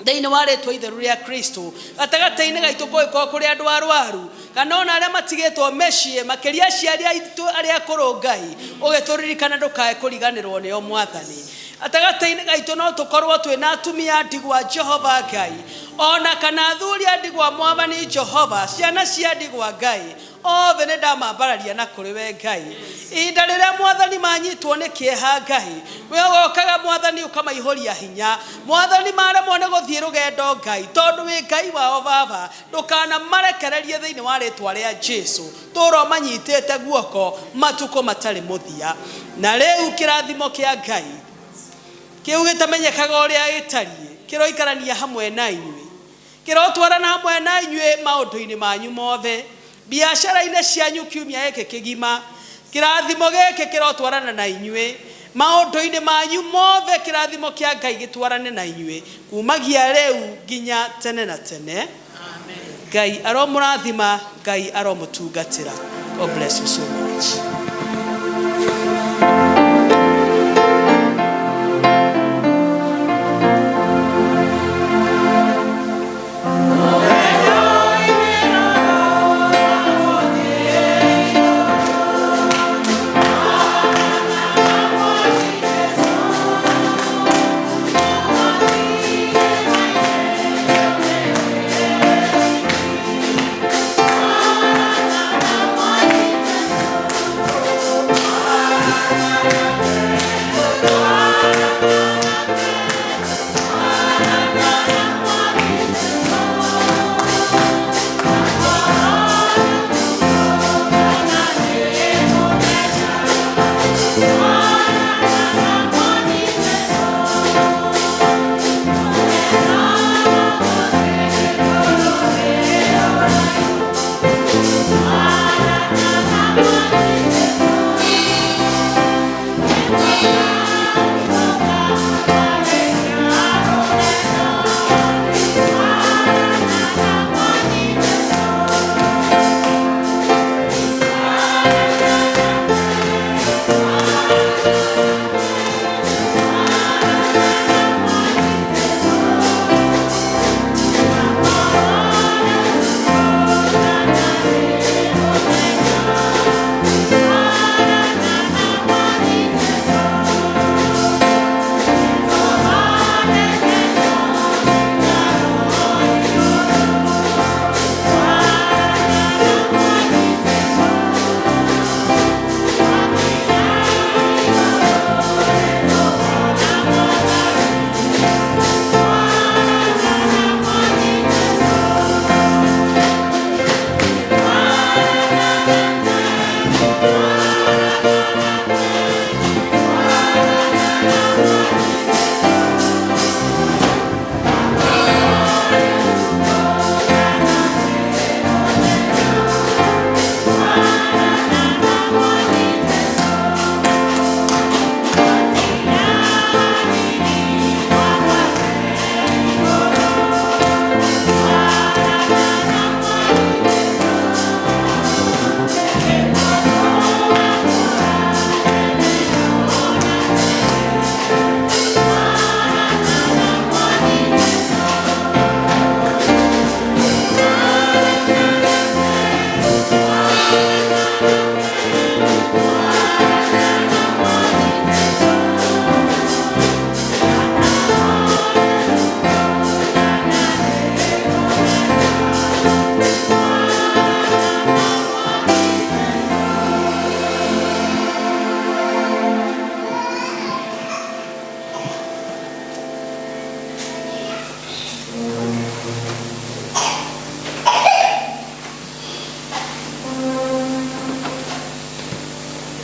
Thĩinĩ wa rĩtwa itheru rĩa Kristo. Gatagatĩ-inĩ gaitũ kũngĩkorwo kũrĩ andũ arwaru, kana ona arĩa matigĩtwo mĩciĩ, makĩria aciari aitũ arĩa akũrũ, Ngai, ũgĩtũririkana ndũkae kũriganĩrwo nĩo, Mwathani. Gatagatĩ-inĩ gaitũ no tũkorwo twĩ na atumia a ndigwa, Jehova Ngai, o na kana athuri a ndigwa, Mwathani Jehova, ciana cia ndigwa, Ngai, Othe nĩ ndamambararia na kũrĩ we Ngai. Ihinda rĩrĩa Mwathani manyitwo nĩ kĩeha Ngai, we ũgokaga Mwathani ũkamaihũria hinya. Mwathani maremwo nĩ gũthiĩ rũgendo Ngai, tondũ wĩ Ngai wao Baba, ndũkanamarekererie thĩinĩ wa rĩtwa rĩa Jesu. Tũũra ũmanyitĩte guoko matukũ matarĩ mũthia. Na rĩu kĩrathimo kĩa Ngai kĩu gĩtamenyekaga ũrĩa gĩtariĩ kĩroikarania hamwe na inyuĩ. Kĩrotwarana hamwe na inyuĩ maũndũ-inĩ manyu mothe, biacara-inĩ cianyu kiumia gĩkĩ kĩgima. Kĩrathimo gĩkĩ kĩrotwarana na inyuĩ maũndũ-inĩ manyu mothe. Kĩrathimo kĩa Ngai gĩtwarane na inyuĩ kumagia rĩu nginya tene na tene. Ngai aromũrathima, Ngai aromũtungatĩra. God bless you so much.